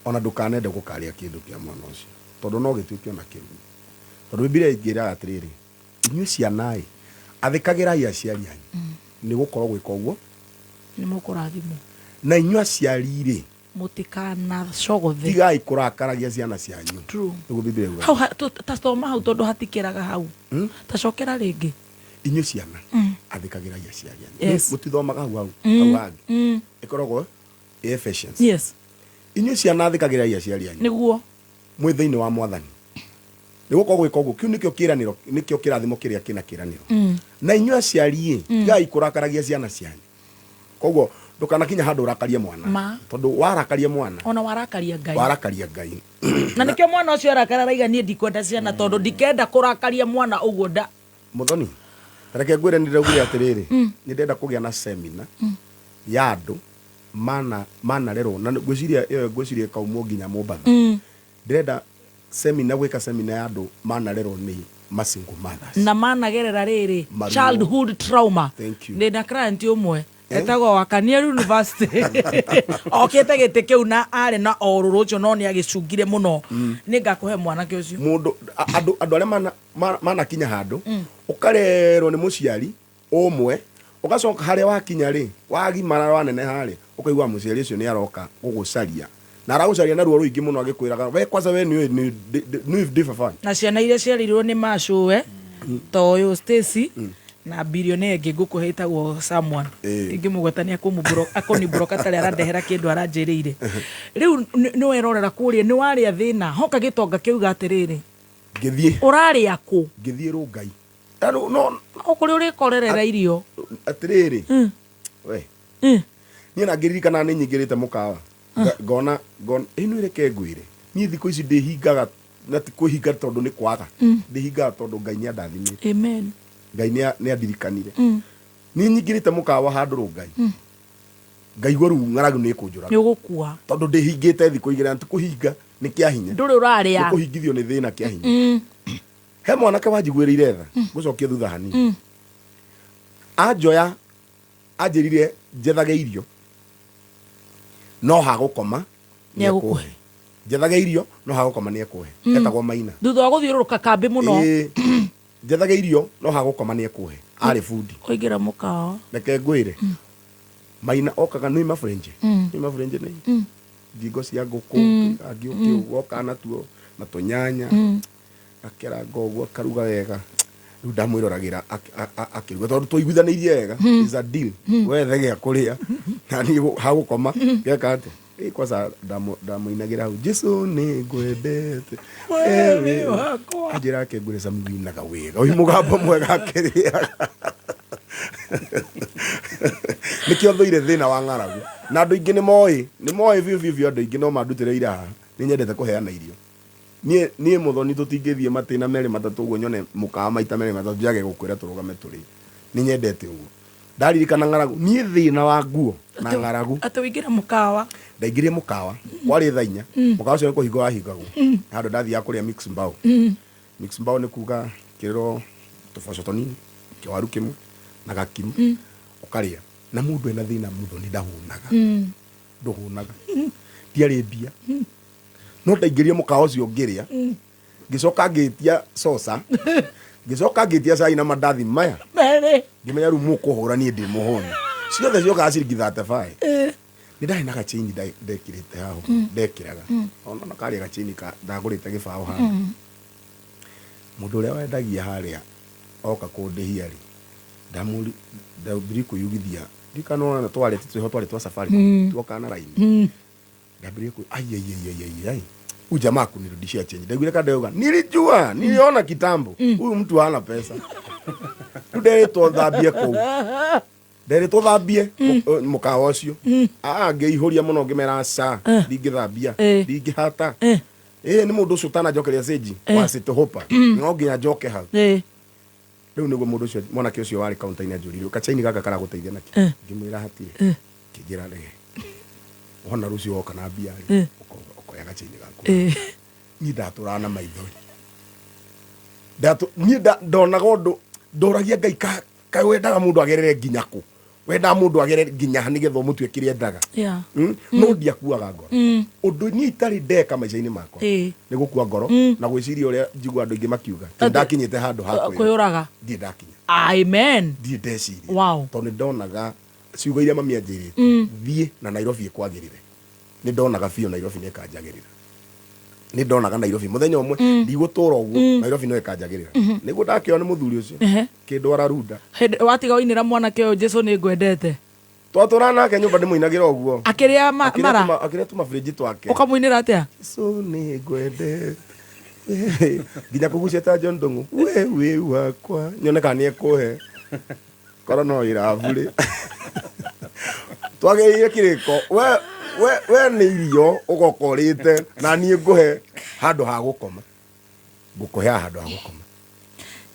ona ndũkanende gũkarĩa kĩndũ kĩa mwana ũcio, tondũ no gĩtuĩke ona kĩrumi, tondũ Bibilia ĩngĩraga atĩrĩrĩ, inyuĩ ciana ĩ, athĩkagĩrai aciari anyu, nĩ gũkorwo gwĩka ũguo nĩ mũkũrathimwo. Na inyuĩ aciari rĩ, mũtikanacogothe. Tigai kũrakaragia ciana cianyu. True. Nĩguo Bibilia yugaga. Hau ta thoma hau, tondũ hatikĩraga hau. Tacokera rĩngĩ. Inyuĩ ciana, athĩkagĩrai aciari anyu. Mũtithomaga hau hau hau hangĩ ĩkoragwo Ephesians. Inyuĩ ciana, athĩkagĩrai aciari anyu mwĩ thĩinĩ wa Mwathani, nĩ gũkorwo gwĩka ũguo kĩu nĩkĩo kĩĩranĩro, nĩkĩo kĩrathimo kĩrĩa kĩna kĩĩranĩro. Na inyuĩ aciari ĩ, tigai kũrakaragia ciana cianyu. Koguo ndũkanakinya handũ ũrakarie mwana. Ma. Tondũ warakaria mwana, ona warakaria Ngai. Warakaria Ngai. Na nĩkĩo mwana ũcio arakara araiga, niĩ ndikwenda ciana tondũ ndikenda kũrakaria mwana ũguo nda. Mũthoni, reke ngwĩre, nĩ ndĩraugire atĩrĩrĩ, nĩ ndĩrenda kũgĩa na semina ya andũ mana manarerwo na ngwĩciria ĩyo, ngwĩciria ĩkaumwo nginya Mombatha. Ndĩrenda semina, gwĩka semina ya andũ manarerwo nĩ ma single mothers na managerera rĩrĩ Maruo. childhood trauma. Thank you. Ndĩna client ũmwe. Etagwo Wakaniel University. Okĩte gĩtĩ kĩu na arĩ na orũrũ ũcio no nĩ agĩcungire mũno. Nĩ ngakũhe mwanake ũcio. Mũndũ andũ arĩa manakinya handũ ũkarerwo nĩ mũciari ũmwe, ũgacoka harĩa wakinya rĩ, wagimara waneneha rĩ, ũkaigua mũciari ũcio nĩ aroka gũgũcaria na aragũcaria na ruo rũingĩ mũno, agĩkwĩraga we kwanza we nĩ nĩ ndĩbaba. Na ciana iria ciarirwo nĩ macũwe ta ũyũ Stacy na bilionea ĩngĩ ngũkũhe ĩtagwo someone ingĩmũgweta nĩ akũnibroka tarĩ arandehera kĩndũ aranjĩrĩire. Rĩu nĩ werorera kũrĩa nĩ warĩa thĩna hoka gĩtonga kĩuga atĩrĩrĩ, ngĩthiĩ ũrarĩa kũ? Ngĩthiĩ Rũngai. No o kũrĩa ũrĩkorerera irio. Atĩrĩrĩ, we niĩ na ngĩririkana nĩ nyingĩrĩte mũkawa, ngona ĩno, reke ngwĩre, niĩ thikũ ici ndĩhingaga na ti kwĩhinga tondũ nĩ kwaga, ndĩhingaga tondũ Ngai nĩ andathimĩte. Amen. Ngai nĩ andirikanire. Niĩ nyingĩrĩte mũkawa handũ Rũngai, ngaigua rĩu ng'aragu nĩ ĩkũnjũraga. Nĩ ũgũkua. Tondũ ndĩhingĩte thikũ igĩrĩ, na ti kũhinga nĩ kĩa hinya. Ndũrĩ ũrarĩa. Nĩ kũhingithio nĩ thĩna kĩa hinya. He mwanake wanjiguĩrĩire tha, ngũcokie thutha hanini. Anjoya anjĩrire njethage irio no hagũkoma. Nĩegũkũhe. Njethage irio no hagũkoma nĩekũhe. Etagwo Maina. Thutha wa gũthiũrũrũka kambĩ mũno. Ĩĩ. Njethage irio no hagũkoma nĩekũhe, arĩ bundi. Kũingĩra mũkawa. Reke ngwĩre, Maina okaga nĩ maburenje, nĩ maburenje, nĩ ngingo cia ngũkũ, angĩũkĩ ũguo oka natuo na tũnyanya, akeranga ũguo, akaruga wega. Rĩu ndamwĩroragĩra akĩruga tondũ tũiguithanĩirie wega, is a deal, we thegea kũrĩa na niĩ hagũkoma geka atĩa. Ĩ, kwanza ndamũinagĩra hau, Jesu nĩ ngwendete. We wĩ wakwa. Anjĩra ake ngwĩre, Sami winaga wega, wĩ mũgambo mwega akĩrĩaga. Nĩkĩo thũire thĩna wa ng'aragu, na andũ aingĩ nĩ moĩ, nĩ moĩ biũ biũ biũ. Andũ aingĩ no mandutĩre ira haha, nĩ nyendete kũheana irio. Niĩ Mũthoni, tũtingĩthiĩ matĩna merĩ matatũ ũguo nyone mũkawa maita merĩ matatũ njage gũkwĩra tũrũgame tũrĩe. Nĩ nyendete ũguo. Ndaririkana ng'aragu, niĩ thĩna wa nguo na ng'aragu. Atĩ ũingĩre mũkawa. Ndaingĩrire mũkawa kwarĩ thaa 4. Mũkawa ũcio nĩ kũhingwo wahingagwo. Handũ ndathiaga kũrĩa mix mbao. Mix mbao nĩ kuga kĩrĩro tũboco tũnini, kĩwaru kĩmwe na gakimu, ũkarĩa na mũndũ ena thĩna. Mũthoni ndahũnaga. Ndũhũnaga, ndiarĩ mbia, no ndaingĩrire mũkawa ũcio ngĩrĩa, ngĩcoka ngĩtia coca, ngĩcoka ngĩtia cai na mandathi maya. Merĩ. Ngĩmenya rĩu mũkũhũra, niĩ ndĩ mũhũni. Ciothe ciokaga ciringi 35. Nĩ ndarĩ na gachaini ndekĩrĩte haha ũguo, ndekĩraga ona karĩa gachaini ndagũrĩte gĩbaũ haha. Mũndũ ũrĩa wendagia harĩa oka kũndĩhia rĩ, ndamũri ndambĩrĩria kwĩyugithia ndikana ona twarĩ twĩho twarĩ twa Safaricom, tuoka na raini. Ndambĩrĩria kwĩ ai ai ai ai ai ai, huyu jamaa kunirudishia change. Ndaiguire kandeuga, nilijua, niliona kitambo huyu mtu hana pesa. Rĩu nderĩtwo thambie kũu, nderĩtwo thambie mũkawa ũcio. Ah, ngĩihũria mũno, ngĩmera ca ndingĩthambia. Ndingĩhata. Ĩ nĩ mũndũ ũcio ũtananjokeria cĩnji wa City Hopper, no nginya njoke hau. Rĩu nĩguo mũndũ ũcio, mwanake ũcio warĩ kaunta-inĩ anjũririe, kachaini gaka karagũteithia nakĩ? Ngĩmwĩra hatirĩ. Kĩnjĩra rege, wona rũciũ woka na mbia rĩ, ũkoya gachaini gaku. Niĩ ndatũraga na maithori. Niĩ ndonaga ũndũ ndoragia Ngai, kaĩ wendaga mũndũ agerere nginya kũ? Wendaga mũndũ agerere nginya ha nĩgetha ũmũtue kĩrĩa endaga? No ndiakuaga ngoro. Ũndũ niĩ itarĩ ndeka maica-inĩ makwa nĩ gũkua ngoro na gwĩciria ũrĩa njigua andũ aingĩ makiuga atĩ ndakinyĩte handũ ha kwĩyũraga. Ndirĩ ndakinya. Amen. Ndirĩ ndeciria. Tondũ nĩ ndonaga ciugo iria mami anjĩrĩte, thiĩ na Nairobi ĩkwagĩrĩre. Nĩ ndonaga biũ Nairobi nĩ ĩkanjagĩrĩra. Nĩ ndonaga Nairobi mũthenya ũmwe ndigũtũra ũguo, Nairobi no ĩkanjagĩrĩra. Nĩguo ndakĩoya nĩ mũthuri ũcio kĩndwara Runda. Hĩndĩ watiga ũinĩra mwanake ũyũ, Jesu nĩ ngwendete. Twatũraga nake nyũmba, ndĩmũinagĩra ũguo. Akĩrĩa Akĩrĩa mara. Akĩrĩa tũmabũrĩnji twake. Ũkamũinĩra atĩa? Jesu nĩ ngwendete nginya kũgucia ta John Ndung'u, we wĩ wakwa, nyone kana nĩ ekũhe korwo no irabu rĩ twagĩrĩire kĩrĩko. We nĩ irio ũgoka ũrĩte na niĩ ngũhe handũ ha gũkoma, ngũkũheaga handũ ha gũkoma.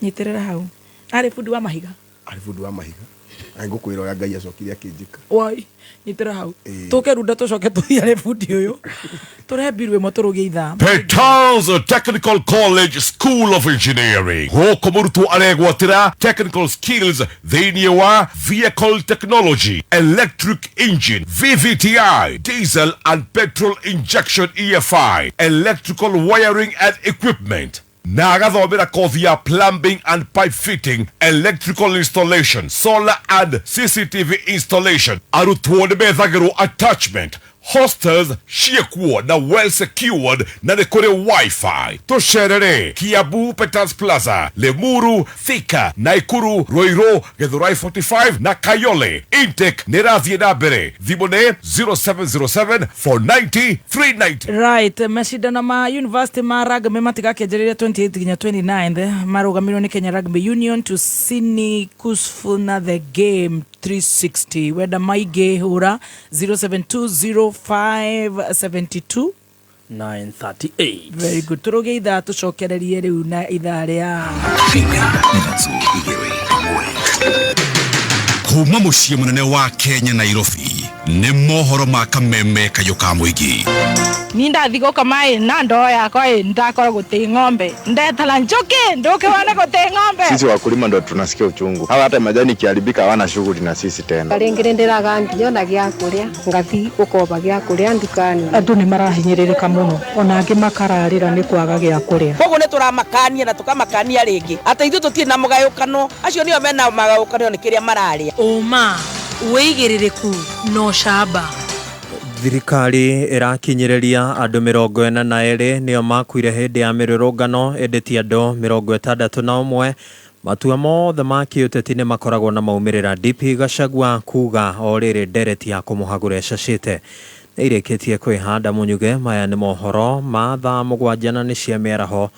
Nyitĩrĩra hau, arĩ bundi wa mahiga. Arĩ bundi wa mahiga. Na ngũkwĩra ũrĩa Ngai acokire akĩnjĩka. Wai, nyitĩra hau. Tũke runda tũcoke tũthiare bundi ũyũ. Tũrehe mbiru ĩmwe tũrũgie ithaa. Petals Technical College School of Engineering gũkũ mũrutwo aregwatĩra technical skills thĩinĩ wa vehicle technology, electric engine, VVTi, diesel and petrol injection EFI, electrical wiring and equipment na agathomera kothi ya plumbing and pipe fitting, electrical installation, solar and CCTV installation. Arutwo nĩ methagĩrwo attachment, hostels ciĩkuo na well secured na nĩ kũrĩ wifi. Tũcerere Kiambu Peters Plaza, Limuru, Thika, Naikuru, Ruiru, Githurai 45 na Kayole. Intake nĩ ĩrathiĩ na mbere. Thimũ nĩ 0707 490 390. Right, macindano ma university ma rugby matigakĩanjĩrĩria 28 nginya 29 marũgamĩrĩirwo nĩ Kenya Rugby Union to Sini Kusfuna the game 360. Wenda maingĩ hũra 0720572 938. Very good. Tũrũgie ithaa tũcokererie rĩu na ithaa rĩa Kuma mũciĩ mũnene wa Kenya Nairobi nĩ mohoro ma kameme kayũ ka mũingĩ. Ni ndathi gukoma ĩ na ndoo yakwa ĩ ndakora gũtĩ ng'ombe ndetara njuki nduke wone gũtĩ ng'ombe. Sisi wakulima ndo tunasikia uchungu. Hawa hata majani ikiharibika hawana shughuli na sisi tena. Rĩngĩ nĩ ndĩraga nginya ona gĩa kũrĩa ngathi gũkomba gĩa kũrĩa ndukani. Andũ nĩ marahinyĩrĩrĩka mũno ona angĩ makararĩra nĩ kwaga gĩa kũrĩa. Koguo nĩ tũramakania na tũkamakania rĩngĩ atĩ ithuĩ tũtirĩ na mũgayũkano, acio nĩo mena magayũkano nĩ kĩrĩa mararĩa. Ũma, wĩigĩrĩrĩku na ũcamba. Thirikari ĩrakinyĩrĩria andũ 42 nĩo makuire hĩndĩ ya mĩrũrũngano ĩndĩ ti andũ 61. Matua mothe ma kĩũteti nĩ makoragwo na maumĩrĩra. DP Gachagua kuga o rĩrĩ ndereti ya kũmũhagũra ĩcacĩte nĩ irĩkĩtie kwĩhanda mũnyuge. Maya nĩ mohoro ma thaa 7 na nĩ cia mĩaraho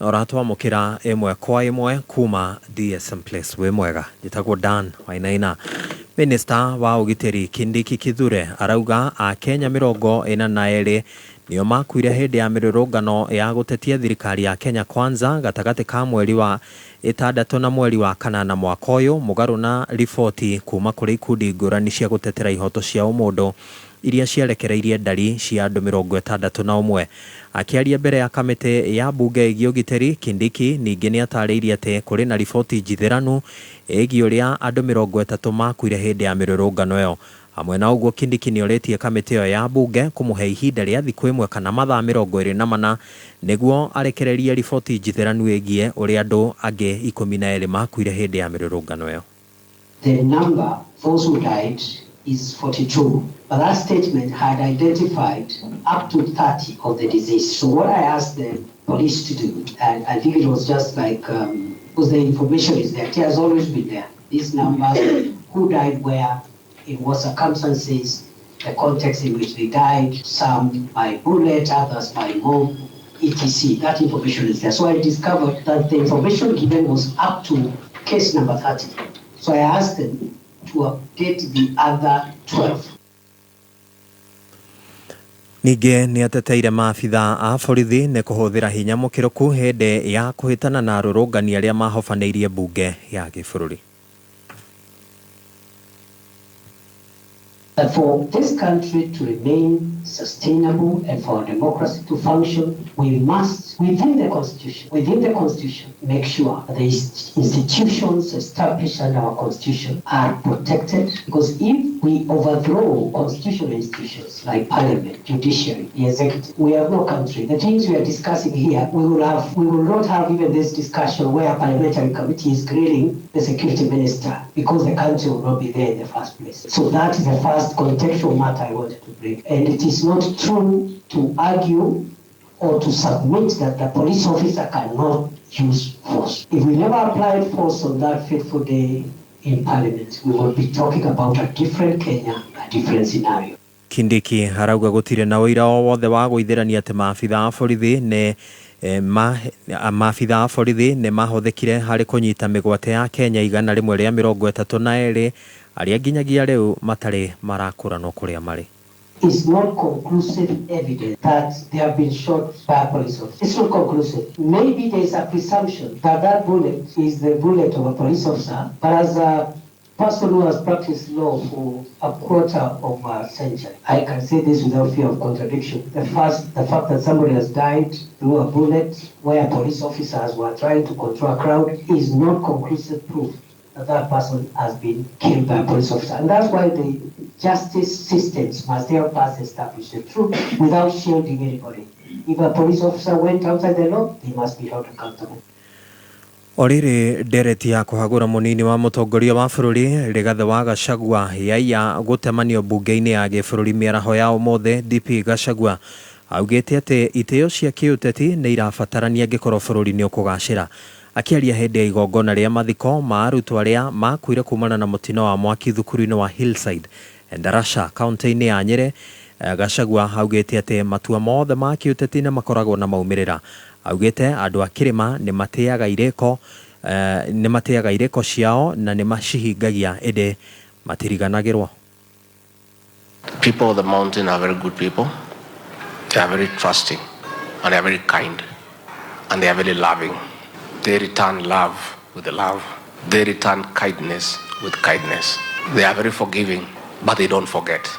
na ũratwamũkĩra ĩmwe kwa ĩmwe kuma DSM Place. Wĩ mwega, njĩtagwo Dan Wainaina. Minista wa ũgitĩri Kindiki Kithure arauga Akenya 42 nĩo makuire hĩndĩ ya mĩrũrũngano ya gũtetia thirikari ya Kenya Kwanza gatagatĩ ka mweri wa 6 na mweri wa 8 mwaka ũyũ, mũgarũ na riboti kuma kũrĩ ikundi ngũrani cia gũtetera ihoto cia ũmũndũ iria ciarekereirie ndari cia andũ 61. Akĩaria mbere ya kamĩtĩ ya bunge ĩgiĩ ũgitĩri, Kindiki ningĩ nĩatarĩirie atĩ kũrĩ na riboti njithĩranu ĩgiĩ ũrĩa andũ 30 makuire hĩndĩ ya mĩrũrũngano ĩyo. Hamwe na ũguo, Kindiki nĩorĩtie kamĩtĩ ĩyo ya bunge kũmũhe ihinda rĩa thikũ ĩmwe kana mathaa 24 nĩguo arekererie riboti njithĩranu ĩgiĩ ũrĩa andũ angĩ 12 makuire hĩndĩ ya mĩrũrũngano ĩyo. The number those who died is 42, but that statement had identified up to 30 of the deceased. So what I asked the police to do, and I think it was just like, because the information is there, it has always been there. These numbers, who died where, in what circumstances, the context in which they died, some by bullet, others by mob, etc. That information is there. So I discovered that the information given was up to case number 30. So I asked them to update the other 12. Ningĩ nĩateteire maabitha a borithi nĩ kũhũthĩra hinya mũkĩrũku hĩndĩ ya kũhĩtana na arũrũngani arĩa mahobanĩirie mbunge ya gĩbũrũri. That for this country to remain sustainable and for our democracy to function, we must, within the constitution, make sure that the institutions established under our constitution are protected. Because if we overthrow constitutional institutions like parliament, judiciary, the executive, we have no country. The things we are discussing here, we will not have even this discussion where a parliamentary committee is grilling the security minister, because the country will not be there in the first place. So that is the first contextual matter I wanted to bring. And it is not true to argue or to submit that the police officer cannot use force. If we never applied force on that fateful day in Parliament, we will be talking about a different Kenya, a different scenario. Kindiki arauga gũtirĩ na ũira o wothe wa gũithĩrania atĩ maabitha a borithi nĩ maabitha a borithi nĩ mahũthĩkire harĩ kũnyita mĩgwate ya Kenya 132 arĩa nginyagia rĩu matarĩ marakũranwo kũrĩa marĩ. It's not conclusive evidence that they have been shot by a police officer. It's not conclusive. Maybe there is a presumption that that bullet is the bullet of a police officer, but as a Person who has practiced law for a quarter of a century. I can say this without fear of contradiction. The first, the fact that somebody has died through a bullet where police officers were trying to control a crowd is not conclusive proof that that person has been killed by a police officer. And that's why the justice systems must help us establish the truth without shielding anybody. If a police officer went outside the law, they must be held accountable. O rĩrĩ ndereti ya kũhagũra mũnini wa mũtongoria wa bũrũri Rigathĩ wa Gachagua yaiya gũtemanio mbunge-inĩ ya gĩbũrũri mĩaraho ya ũmũthĩ DP Gachagua augĩte atĩ itĩo cia kĩũteti nĩ irabatarania angĩkorwo bũrũri nĩ ũkũgacĩra. Akĩaria hĩndĩ ya igongona rĩa mathiko ma arutwo arĩa makuire kumana na mũtino wa mwaki thukuru-inĩ wa Hillside Endarasha kaunti-inĩ ya Nyĩrĩ, Gachagua augĩte atĩ matua mothe ma kĩũteti nĩ makoragwo na maumĩrĩra. Augĩte andũ a kĩrĩma nĩ matĩaga irĩko nĩ matĩaga irĩko ciao na nĩ macihingagia ĩndĩ matiriganagĩrwo. People of the mountain are very good people. They are very trusting and they are very kind and they are very loving. They return love with love. They return kindness with kindness. They are very forgiving, but they don't forget.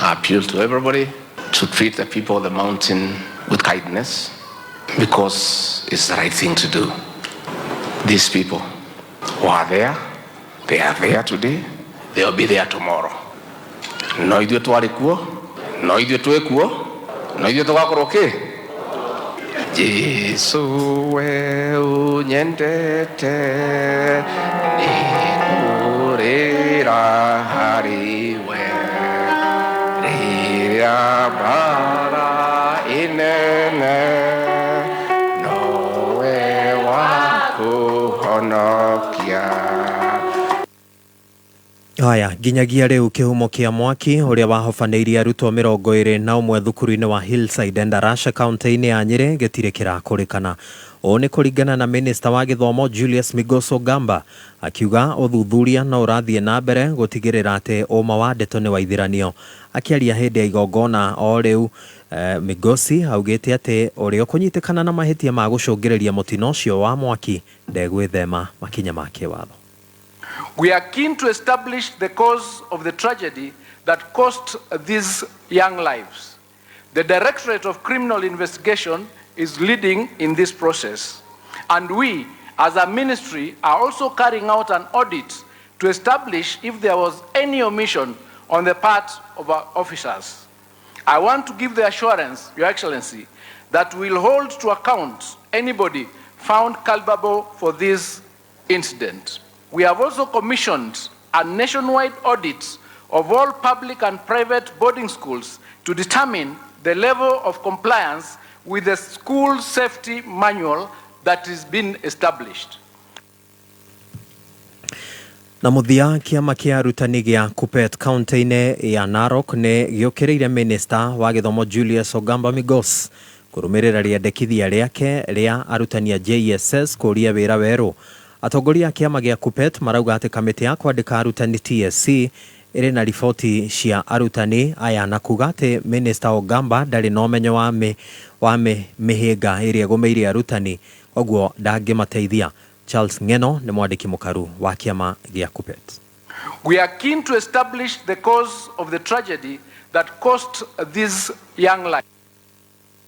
I appeal to everybody to treat the people of the mountain with kindness because it's the right thing to do. These people who are there, they are there today, they'll be there tomorrow. No ithuĩ twarĩ kuo, no ithuĩ twĩ kuo, no ithuĩ tũgakorwo kĩ? Jesu we ũnyendete nĩngũrĩra harĩ we rĩrĩa mbara ĩnene nowe wa kũhonokia. Haya, nginyagia rĩu kĩhumo kĩa mwaki ũrĩa wahobanĩirie arutwo 21 thukuru-inĩ wa Hillside Endarasha kaunti-inĩ ya Nyĩrĩ gĩtirĩ kĩrakũrĩkana. Ũũ nĩ kũringana na minista wa gĩthomo Julius Migos Ogamba akiuga ũthuthuria no ũrathiĩ na mbere gũtigĩrĩra atĩ ũma wa ndeto nĩ waithiranio. Akĩaria hĩndĩ ya igongona o rĩu Migosi augĩte atĩ ũrĩa ũkũnyitĩkana na mahĩtia ma gũcũngĩrĩria mũtino ũcio wa mwaki ndegwĩthema makinya ma kĩwatho. We are keen to establish the cause of the tragedy that cost these young lives. The Directorate of Criminal Investigation is leading in this process. And we, as a ministry, are also carrying out an audit to establish if there was any omission on the part of our officers. I want to give the assurance, Your Excellency, that we'll hold to account anybody found culpable for this incident. We have also commissioned a nationwide audit of all public and private boarding schools to determine the level of compliance with the school safety manual that is being established. Na mũthia kĩama kĩa arutani gĩa Kuppet kaunti-inĩ ya Narok nĩ gĩũkĩrĩire minista wa gĩthomo Julius Ogamba Migos kũrũmĩrĩra rĩendekithia rĩake rĩa arutani a JSS kũũria wĩra werũ. Atongoria a kĩama gĩa Kuppet marauga atĩ kamĩtĩ ya kwandĩka arutani TSC ĩrĩ na riboti cia arutani aya na kuga atĩ minista Ogamba ndarĩ na ũmenyo wa mĩhĩnga ĩrĩa ĩgũmĩire arutani ũguo ndangĩmateithia. Charles Ng'eno nĩ mwandĩki mũkaru wa kĩama gĩa Kuppet. We are keen to establish the cause of the tragedy that cost these young lives.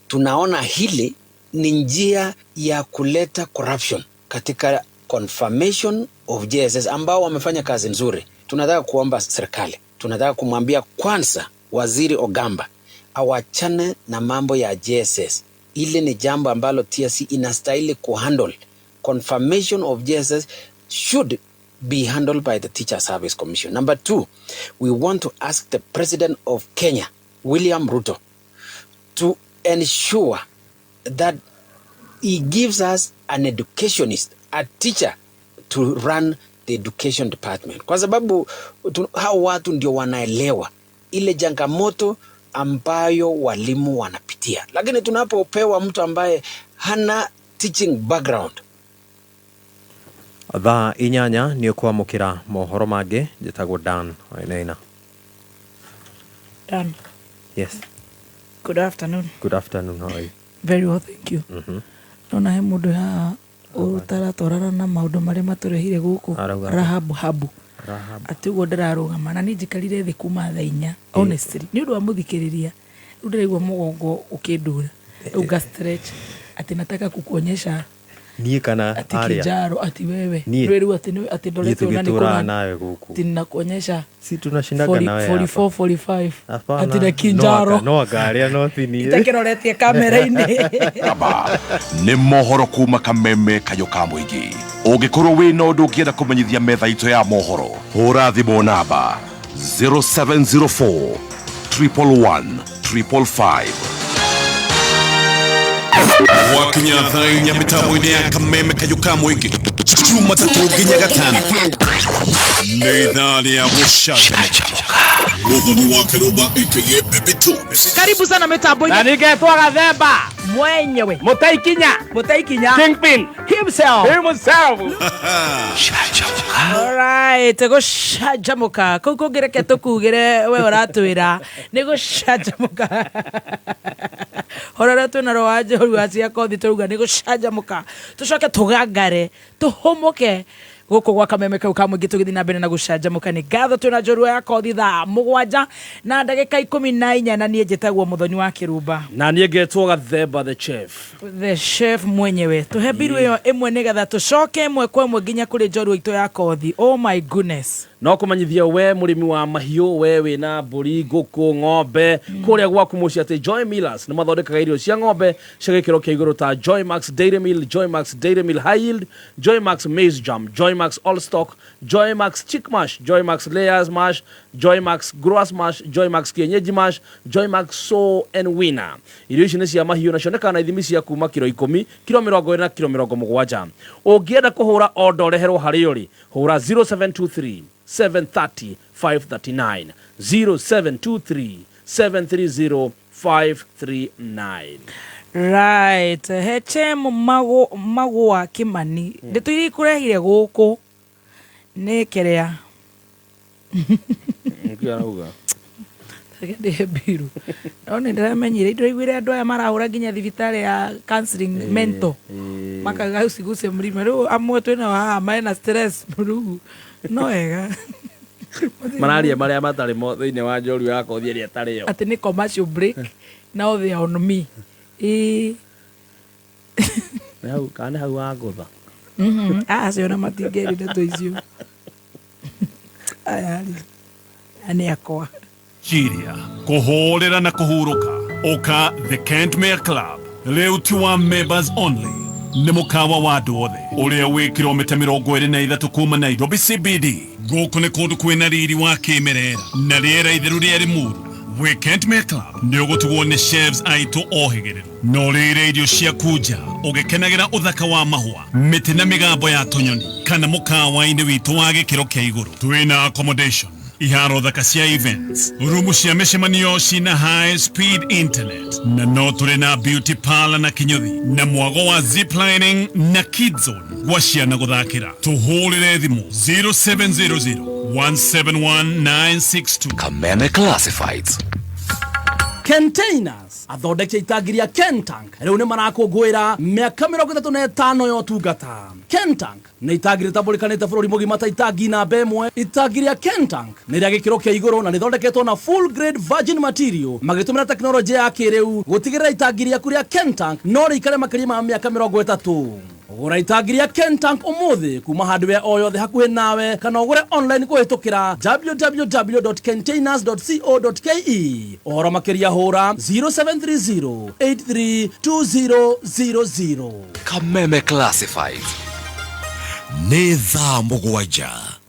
Tunaona hili ni njia ya kuleta corruption katika confirmation of JSS ambao wamefanya kazi nzuri. Tunataka kuomba serikali, tunataka kumwambia kwanza Waziri Ogamba awachane na mambo ya JSS. Ile ni jambo ambalo TSC inastahili kuhandle. Confirmation of JSS should be handled by the Teacher Service Commission. Number two, we want to ask the President of Kenya, William Ruto, to ensure that he gives us an educationist, a teacher to run the education department, kwa sababu hao watu ndio wanaelewa ile changamoto ambayo walimu wanapitia, lakini tunapopewa mtu ambaye hana teaching background. Thaa 8 nĩ ũkwamũkĩra mohoro mangĩ. Njĩtagwo Dan Wainaina. Dan. Yes. Good afternoon. Good afternoon, how are you? Very well, thank you. Nona he mũndũ haha. Ĩratwarana na maũndũ marĩa matũrehire gũkũ. Arauga atĩa? Rahabu habu. Rahabu. Atĩ ũguo ndĩrarũgama na niĩ njikarire thĩ kuma thaa 4, honestly, nĩ ũndũ wa mũthikĩrĩria. Rĩu ndĩraigua mũgongo ũkĩndura, rĩu nga stretch atĩ nataka kukuonyesha. Niĩ kana Ati arĩa? Kinjaro, ati wewe. Niĩ? Rĩu rĩu atĩ atĩ Niĩ ndorete ũna nĩ tũgĩtũraga kũna nawe gũkũ. Ati ninakuonyesha. Si tunashindaga nawe hapa. 44 45. Hapana. Ati na Kinjaro. No anga arĩa no ti niĩ. Itakĩroretie kamera-inĩ. Aba nĩ mohoro kuma Kameme kayũ ka mũingĩ. Ũngĩkorwo wĩna ũndũ ũngĩenda kũmenyithia metha itũ ya mohoro, hũra thimũ namba 0704 111 555. Gwakinya thaa 4 mĩtambo-inĩ ya Kameme kayũ ka mũingĩ, Jumatatũ nginya Gatano, nĩ ithaa rĩa gũcanjamũka. Mũthoni wa Kĩrũmba aka Baby Tools. Karibu sana mitambo-inĩ. Na ningetwo Gathemba. Mwenyewe. Mũtaikinya. Mũtaikinya. Kingpin. Himself. Himself. Alright, gũcanjamũka kũu kũngĩ reke tũkugĩre we ũratwĩra nĩ gũcanjamũka. Horo ũrĩa twĩna rwa njorua cia kothi tũrauga nĩ gũcanjamũka, tũcoke tũgangare tũhũmũke gũkũ gwa Kameme kau ka mũingĩ tũgĩthiĩ na mbere na gũcanjamũka. Nĩ ngatho twĩna njorua ya kothi thaa 7:14, na niĩ njĩtagwo Mũthoni wa Kĩrumba. Na niĩ ngetwo Gathemba the chef. The chef mwenyewe. Tũhe mbiru ĩyo ĩmwe nĩgetha tũcoke ĩmwe kwa ĩmwe nginya kũrĩ njorua itũ ya kothi. Oh my goodness. No kũmenyithia we mũrĩmi wa mahiũ, we wĩna mbũri, ngũkũ, ng'ombe kũrĩa gwaku mũciĩ atĩ Joy Millers nĩ mathondekaga irio cia ng'ombe cia gĩkĩro kĩa igũrũ ta Joy Max Dairy Meal, Joy Max Dairy Meal High Yield, Joy Max Maize Jam, Joy Max All Stock, Joy Max Chick Mash, Joy Max Layers Mash, Joy Max Growers Mash, Joy Max Kienyeji Mash, Joy Max Sow and Winner. Irio ici nĩ cia mahiũ na cionekaga na ithimi cia kuma kiro 10, kiro 20 na kiro 70. Ũngĩenda kũhũra order ũreherwo harĩa ũrĩ, hũra 0723 730 539, 0723 730 539. Right, heche magũa Kimani, ndeto iria ikũrehire gũkũ nĩ kĩrĩa. Nĩkĩo arauga. Reke ndĩhe mbiru, no nĩ ndĩramenyire ndĩraiguire andũ aya marahũra nginya thibitarĩ ya counseling mental, makauga usiguse mlima. Rĩu amwe twĩnao haha mena stress rĩu no wega. Mararia marĩa matarĩ mo thĩinĩ wa njorua ya kothi ĩrĩa ĩtarĩ yo. Atĩ nĩ commercial break, now they are on me. Ĩĩ. Nĩ hau kana nĩ hau wangũtha. Acio ona matingĩri ndeto icio. Aya rĩ, aya nĩ akwa. Chiria kũhũrĩra na kũhurũka, ũka The Kentmere Club. Rĩu ti wa members only, nĩ mũkawa wa andũ othe ũrĩa wĩ kilomita 23 kuma Nairobi CBD. Gũkũ nĩ kũndũ kwĩna riri wa kĩmerera na rĩera itheru rĩa Limuru. Wĩ Kentmere Club nĩ ũgũtugwo nĩ chefs aitũ ohĩgĩrĩru na ũrĩre irio cia kunja ũgĩkenagĩra ũthaka wa mahũa, mĩtĩ na mĩgambo ya tũnyoni, kana mũkawa-inĩ witũ wa gĩkĩro kĩa igũrũ. Twĩna accommodation, iharo thaka cia events, rumu cia mĩcemanio cina high speed internet, na no tũrĩ na beauty parlor na kinyũthi na mwago wa ziplining na kids zone gwa ciana gũthakĩra. Tũhũrĩre thimũ 0700 171 962. Kameme Classifieds. Containers athondeki a itangi rĩa Kentank rĩu nĩ marakũngũĩra mĩaka 35 ya ũtungata. Kentank nĩ itangi rĩtambũrĩkanĩte bũrũri mũgima ta itangi namba 1. Itangi rĩa Kentank nĩ rĩa gĩkĩro kĩa igũrũ na rĩthondeketwo na full grade virgin material magĩtũmĩra tekinoronjĩ ya kĩrĩu gũtigĩrĩra itangi rĩaku rĩa Kentank no rĩikare makĩria ma mĩaka 30. Gũra itangi rĩa Kentank ũmũthĩ kuma hardware o yothe hakuhĩ nawe kana ũgũre online kũhĩtũkĩra www.containers.co.ke. Ũhoro makĩria hũra 0730 832000. Kameme Classifieds. Nĩ thaa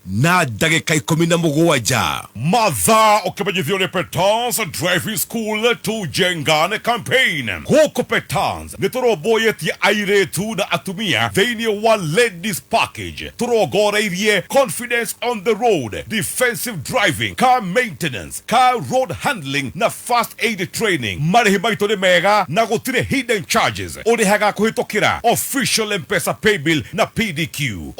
7:17. Mathaa ũkĩmenyithio nĩ Petans Driving School Tujengane campaign. Gũkũ Petans nĩ tũrũmbũyĩtie airĩtu na atumia thĩinĩ wa ladies package. Tũrongoreirie confidence on the road, defensive driving, car maintenance, car road handling na first aid training. Marĩhi maitũ nĩ mega na gũtirĩ hidden charges. Ũrĩhaga kũhĩtũkĩra official M-Pesa paybill na PDQ.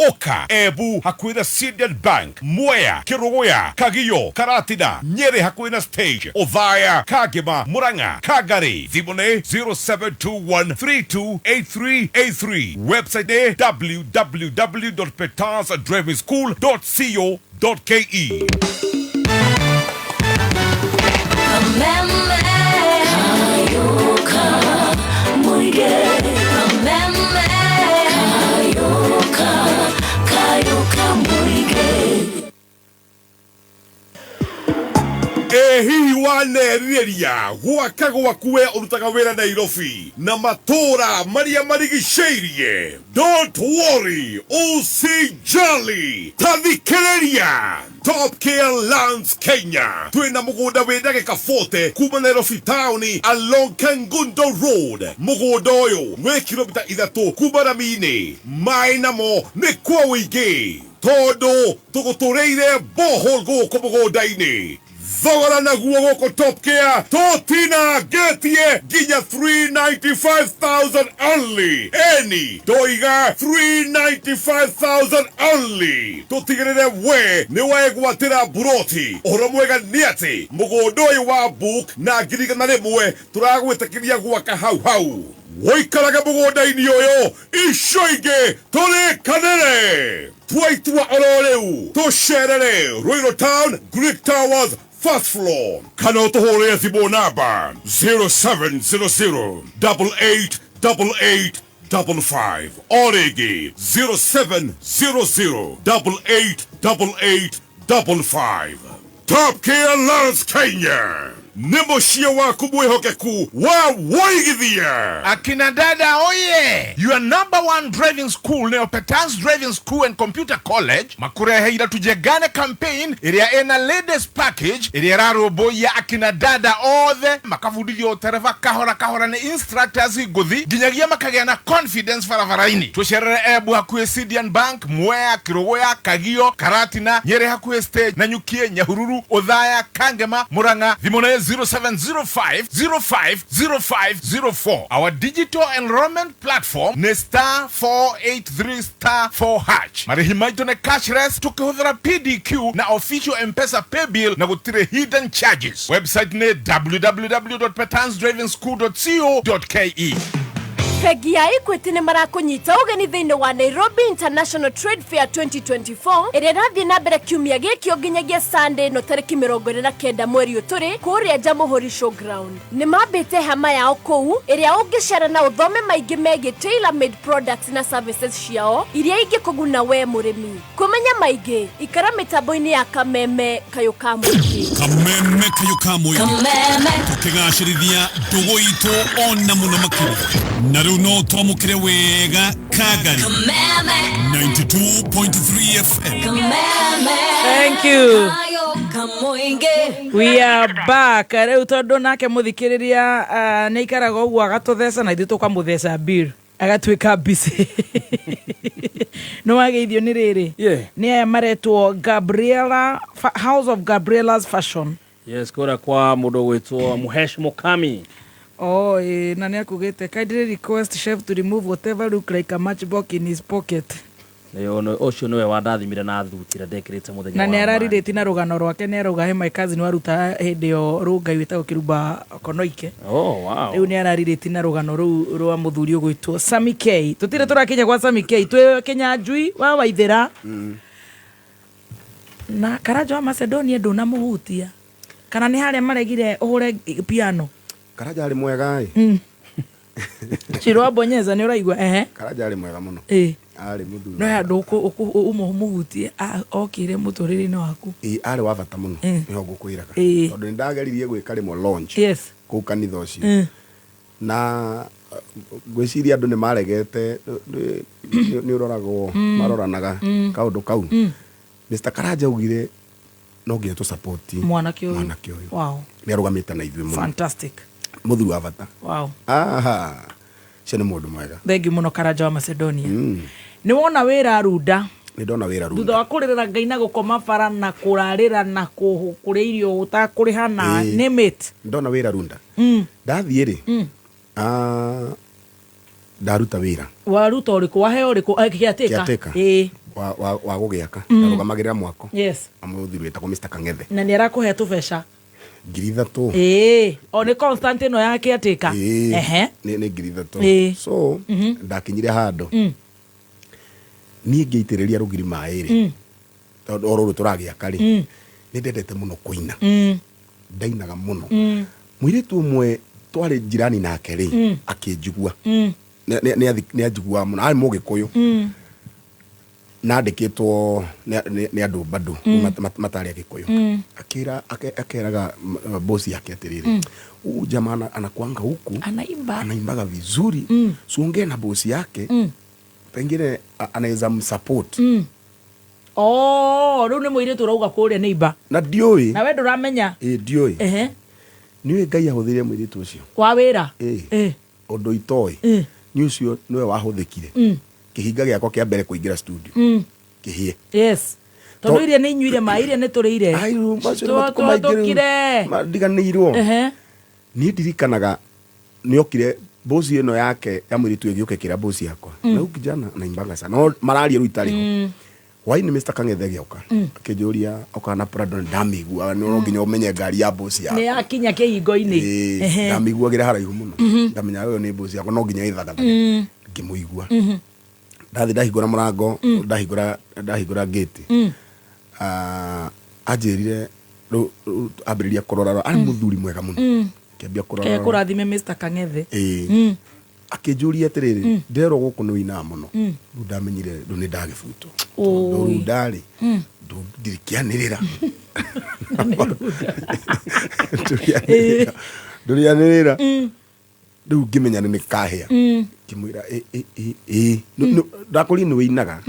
Ũka Embu hakuhĩ na Sidian. Sidian Bank, Mwea, Kiruguya, Kagio, Karatina, Nyeri hakuhĩ na stage, Othaya, Kangema, Murang'a, Kangari. Thimũ nĩ 0721328383. Website nĩ www.petansdrivingschool.co.ke. Kameme Kayuka Muige Kameme Kayuka Kayuka Muige. Ĩ hihi wanerirĩria gwaka gwaku we ũrutaga wĩra Nairobi na matũra marĩa marigicĩirie? Don't worry, usijali, tathikĩrĩria Top Care Lands Kenya. Twĩna mũgũnda wĩ ndagĩka 40 kuma Nairobi town along Kangundo Road. Mũgũnda ũyũ wĩ kilomita 3 kuma rami-inĩ. Maĩ namo nĩ kwa ũingĩ tondũ tũgũtũrĩire borehole gũkũ mũgũnda-inĩ. Thogora naguo gũkũ Top Care tũtinangĩtie nginya 395,000 only. Eni ndoiga 395,000 only. Tũtigĩrĩre we nĩ wegwatĩra buroti. Ũhoro mwega nĩ atĩ mũgũnda ũyũ wa book na 100,000 tũragwĩtĩkĩria gwaka hau hau. Wĩikarage mũgũnda-inĩ ũyũ icio ingĩ tũrĩkanĩre. Twaitua oro rĩu tũcerere Ruiru Town, Greek Towers, first floor. Kana ũtũhũrĩre thimũ namba 0700 88 88 55. O rĩngĩ 0700 88 88 55. Top Care Lands Kenya nĩ mũciĩ waku mwĩhokeku wa woigithia. Akina dada oye! Your number one driving school nĩyo Petans Driving School and Computer College makureheire tujengane campaign ĩrĩa ĩna ladies package ĩrĩa ĩrarũmbũiya akina dada othe makabundithio ũtereba kahora kahora nĩ instructors ngũthi nginyagia makagĩa na confidence barabara-inĩ. Tũcerere Embu hakuhĩ Sidian Bank, Mwea, Kĩrũgũya, Kagio, Karatina, Nyeri hakuhĩ stage, Nanyukie, Nyahururu, Othaya, Kangema, Murang'a. Thimũ nĩ 0705 05 05 04. Our digital enrollment platform nĩ star 483 star 4 hash. Marĩhi maitũ nĩ cashless tukĩhũthĩra PDQ na official M-Pesa paybill na gũtirĩ hidden charges. Website nĩ www.petansdrivingschool.co.ke. Bengi ya Equity nĩ marakũnyita ũgeni thĩinĩ wa Nairobi International Trade Fair 2024 ĩrĩa ĩrathiĩ na mbere kiumia gĩkĩ nginyagia Sunday no tarĩki 29 mweri ũtũrĩ kũrĩa Jamhuri Showground. Nĩ mambĩte hema yao kũu ĩrĩa ũngĩcera na ũthome maingĩ megiĩ tailor made products na services ciao iria ingĩkũguna we mũrĩmi. Kũmenya maingĩ ikara mĩtambo-inĩ ya Kameme Kayũ ka Mũingĩ. Kameme Kayũ ka Mũingĩ. Kameme. Tũkĩgacĩrithia ndũgũ itũ ona mũno makĩria. Na rĩu no twamũkĩre wega Kangari. Kameme. 92.3 FM. Kameme. Thank you. Kayũ ka Mũingĩ. We are back. Rĩu tondũ nake mũthikĩrĩria nĩ aikaraga ũguo agatũtheca na ithuĩ tũkamũtheca bill agatuĩka busy. Nĩ wageithio nĩ rĩrĩ nĩ aya maretwo Gabriela House of Gabriela's Fashion. Yes, kũrĩa kwa mũndũ ũgwĩtwo Muhesh Mukami. Oh, na nĩ akugĩte kindly request chef to remove whatever look like a matchbox in his pocket. Ũcio nĩwe wandathimire na thuti ĩrĩa ndekĩrĩte mũthenya na wa nĩ ararirĩti na rũgano rwake nĩ arauga he my cousin waruta hĩndĩ ĩyo rũngai wĩtagwo Kĩrumba Konoike. Oh, wow. Rĩu nĩ ararirĩti na rũgano rũu rwa mũthuri ũgwĩtwo Sammy K. Tũtirĩ tũrakinya gwa Sammy K, twĩ Kĩnyanjui wa Waithĩra na Karanja wa Macedonia ndũnamũhutia kana nĩ harĩa maregire ũhũre piano. Karanja arĩ mwega ĩ. Ciro wa Bonyeza nĩ ũraigua ehe. Karanja arĩ mwega mũno. Arĩ mũthuri. No handũ ũmũhutie okire mũtũrĩre-inĩ waku. Ĩ arĩ wa bata mũno nĩho ngũkwĩraga. Tondũ nĩ ndageririe gwĩka rĩmwe launch kũu kanitha ũcio. Na ngwĩciria andũ nĩ maregete nĩ ũroragwo maroranaga kaũndũ kau. Mr. Karanja augire no nginya tũ support mwanake ũyũ. Wow. Nĩ arũgamĩte na ithuĩ mũno. Fantastic. Mũthuri wa bata. Wow. Aha. Ũcio nĩ mũndũ mwega. Thank you mũno Karanja wa Macedonia. Nĩ wona wĩra Runda. Nĩ ndona wĩra Runda. Thutha wa kũrĩrĩra Ngai na gũkoma bara na kũrarĩra na kũrĩa irio ũtakũrĩha na name it. Ndona wĩra Runda. Ndathiĩ rĩ. Ndaruta wĩra. Waruta ũrĩkũ? Waheo ũrĩkũ? Caretaker. Caretaker. wa gũgĩaka, ndarũgamagĩrĩra mwako. Amũthuri wĩtagwo Mr. Kang'ethe. Na nĩ arakũhe tũbeca. 3,000. Ĩĩ, o nĩ constant ĩno ya caretaker. Ĩĩ, nĩ 3,000. So ndakinyire handũ niĩ ngĩitĩrĩria rũgiri maĩ rĩ, tondũ o rũrũ tũragĩaka rĩ, nĩ ndendete mũno kũina. Ndainaga mũno. Mũirĩtu ũmwe twarĩ jirani nake rĩ, akĩnjigua. Nĩ anjiguaga mũno, arĩ Mũgĩkũyũ. Na andĩkĩtwo nĩ andũ bado matarĩ Agĩkũyũ. Akĩra akeraga bosi yake atĩrĩrĩ, "Huyu jamaa anakuanga huku anaimba, anaimbaga vizuri, siongee na bosi yake, pengine anaweza msupport." Oh, rĩu nĩ mũirĩtu ũrauga kũrĩa nĩ imba. Na ndiũĩ. Na we ndũramenya. Ĩ, ndiũĩ. Nĩũĩ Ngai ahũthĩrire mũirĩtu ũcio wa wĩra. Ĩ, ũndũ itoĩ nĩ ũcio nĩwe wahũthĩkire kĩhinga gĩakwa kĩa mbere kũingĩra studio kĩhĩe. Yes, tondũ iria nĩ inyuire maĩ, iria nĩ tũrĩire. Macio nĩ matukũ maingĩ rĩu. Tũkire. Ndiganĩirwo. Niĩ ndirikanaga nĩokire bosi ĩno yake ya mũirĩtu ĩgĩũka ĩkĩra bosi yakwa, "Na huyu kijana anaimbaga sana." No mararia rĩu itarĩ ho. Hwainĩ Mr. Kang'ethe agĩũka akĩnjũria oka na Prado, ndamĩiguaga, nĩ no nginya ũmenye ngari ya bosi Nĩ yaku. yakinya kĩhingo-inĩ. Ĩĩ, ndamĩiguagĩra haraihu mũno. Ndamenya ũyũ nĩ bosi yakwa, no nginya ĩthagathaga. Ngĩmũigua. Ndathiĩ ndahingũra mũrango, ndahingũra gate. Ah, anjĩrire rĩu ambĩrĩria kũrora, arĩ mũthuri mwega mũno. Akĩambia kũrora. Ke kũrathime Mr. Kang'ethe. Ĩĩ. Akĩnjũria atĩrĩrĩ, "Nderwo gũkũ nĩ ũinaga mũno." Rĩu ndamenyire rĩu nĩ ndagĩbutwo. Tondũ Oi. rĩu ndarĩ ndirikĩanĩrĩra. Ndũrĩanĩrĩra. Rĩu ngĩmenya nĩ kahĩa. Ngĩmwĩra, "Ĩ, ĩ, ĩ, ĩ." Ndakũria nĩ ũinaga.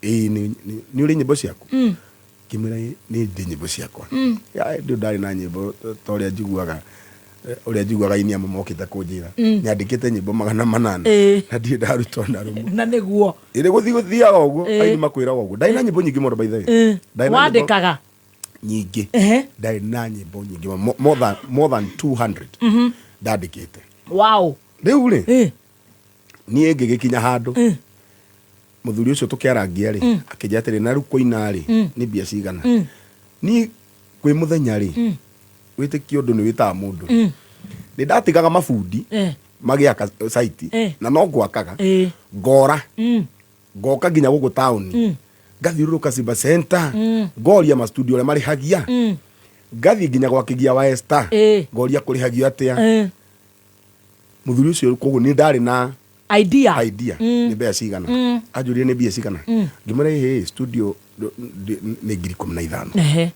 "Ĩ, nĩ ũrĩ nyĩmbo ciaku?" Ngĩmwĩra, "Ĩ, nĩ ndĩ nyĩmbo ciakwa." Ya, ndĩ ndarĩ na nyĩmbo ta ũrĩa njiguaga, ũrĩa njiguaga aini amwe mokĩte kũnjĩra. Nyandĩkĩte nyĩmbo 800. Na ndirĩ ndaruta ona rũmwe. Na nĩguo. Ĩrĩ gũthiĩ gũthiaga ũguo, aini makwĩraga ũguo. Ndarĩ na nyĩmbo nyingĩ mũno, by the way. Ndarĩ na nyĩmbo Wandĩkaga. nyingĩ. Ndarĩ na nyĩmbo nyingĩ mũno, more than 200 ndandĩkĩte. Rĩu rĩ, niĩ ngĩgĩkinya handũ mũthuri ũcio tũkĩarangia rĩ, akĩnjĩra atĩrĩ, "Na rĩu kũina rĩ, nĩ mbia cigana?" Niĩ kwĩ mũthenya rĩ, wĩtĩkie ũndũ nĩ wĩtaga mũndũ, nĩ ndatigaga mabundi magĩaka site, na no ngwakaga, ngora ngoka nginya gũkũ taũni, ngathiũrũrũka Simba Center, ngoria ma studio ũrĩa marĩhagia, ngathiĩ nginya gwa kĩgia wa Esther, ngoria kũrĩhagio atĩa. Mũthuri ũcio koguo nĩ ndarĩ na idea. Idea nĩ mbeca cigana. Anjũrire nĩ mbia cigana, ngĩmwĩra, "Ĩhĩ, studio nĩ 15,000."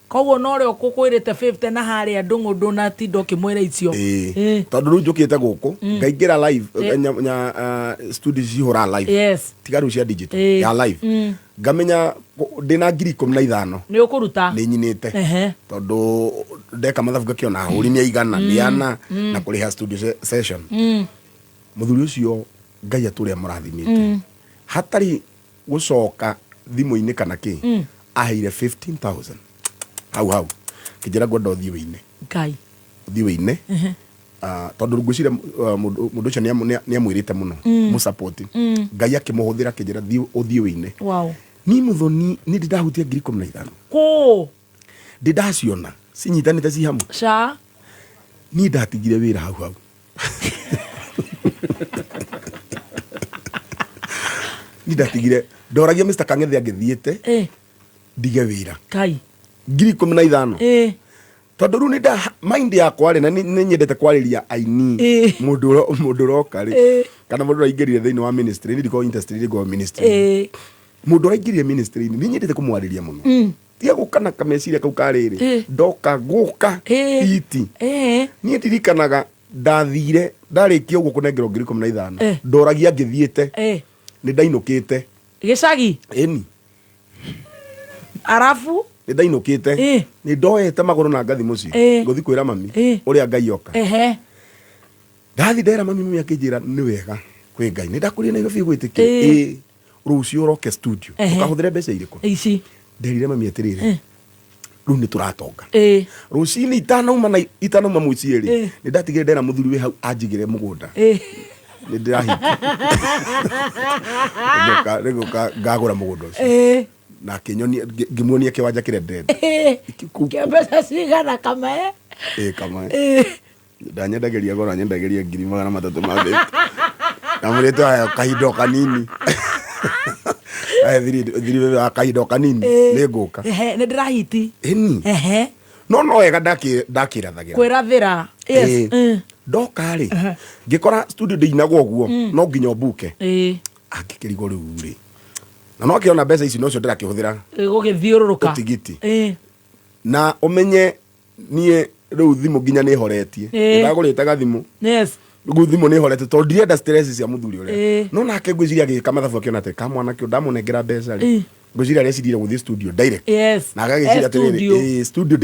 Koguo no ũrĩa ũkũkwĩrĩte 50 na harĩa ndũng'ũ ndũnatinda ũkĩmwĩra icio. Ĩĩ. Tondũ rĩu njũkĩte gũkũ, ngaingĩra live, nya studio cihũraga live, tiga rĩu cia digital, ya live. Ngamenya ndĩna 15,000 Nĩ ũkũruta. nĩ nyinĩte. Tondũ ndeka mathabu ngakĩona ahũri nĩ aigana, nĩ ana, na kũrĩha studio session. Mũthuri ũcio Ngai atũrĩa mũrathimĩte, hatarĩ gũcoka thimũ-inĩ kana kĩ, aheire 15,000 hau hau, kĩnjĩra, "Ngwenda ũthiĩ wĩine." Ngai. "Ũthiĩ wĩine." Ah, tondũ ngwĩciria mũndũ ũcio nĩ amwĩrĩte mũno mũsupport. Ngai akĩmũhũthĩra, akĩnjĩra, "Thiĩ ũthiĩ wĩine." Niĩ mũthoni nĩ ndĩ ndahutia 15,000. Kũ? Ndĩ ndaciona cinyitanĩte ci hamwe. Ca. Niĩ ndatigire wĩra hau hau. Niĩ ndatigire, ndoragia Mr. Kang'ethe angĩthiĩte ndige wĩra. Kai. 15,000. Tondũ rĩu nĩ nda mind yakwa rĩ, na nĩ nyendete kwarĩria aini, mũndũ ũroka rĩ, kana mũndũ ũraingĩrire thĩinĩ wa ministry, nĩ ndikorwo industry, ndingorwo ministry, mũndũ ũraingĩrire ministry-inĩ, nĩ nyendete kũmwarĩria mũno. Tiga gũka na kameciria kau karĩrĩ. Ndoka gũka iti. Niĩ ndirikanaga ndathire ndarĩkia ũguo kũnengerwo 15,000, ndoragia ngĩthiĩte, nĩ ndainũkĩte Gĩcagi. Ĩni. Arabu. Nĩ ndainũkĩte. Nĩ ndoete magũrũ na ngathi mũciĩ, ngũthi kwĩra mami ũrĩa Ngai oka. Ndathi ndera mami, mami akĩnjĩra, "Nĩ wega kwĩ Ngai, nĩ ndakũrire Nairobi gwĩtĩkĩra. Ĩ rũciũ ũroke studio." "Ũkahũthĩre mbeca irĩkũ?" Ici. Nderire mami atĩrĩrĩ, rĩu nĩ tũratonga. Rũcinĩ itanauma mũciĩ rĩ, nĩ ndatigire ndera mũthuri wĩ hau anjigĩre mũgũnda. Nĩ ndĩrahingia. Nĩngũka ngagũra mũgũnda ũcio. Na akĩnyonia, ngĩmuonia kĩwanja kĩrĩa ndĩrenda. Kĩa mbeca cigana kamae? Ĩ kamae. Ndanyendagĩria goro, anyendagĩria 350,000. Ndamwĩrĩte haya kahinda o kanini. Aya thiri wa kahinda o kanini nĩngũka. Ehe, nĩ ndĩrahiti. Ĩni. Ehe. No wega ndakĩrathagĩra. Kwĩrathĩra. Yes. Ĩĩ. Ndoka rĩ, ngĩkora studio ndĩinagwo ũguo, no nginya ũmbuke. Angĩkĩrigwo rĩu rĩ. Na no akĩona mbeca ici nocio ndĩrakĩhũthĩra Gũgĩthiũrũrũka. ũtigiti. Na ũmenye niĩ rĩu thimũ nginya nĩ horetie. Ndagũrĩte gathimũ. Rĩu thimũ nĩ horetie tondũ ndirenda stress cia mũthuri ũrĩa. No nake ngwĩciria agĩka mathabu akĩona atĩ kamwana kĩu ndamũnengera mbeca rĩ. Ngwĩciria areciria gũthiĩ studio direct. Na agagĩciria atĩrĩrĩ, Studio. Studio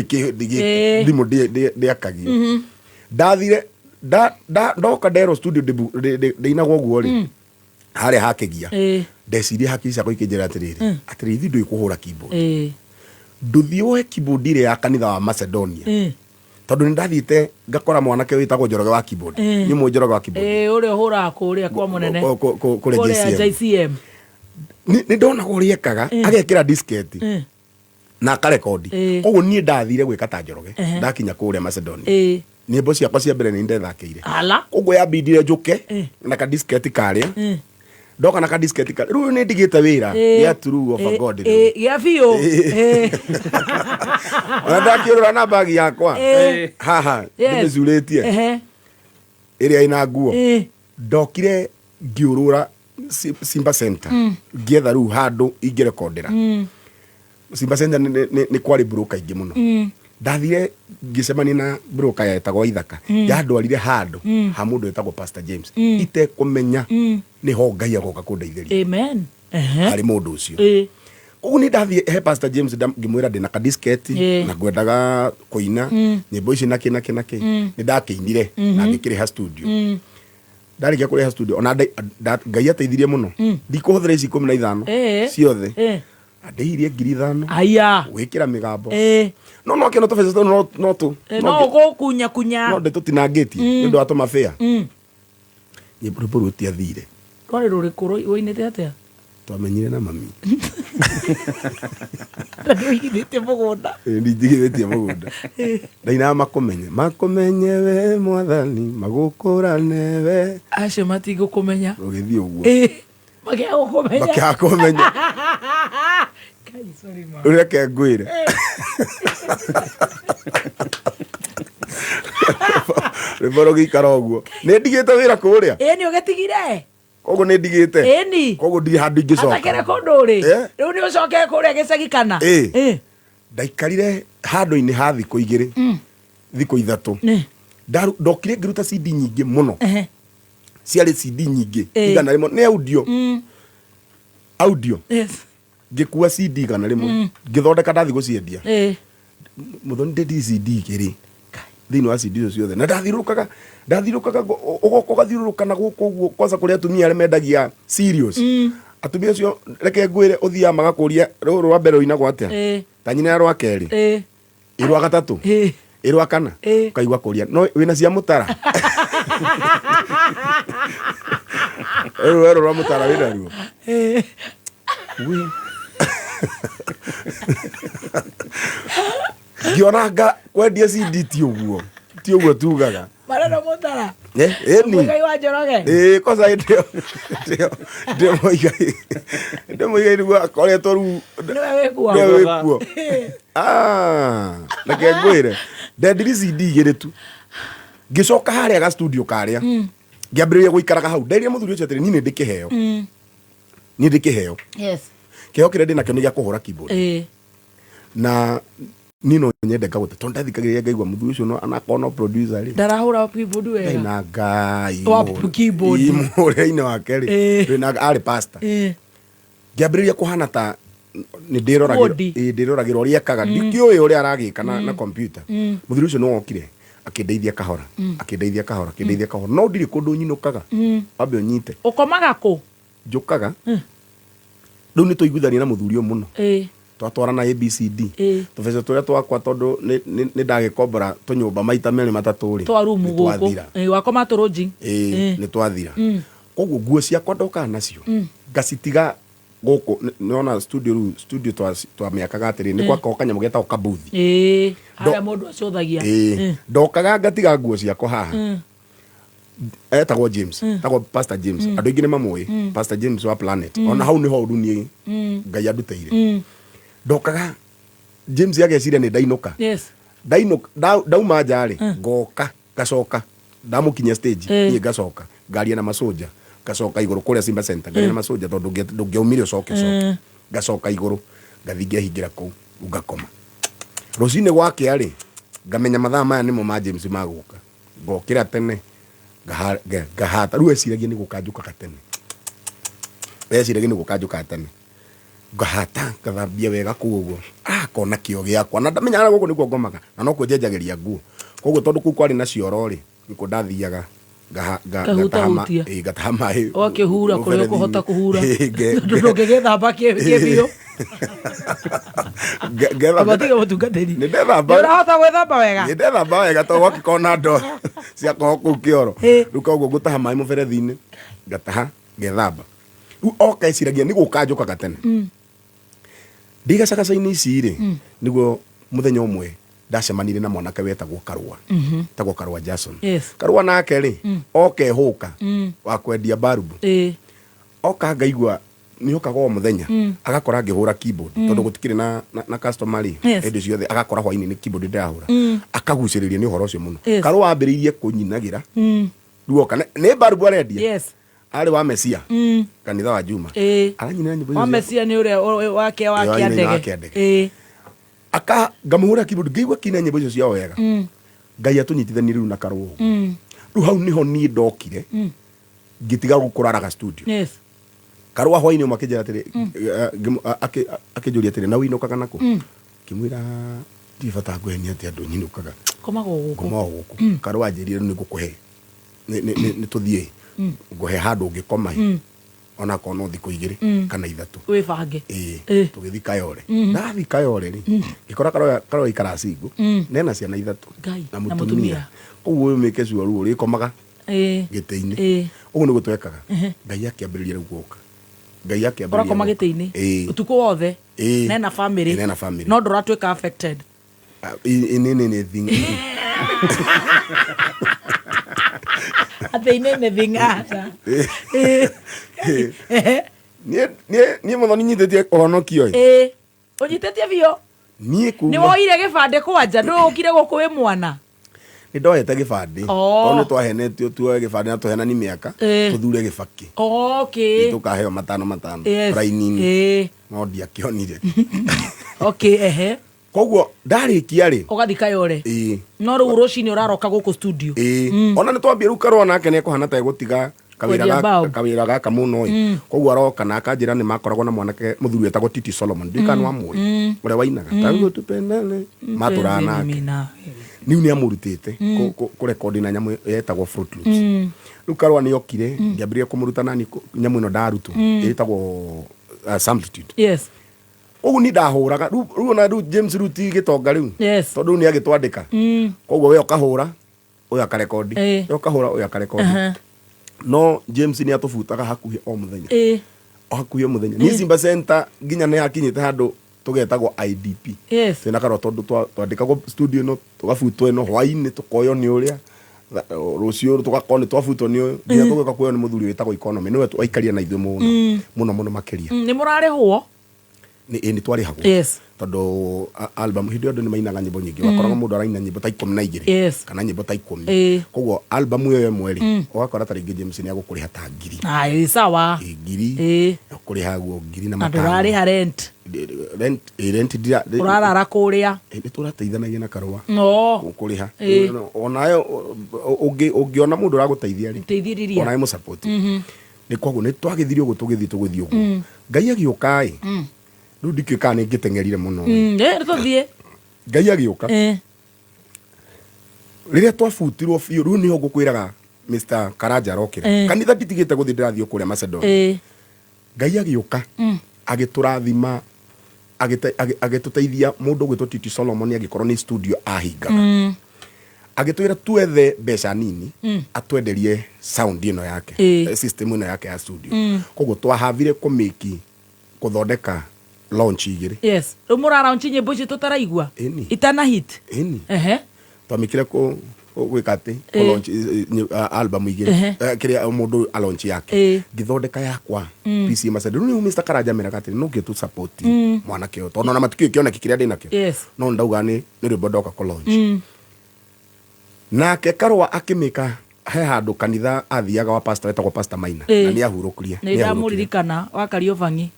thimũ ndĩakagio. Ndathire ndoka nderwo studio ndĩinagwo ũguo rĩ. Harĩa hakĩgia. Ndeciria hakiri ciakwa ikĩnjĩra atĩrĩrĩ, atĩrĩrĩ ithuĩ ndũĩ kũhũra keyboard. Ndũthiĩ woe keyboard ĩrĩa ya kanitha wa Macedonia. Tondũ nĩ ndathiĩte ngakora mwanake wĩtagwo Njoroge wa keyboard. Nĩ mũĩ Njoroge wa keyboard? Ũrĩa ũhũraga kũrĩa kwa mũnene. Kũrĩa Kũrĩa JCM. JCM. Nĩ ndonaga ũrĩa ekaga, agekĩra diskette na akarekondi. Koguo niĩ ndathire gwĩka ta Njoroge, ndakinya kũrĩa Macedonia. Nyĩmbo ciakwa cia mbere nĩ ndethakĩire. Ala. Koguo yambindire njũke na ka diskette karĩa. Ndoka na ka diskette karĩa. Rĩu nĩ ndigĩte wĩra. Gĩa true of a God rĩu. Gĩa biũ. Ona ndakĩũrũra na bagi yakwa. Haha ndĩmĩcurĩtie. Ĩrĩa ĩna nguo. Ndokire ngĩũrũra Simba Center. Ngĩetha rĩu handũ ingĩrekondera. Simba Center nĩ kwarĩ broker aingĩ mũno. Ndathire ngĩcemania na broker yetagwo Ithaka. Yandwarire handũ ha mũndũ wetagwo Pastor James. Itekũmenya nĩho Ngai agoka kũndeithĩria. Amen. Harĩ mũndũ ũcio. Koguo nĩ ndathiĩ he Pastor James ngĩmwĩra ndĩna ka diskette na ngwendaga kũina nyĩmbo ici na kĩ na kĩ na kĩ. Nĩ ndakĩinire na ngĩkĩrĩha studio. Ndarĩkia kũrĩha studio ona Ngai ateithirie mũno. Ndikũhũthĩra ici 15 ciothe. Andĩhirie 5,000. Aya. Gwĩkĩra mĩgambo. No no kĩno tũbeca tũu no tũ. No ũgũkunya kunya. No ndĩtũtinangĩtie nĩ ũndũ wa tũmabĩa. Rwĩmbo rũu rũtiathire. Rwarĩ rũrĩkũ rũinĩte atĩa? Twamenyire na mami. Na nĩũigithĩtie mũgũnda. Nĩ njigithĩtie mũgũnda. Ndainaga makũmenye. Makũmenye we mwathani, magũkũrane we. Acio matigũkũmenya. Rũgĩthiĩ ũguo. Makĩaga gũkũmenya. Makĩaga kũmenya. Kai, sorry ma. Reke ngwĩre. Rwĩmbo rũgĩikara ũguo. Nĩ ndigĩte wĩra kũrĩa. Ĩĩ nĩ ũgĩtigire. Koguo nĩ ndigĩte. Ĩni. Koguo ndirĩ handũ ingĩcoka. Atakĩrĩ kũndũ rĩ. Rĩu nĩ ũcoke kũrĩa gĩcagi kana? Ndaikarire handũ-inĩ ha thikũ igĩrĩ. Thikũ ithatũ. Ndokire ngĩruta CD nyingĩ mũno. Ciarĩ CD nyingĩ. 100 nĩ audio. Audio. Ngĩkua CD 100. Ngĩthondeka ndathiĩ gũciendia. Mũthoni ndĩ CD igĩrĩ. Thĩinĩ wa CD icio ciothe. Na ndathiũrũrũkaga, ndathiũrũrũkaga ũgoka ũgathiũrũrũka na gũkũ ũguo kwanza kũrĩ atumia arĩa mendagia cereals. Atumia acio reke ngwĩre ũthiaga magakũria rũrũ rwa mbere rũinagwo atĩa? Ta nyina ya rwa kerĩ. Ĩ rwa gatatũ. Ĩ rwa kana. Ũkaigua kũria no wĩna cia mũtara. Rũrũ rwerũ rwa mũtara wĩna ruo. Ngĩona nga kwendia CD ti ũguo. Ti ũguo tugaga. Marenda mũtara. Ĩni. Mũigai wa Njoroge. Kwanza hĩndĩ ĩyo ndĩ mũigai. Ndĩ mũigai nĩguo akoretwo rĩu. Nĩwe wĩkuo. Nĩwe wĩkuo. Reke ngwĩre. Ndendirie CD igĩrĩ tu. Ngĩcoka harĩa ga studio karĩa. Ngĩambĩrĩria gũikaraga hau. Nderire mũthuri ũcio atĩrĩ, niĩ nĩ ndĩ kĩheo. Niĩ ndĩ kĩheo. Kĩheo kĩrĩa ndĩ nakĩo nĩ gĩa kũhũra keyboard. Na niĩ no nyende ngagũte tondũ ndathikagĩrĩria ngaigua mũthuri ũcio no anakorwo no producer rĩ. Ndarahũra keyboard wega. Ndaina Ngai. Wa keyboard. Mũhũrĩre-inĩ wake rĩ. Ndĩ na arĩ pastor. Ngĩambĩrĩria kũhana ta nĩ ndĩroragĩra ũrĩa ekaga. Ndikĩũĩ ũrĩa aragĩka na computer. Mũthuri ũcio nĩ wokire akĩndeithia kahora, akĩndeithia kahora, akĩndeithia kahora. No ndirĩ kũndũ nyinũkaga. Wambe ũnyite. Ũkomaga kũ? Njũkaga. Rĩu nĩ twaiguithania na mũthuri ũyũ mũno. Twatwarana ABCD. Tũbeca tũrĩa twakwa tondũ nĩ ndagĩkombora tũnyũmba maita merĩ matatũ rĩ. Twa rumu nĩ gũkũ. twathira. Wakoma tũrũnji. Nĩ twathira. Koguo nguo ciakwa ndokaga nacio ngacitiga gũkũ. Nĩwona studio rĩu, studio twamĩakaga atĩrĩ, nĩ gwakagwo kanyamũ getagwo kabuthi. Ĩĩ, harĩa mũndũ acũthagia. Ĩĩ, ndokaga ngatiga nguo ciakwa haha. Etagwo James, etagwo Pastor James, andũ aingĩ nĩ mamũĩ. Pastor James wa Planet. Ona hau nĩho ũru niĩ Ngai andutĩire. Ndokaga James ageciria nĩ ndainũka. Ndainũka, ndauma nja rĩ, ngoka ngacoka ndamũkinyia stage. Niĩ ngacoka ngaria na macoja, ngacoka igũrũ kũrĩa Simba Center, ngaria na macoja tondũ ndũngĩaumire ũcoke ũcoke. Ngacoka igũrũ, ngathi ngehingĩra kũu, ngakoma. Rũcinĩ gwakĩa rĩ, ngamenya mathaa maya nĩmo ma James magũka, ngokĩra tene, ngahata. Rĩu eciragia nĩ gũka njũkaga tene, eciragia nĩ gũka njũkaga tene. Ngahata, ngathambia wega kũu ũguo, akona kĩo gĩakwa na ndamenyaga gũkũ nĩkuo ngomaga na nokuo njenjagĩria nguo. Koguo tondũ kũu kwarĩ na cioro rĩ, nĩkuo ndathiaga Ngahutahutia. Ĩĩ, ngataha maĩ Ũgakĩhura kũrĩa mũberethi-inĩ. ũkũhota kũhura. Ĩĩ, Tondũ ndũngĩgĩthamba kĩbiũ. Ngethamba. Tiga mũtungatĩri. Nĩ ndethamba. Nĩ ũrahota gwĩthamba wega? Nĩ ndethamba wega tondũ gwakĩkorwo na ndoo ciakorwo kũu kĩoro. Rĩu koguo ngũtaha maĩ mũberethi-inĩ, ngataha, ngethamba. Rĩu oka eciragia nĩ gũka njũkaga tene. Ndĩ gacagaca-inĩ ici rĩ, nĩguo mũthenya ũmwe ndacemanire na mwanake wetagwo Karũa, etagwo Karũa Jason. Karũa nake rĩ, oka ehũka wa kwendia barubu. Oka ngaigua nĩ okaga o mũthenya, agakora ngĩhũra keyboard tondũ gũtikĩrĩ na customer rĩ. Hĩndĩ ciothe agakora hwainĩ nĩ keyboard ndĩrahũra. Akagucĩrĩria nĩ ũhoro ũcio mũno. Karũa ambĩrĩirie kũnyinagĩra. Rĩu oka nĩ barubu arendia. Arĩ wa Mesia, kanitha wa Juma. Aranyinĩra nyĩmbo Wa icio Mesia nĩ ũrĩa wake wa Ĩĩ, kĩa wa ndege. kĩa ndege. Aka ngamũhũra keyboard, ngĩigua kina nyĩmbo icio ciao wega. Ngai atũnyitithanie rĩu na Karũa ũguo. Rĩu hau nĩho niĩ ndokire ngĩtiga kũraraga studio. Karũa hwainĩ ũmwe akĩnjĩra atĩrĩ, akĩnjũria atĩrĩ, na ũinũkaga nakũ? Ngĩmwĩra ndirĩ bata ngũhenia atĩ andũ nyinũkaga. Komaga o gũkũ. Ngoma o gũkũ. Karũa anjĩrire rĩu nĩ ngũkũhe, nĩ tũthiĩ ngũhe handũ ũngĩkoma onakorwo no thikũ 2 kana 3. Wĩbange. Ĩĩ. Tũgĩthiĩ Kayore. Ndathiĩ Kayore rĩ, ngĩkora Karũa aikaraga single, nena ciana 3 Ngai, na na mũtumia. mũtumia. Koguo ũyũ mĩke cua rĩu ũrĩkomaga gĩtĩ-inĩ. Ũguo nĩguo twekaga. Ngai akĩambĩrĩria rĩu gũka, Ngai akĩambĩrĩria Ũrakoma gũka. gĩtĩ-inĩ Ĩĩ. ũtukũ wothe? Ĩĩ. Nena family? Ĩĩ, nena family. No ndũratuĩka affected? Ah, in anything. Atĩ in anything, aca. Niĩ mũthoni nyitĩtie ũhonokio ĩ. Ĩĩ, ũnyitĩtie biũ. Niĩ Nĩ kuma woire gĩbandĩ kwanja, ndũũkire gũkũ wĩ mwana? Nĩ ndoete gĩbandĩ. Tondũ nĩ twahenetio tuoe gĩbandĩ na tũhenani mĩaka tũthure gĩbakĩ. Tũkaheo matano matano raini-inĩ. No ndiakĩonire. Okay, ehe. Koguo ndarĩkia rĩ, Ũgathiĩ Kayore? Ĩĩ. No rĩu rũcinĩ ũraroka gũkũ studio? Ĩĩ, ona nĩ twambia rĩu. Karũa nake nĩ ekũhana ta egũtiga kawĩra. Kwendia bao. Kawĩra gaka mũno ĩ. Koguo aroka na akanjĩra nĩ makoragwo na mwanake mũthuri wetagwo Titi Solomon, ndiũĩ kana nĩwamũĩ, ũrĩa wainaga tangu tupendane, matũraga nake. Mimi nawe. Niu nĩ amũrutĩte kũrekondi na nyamũ yetagwo Fruit Loops. Rĩu Karũa nĩ okire, ngĩambĩrĩria kũmũruta nani nyamũ ĩno ndarutwo ĩtagwo Samplitude. Koguo ni ndahũraga rĩu ona rĩu James rĩu ti gĩtonga rĩu, tondũ rĩu nĩ agĩtwandĩka. Koguo we ũkahũra, ũyũ akarekondi, we ũkahũra, ũyũ akarekondi. No James nĩ atũbutaga hakuhĩ o mũthenya, o hakuhĩ o mũthenya. Niĩ Simba Center nginya nĩ hakinyĩte handũ tũgetagwo IDP. Twĩna Karũa tondũ twandĩkagwo studio ĩno, tũgabutwo ĩno, hwainĩ tũkoywo nĩ ũrĩa, rũciũ tũgakorwo nĩ twabutwo nĩ ũyũ, nginya tũgĩũka kuoywo nĩ mũthuri wĩtagwo Economy, nĩwe waikarire na ithuĩ mũno mũno mũno makĩria. Nĩ mũrarĩhwo? Nĩ ĩ, nĩ twarĩhagwo. Tondũ album hĩndĩ ĩyo andũ nĩ mainaga nyĩmbo nyingĩ. Wakoraga mũndũ araina nyĩmbo ta 12 kana nyĩmbo ta 10. Koguo album ĩyo ĩmwe rĩ, ũgakora ta rĩngĩ James nĩ agũkũrĩha ta ngiri. Ĩ sawa. Ĩ, ngiri ũkũrĩha guo ngiri na Na matano. ndũrarĩha rent? Rent, ĩ, rent ndira Ũrarara kũrĩa? Ĩ, nĩ tũrateithanagia na Karũa kũrĩha. Onawe ũngĩona mũndũ ũragũteithia rĩ, Teithĩrĩria. onawe mũsupport. Nĩ koguo nĩ twagĩthire ũguo, tũgĩthiĩ tũgĩthiĩ ũguo. Ngai agĩũka ĩ. Rĩu ndikĩũĩ kana nĩ ngĩteng'erire mũno ĩ. Tũthiĩ. Ngai agĩũka rĩrĩa twabutirwo biũ. Rĩu nĩho ngũkwĩraga Mr. Karanja arokĩra. Kanitha nditigĩte gũthiĩ, ndĩrathiĩ kũrĩa Macedonia. Ngai agĩũka, agĩtũrathima, agĩtũteithia. Mũndũ ũgwĩtwo Titi Solomon agĩkorwo nĩ studio ahingaga. Agĩtwĩra tuethe mbeca nini atwenderie sound ĩno yake, system ĩno yake ya studio. Koguo twahavire kũmĩki kũthondeka launch igĩrĩ. Yes, rĩu mũraraunchi nyĩmbo icio tũtaraigua Ĩni. itana hit. Ĩni. Twamĩkire gwĩka atĩ kũ-launch, album igĩrĩ. Kĩrĩa o mũndũ alaunch yake. Ngĩthondeka yakwa PCA Mercedes. Rĩu Mr. Karanja meraga atĩrĩ no ngĩ tu support mwanake ũyũ tondũ ona matikĩũĩ kĩoneki kĩrĩa ndĩ nakĩo. No ndauga nĩ rwĩmbo ndoka kũ-launch. Nake Karũa akĩmĩka he handũ kanitha athiaga wa pastor wetagwo Pastor Maina. Na nĩ ahurũkirie. Nĩ ndamũririkana wa Kariũbangi.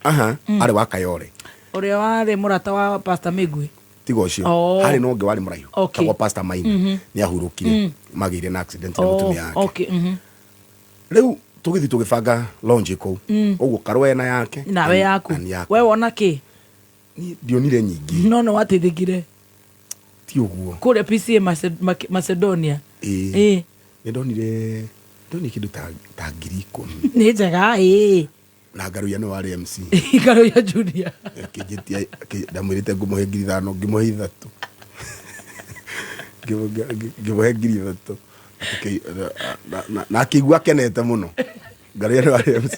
Aha, arĩ wa Kayore. Ũrĩa warĩ mũrata wa Pastor Mĩgwi. Tiga ũcio. Oh. Harĩ na ũngĩ warĩ mũraihu. Tagwo Pastor Maina. Nĩ ahurũkire. Magĩire na accident na mũtumia wake. Okay. Rĩu tũgĩthiĩ tũgĩbanga launch kũu. Ũguo Karũa ena yake. Nawe yaku. Na niĩ yakwa. We wona kĩ? Niĩ ndionire nyingĩ. No nĩ wateithĩkire. Ti ũguo. Kũrĩa PCA Macedonia. Ĩĩ. Nĩ ndonire kĩndũ ta 10,000. Nĩ njega, ĩĩ. Na Ngaruiya nĩ warĩ MC. Ngaruiya Junior. Akĩnjĩtia, ndamwĩrĩte ngũmũhe 5,000, ngĩmũhe 3. Ngĩmũhe 3,000. Na akĩigua akenete mũno. Ngaruiya nĩ warĩ MC.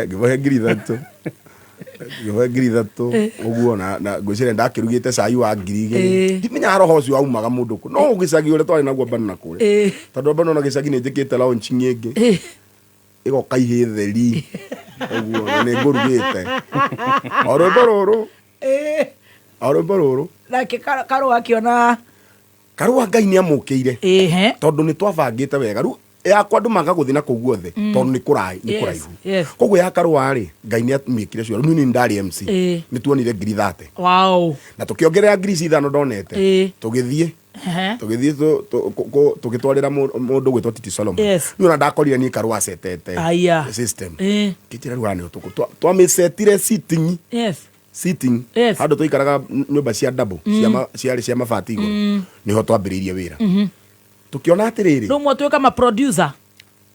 Ngĩmũhe 3,000. Ngĩmũhe 3,000 ũguo na ngwĩciria ndakĩrugĩte cai wa 2,000. Ndimenyaga roho ũcio waumaga mũndũ kũ. No gĩcagi ũrĩa twarĩ naguo bado na kũrĩa. Tondũ bado ona gĩcagi nĩ njĩkĩte launching ĩngĩ. Ĩgoka ihĩ theri. Ũguo na nĩ ngũrugĩte. O rwĩmbo rũrũ. O rwĩmbo rũrũ. Nake Karũa akĩona. Karũa Ngai nĩ amũkĩire. Tondũ nĩ twabangĩte wega. Rĩu yakwa andũ maga gũthiĩ na kũu guothe, tondũ nĩ nĩ kũraihu. Koguo ya Karũa rĩ, Ngai nĩ amĩkire cio. Rĩu niĩ ndarĩ MC. Nĩ tuonire 30,000. Wow. Na tũkĩongerera 5,000 ndonete. Tũgĩthiĩ. Tũgĩthiĩ tũgĩtwarĩra mũndũ gwĩtwo Titi Solomon. Rĩu ona ndakorire niĩ Karũa acetete system. Ngĩnjĩra rĩu haha nĩho twamĩcetire sitting. Sitting. Handũ twaikaraga nyũmba cia double, ciarĩ cia mabati igũrũ. Nĩho twambĩrĩirie wĩra. Tũkĩona atĩrĩrĩ. Rĩu mwatuĩka ma producer.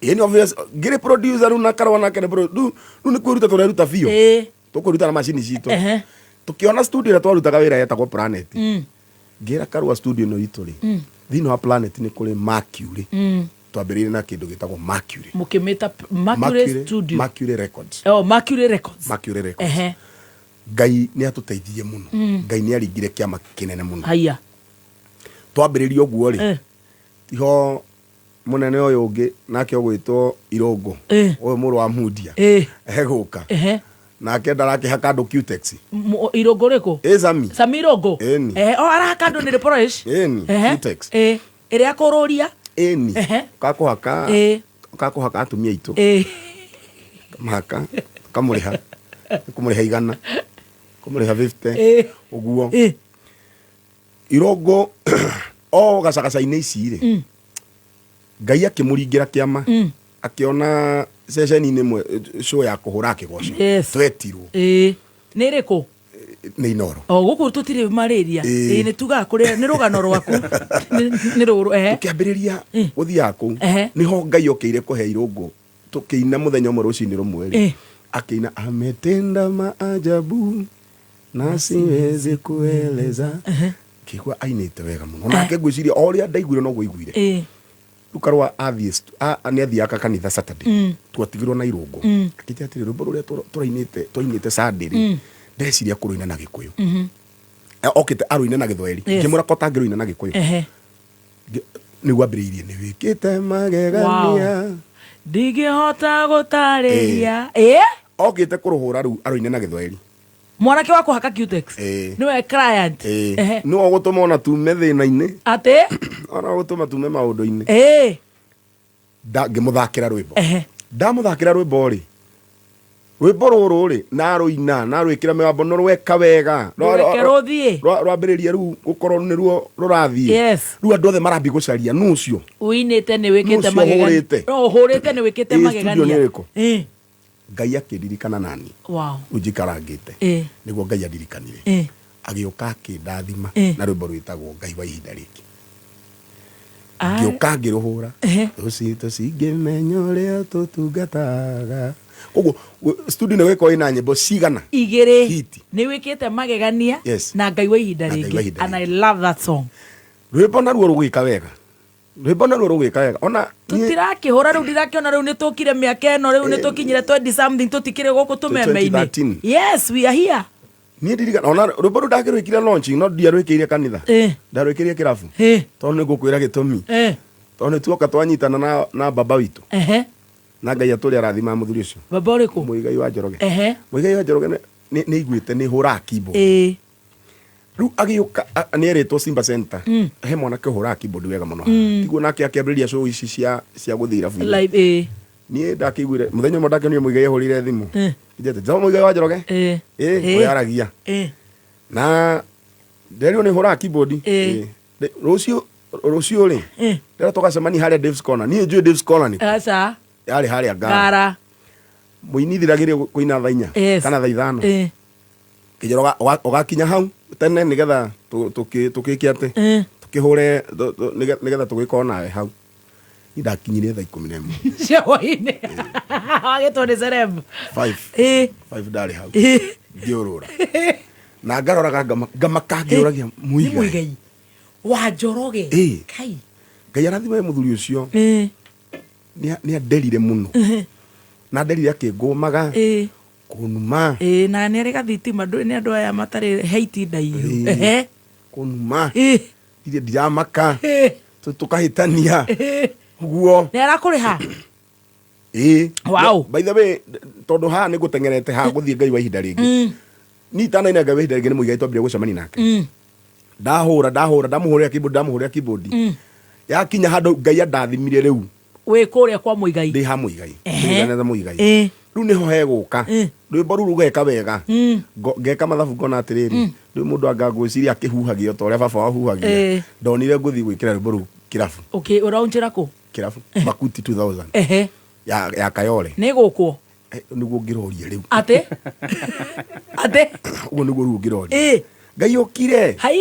Ĩĩ, nĩ obvious, ngĩrĩ producer rĩu na Karũa nake nĩ rĩu nĩ kwĩruta tũreruta biũ. Tũkwĩruta na macini citũ. Tũkĩona studio ĩrĩa twarutaga wĩra yetagwo Planet. Ngĩra Karũa studio ĩno itũ rĩ, thĩinĩ wa Planet nĩ kũrĩ Mercury. Twambĩrĩirie na kĩndũ gĩtagwo Mercury. Mũkĩmĩta Mercury Studio. Mercury Records. Oh, Mercury Records. Mercury Records. Ngai nĩ atũteithirie mũno. Ngai nĩ aringire kĩama kĩnene mũno. Haya. Twambĩrĩria ũguo rĩ, tiho mũnene ũyũ ũngĩ nake ũgwĩtwo Irũngũ. Ũyũ mũrũ wa Mundia. Egũka. Nake ndarakĩhaka andũ Cutex. Irũngũ rĩkũ? Ĩ Sami. Sami Irũngũ? Ĩni. O arahaka andũ nĩ polish. Ĩni, Cutex. Ĩrĩa kũrũria. Ĩni. Kakũhaka. Kakũhaka atumia aitũ. Kamahaka, kamũrĩha. Kũmũrĩha 100. Kũmũrĩha 50. Ũguo. Irũngũ o gacagaca-inĩ ici rĩ. Ngai akĩmũringĩra kĩama. Akĩona ceceni-inĩ ĩmwe show ya kũhũra akĩgoca. Twetirwo. Nĩ ĩrĩkũ? Nĩ Inooro. O gũkũ tũtirĩ malaria. Nĩ tugaga kũrĩa nĩ rũgano rwaku. Nĩ rũrũ. Tũkĩambĩrĩria gũthiaga kũu. Nĩho Ngai okĩire kũhe Irũngũ. Tũkĩina mũthenya ũmwe rũcinĩ rũmwe rĩ. Akĩina ametenda maajabu na siwezi kueleza. Ngĩigua ainĩte wega mũno. Nake ngwĩciria o ũrĩa ndaiguire noguo aiguire. Rĩu Karũa athiĩ nĩ athiaga kanitha Saturday. Twatigirwo na Irũngũ. Akĩnjĩra atĩrĩ, rwĩmbo rũrĩa twainĩte Sunday rĩ, ndeciria kũrũina na Gĩkũyũ. Okĩte arũine na Gĩthweri. Ngĩmwĩra ko tangĩrũina na Gĩkũyũ. Nĩguo ambĩrĩirie, nĩ wĩkĩte magegania. Wow. Ndingĩhota gũtarĩria. Okĩte kũrũhũra rĩu arũine na Gĩthweri. Mwanake wa kũhaka Cutex. Nĩwe client. Nĩwe ũgũtũma ona tume thĩna-inĩ. Atĩ? Ona ũgũtũma tume maũndũ-inĩ. Ngĩmũthakĩra rwĩmbo. Ndamũthakĩra rwĩmbo rĩ, rwĩmbo rũrũ rĩ, narũina, narwĩkĩra mĩgambo, no rweka wega. Rũreke rũthiĩ. Rwambĩrĩria rĩu gũkorwo nĩruo rũrathiĩ. Rĩu andũ othe marambia gũcaria, nũ ũcio? Ũinĩte nĩ wĩkĩte Nũ ũcio magegania. ũhũrĩte? No, ũhũrĩte nĩ wĩkĩte Studio magegania. nĩ ĩrĩkũ? Ngai akĩndirikana nani. Rĩu njikarangĩte. Nĩguo Ngai andirikanire. Agĩũka akĩndathima na rwĩmbo rwĩtagwo Ngai wa ihinda rĩngĩ. Ngĩũka ngĩrũhũra. Tũcingĩmenya ũrĩa tũtungataga. Koguo studio nĩ gũkorwo ĩna nyĩmbo cigana? Igĩrĩ. Hiti. Nĩ wĩkĩte magegania Yes. na Ngai wa ihinda Na Ngai wa rĩngĩ. ihinda And I rĩngĩ. love that song. Rwĩmbo naruo rũgĩka wega, rwĩmbo naruo rũgĩka wega ona niĩ- Tũtirakĩhũra rĩu, ndirakiona rĩu nĩ tũkire mĩaka ĩno, rĩu nĩ tũkinyire 20 something, tũtikĩrĩ gũkũ tũmeme-inĩ. 2013. Yes, we are here. Niĩ ndirikana ona rwĩmbo rũu ndakĩrwĩkire launching, no ndiarwĩkĩire kanitha, ndarwĩkĩire kĩrabu, tondũ nĩ ngũkwĩra gĩtũmi, tondũ nĩ tuoka twanyitana na baba witũ, na Ngai atũrĩ arathima mũthuri ũcio. Baba ũrĩkũ? Mũigai wa Njoroge. Mũigai wa Njoroge nĩ aiguĩte nĩ hũraga keyboard. Rĩu agĩũka nĩ erĩtwo Simba Center, he mwanake ũhũraga keyboard wega mũno. Tiguo nake akĩambĩrĩria show ici cia gũthiĩ irabu-inĩ. Live, ĩĩ. Niĩ ndakĩiguire mũthenya ũmwe ndakĩonire Mũigai ahũrĩire thimũ, njete njao Mũigai wa Njoroge, ĩ ũrĩa aragia, na nderirwo nĩ hũraga keyboard. Ĩ. Rũciũ rĩ, ndĩra tũgacemania harĩa Dave's Corner. Niĩ njũĩ Dave's Corner nĩ Aca. Yarĩ harĩa Ngara. Ngara. Mũini thiragĩrie kũina thaa 4 kana thaa 5. Kĩnjĩra ũgakinya hau tene nĩgetha tũkĩke atĩ tũkĩhũre nĩgetha tũgĩkorwo nawe hau. Niĩ ndakinyire thaa 11 cia hwainĩ, wagĩtwo nĩ celeb. 5 5 ndarĩ hau, ngĩũrũra na ngaroraga ngamaka ngĩũragia Nĩ Mũigai. Mũigai wa Njoroge. Kai. Ngai arathime mũthuri ũcio. Nĩ anderire mũno, na anderire akĩngũmaga kũnuma. Ĩĩ, na nĩ arĩ gathitima, ndũĩ nĩ andũ aya matarĩ heiti ndaihu. Kũnuma ndirĩ ndiramaka, tũkahĩtania ũguo. Nĩ arakũrĩha? Ĩĩ. Wow. By the way, tondũ haha nĩ ngũteng'erete haha gũthiĩ Ngai wa ihinda rĩngĩ, niĩ itanaina Ngai wa ihinda rĩngĩ nĩ Mũigai twambire gũcemania nake. Ndahũra ndahũra, ndamũhũrĩra keyboard, ndamũhũrĩra keyboard, yakinya handũ Ngai andathimire rĩu. Wĩ kũrĩa kwa Mũigai? Ndĩ ha Mũigai. Ndĩ Mũigai. Rĩu nĩho hegũka rwĩmbo rũu rũgeka wega. Ngeka mathabu ngona atĩrĩrĩ, rĩu mũndũ anga ngwĩciria akĩhuhagia ta ũrĩa baba wahuhagia. Ndonire ngũthiĩ gwĩkĩra rwĩmbo rũu kĩrabu. Okay, ũraunjĩra kũ? Kĩrabu Makuti 2000 ya Kayole. Nĩ gũkwo? Nĩguo ngĩroria rĩu. Atĩ Ũguo nĩguo rĩu ngĩroria. Ngai okire. Hai.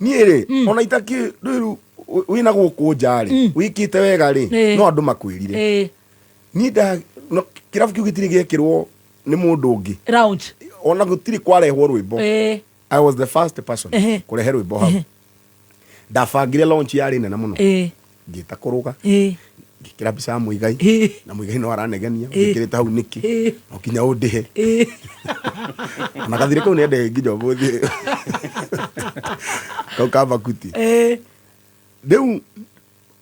Niĩ rĩ, ona itakĩ rĩu wĩna gũkũ nja rĩ, wĩkĩte wega rĩ, no andũ makwĩrire. Niĩ nda no, kĩrabu kĩu gĩtirĩ gĩekĩrwo nĩ mũndũ ũngĩ. Lounge. Ona gũtirĩ kwarehwo rwĩmbo. I was the first person kũrehe rwĩmbo hau. Ndabangire launch yarĩ nene mũno. Ngĩta kũrũga, ngĩkĩra mbica ya Mũigai, na Mũigai no aranegenia, ngĩkĩrĩte hau nĩkĩ, no kinya ũndĩhe. Ona gathirĩ kau nĩendege nginya ũmũthĩ, kau ka Makuti. Rĩu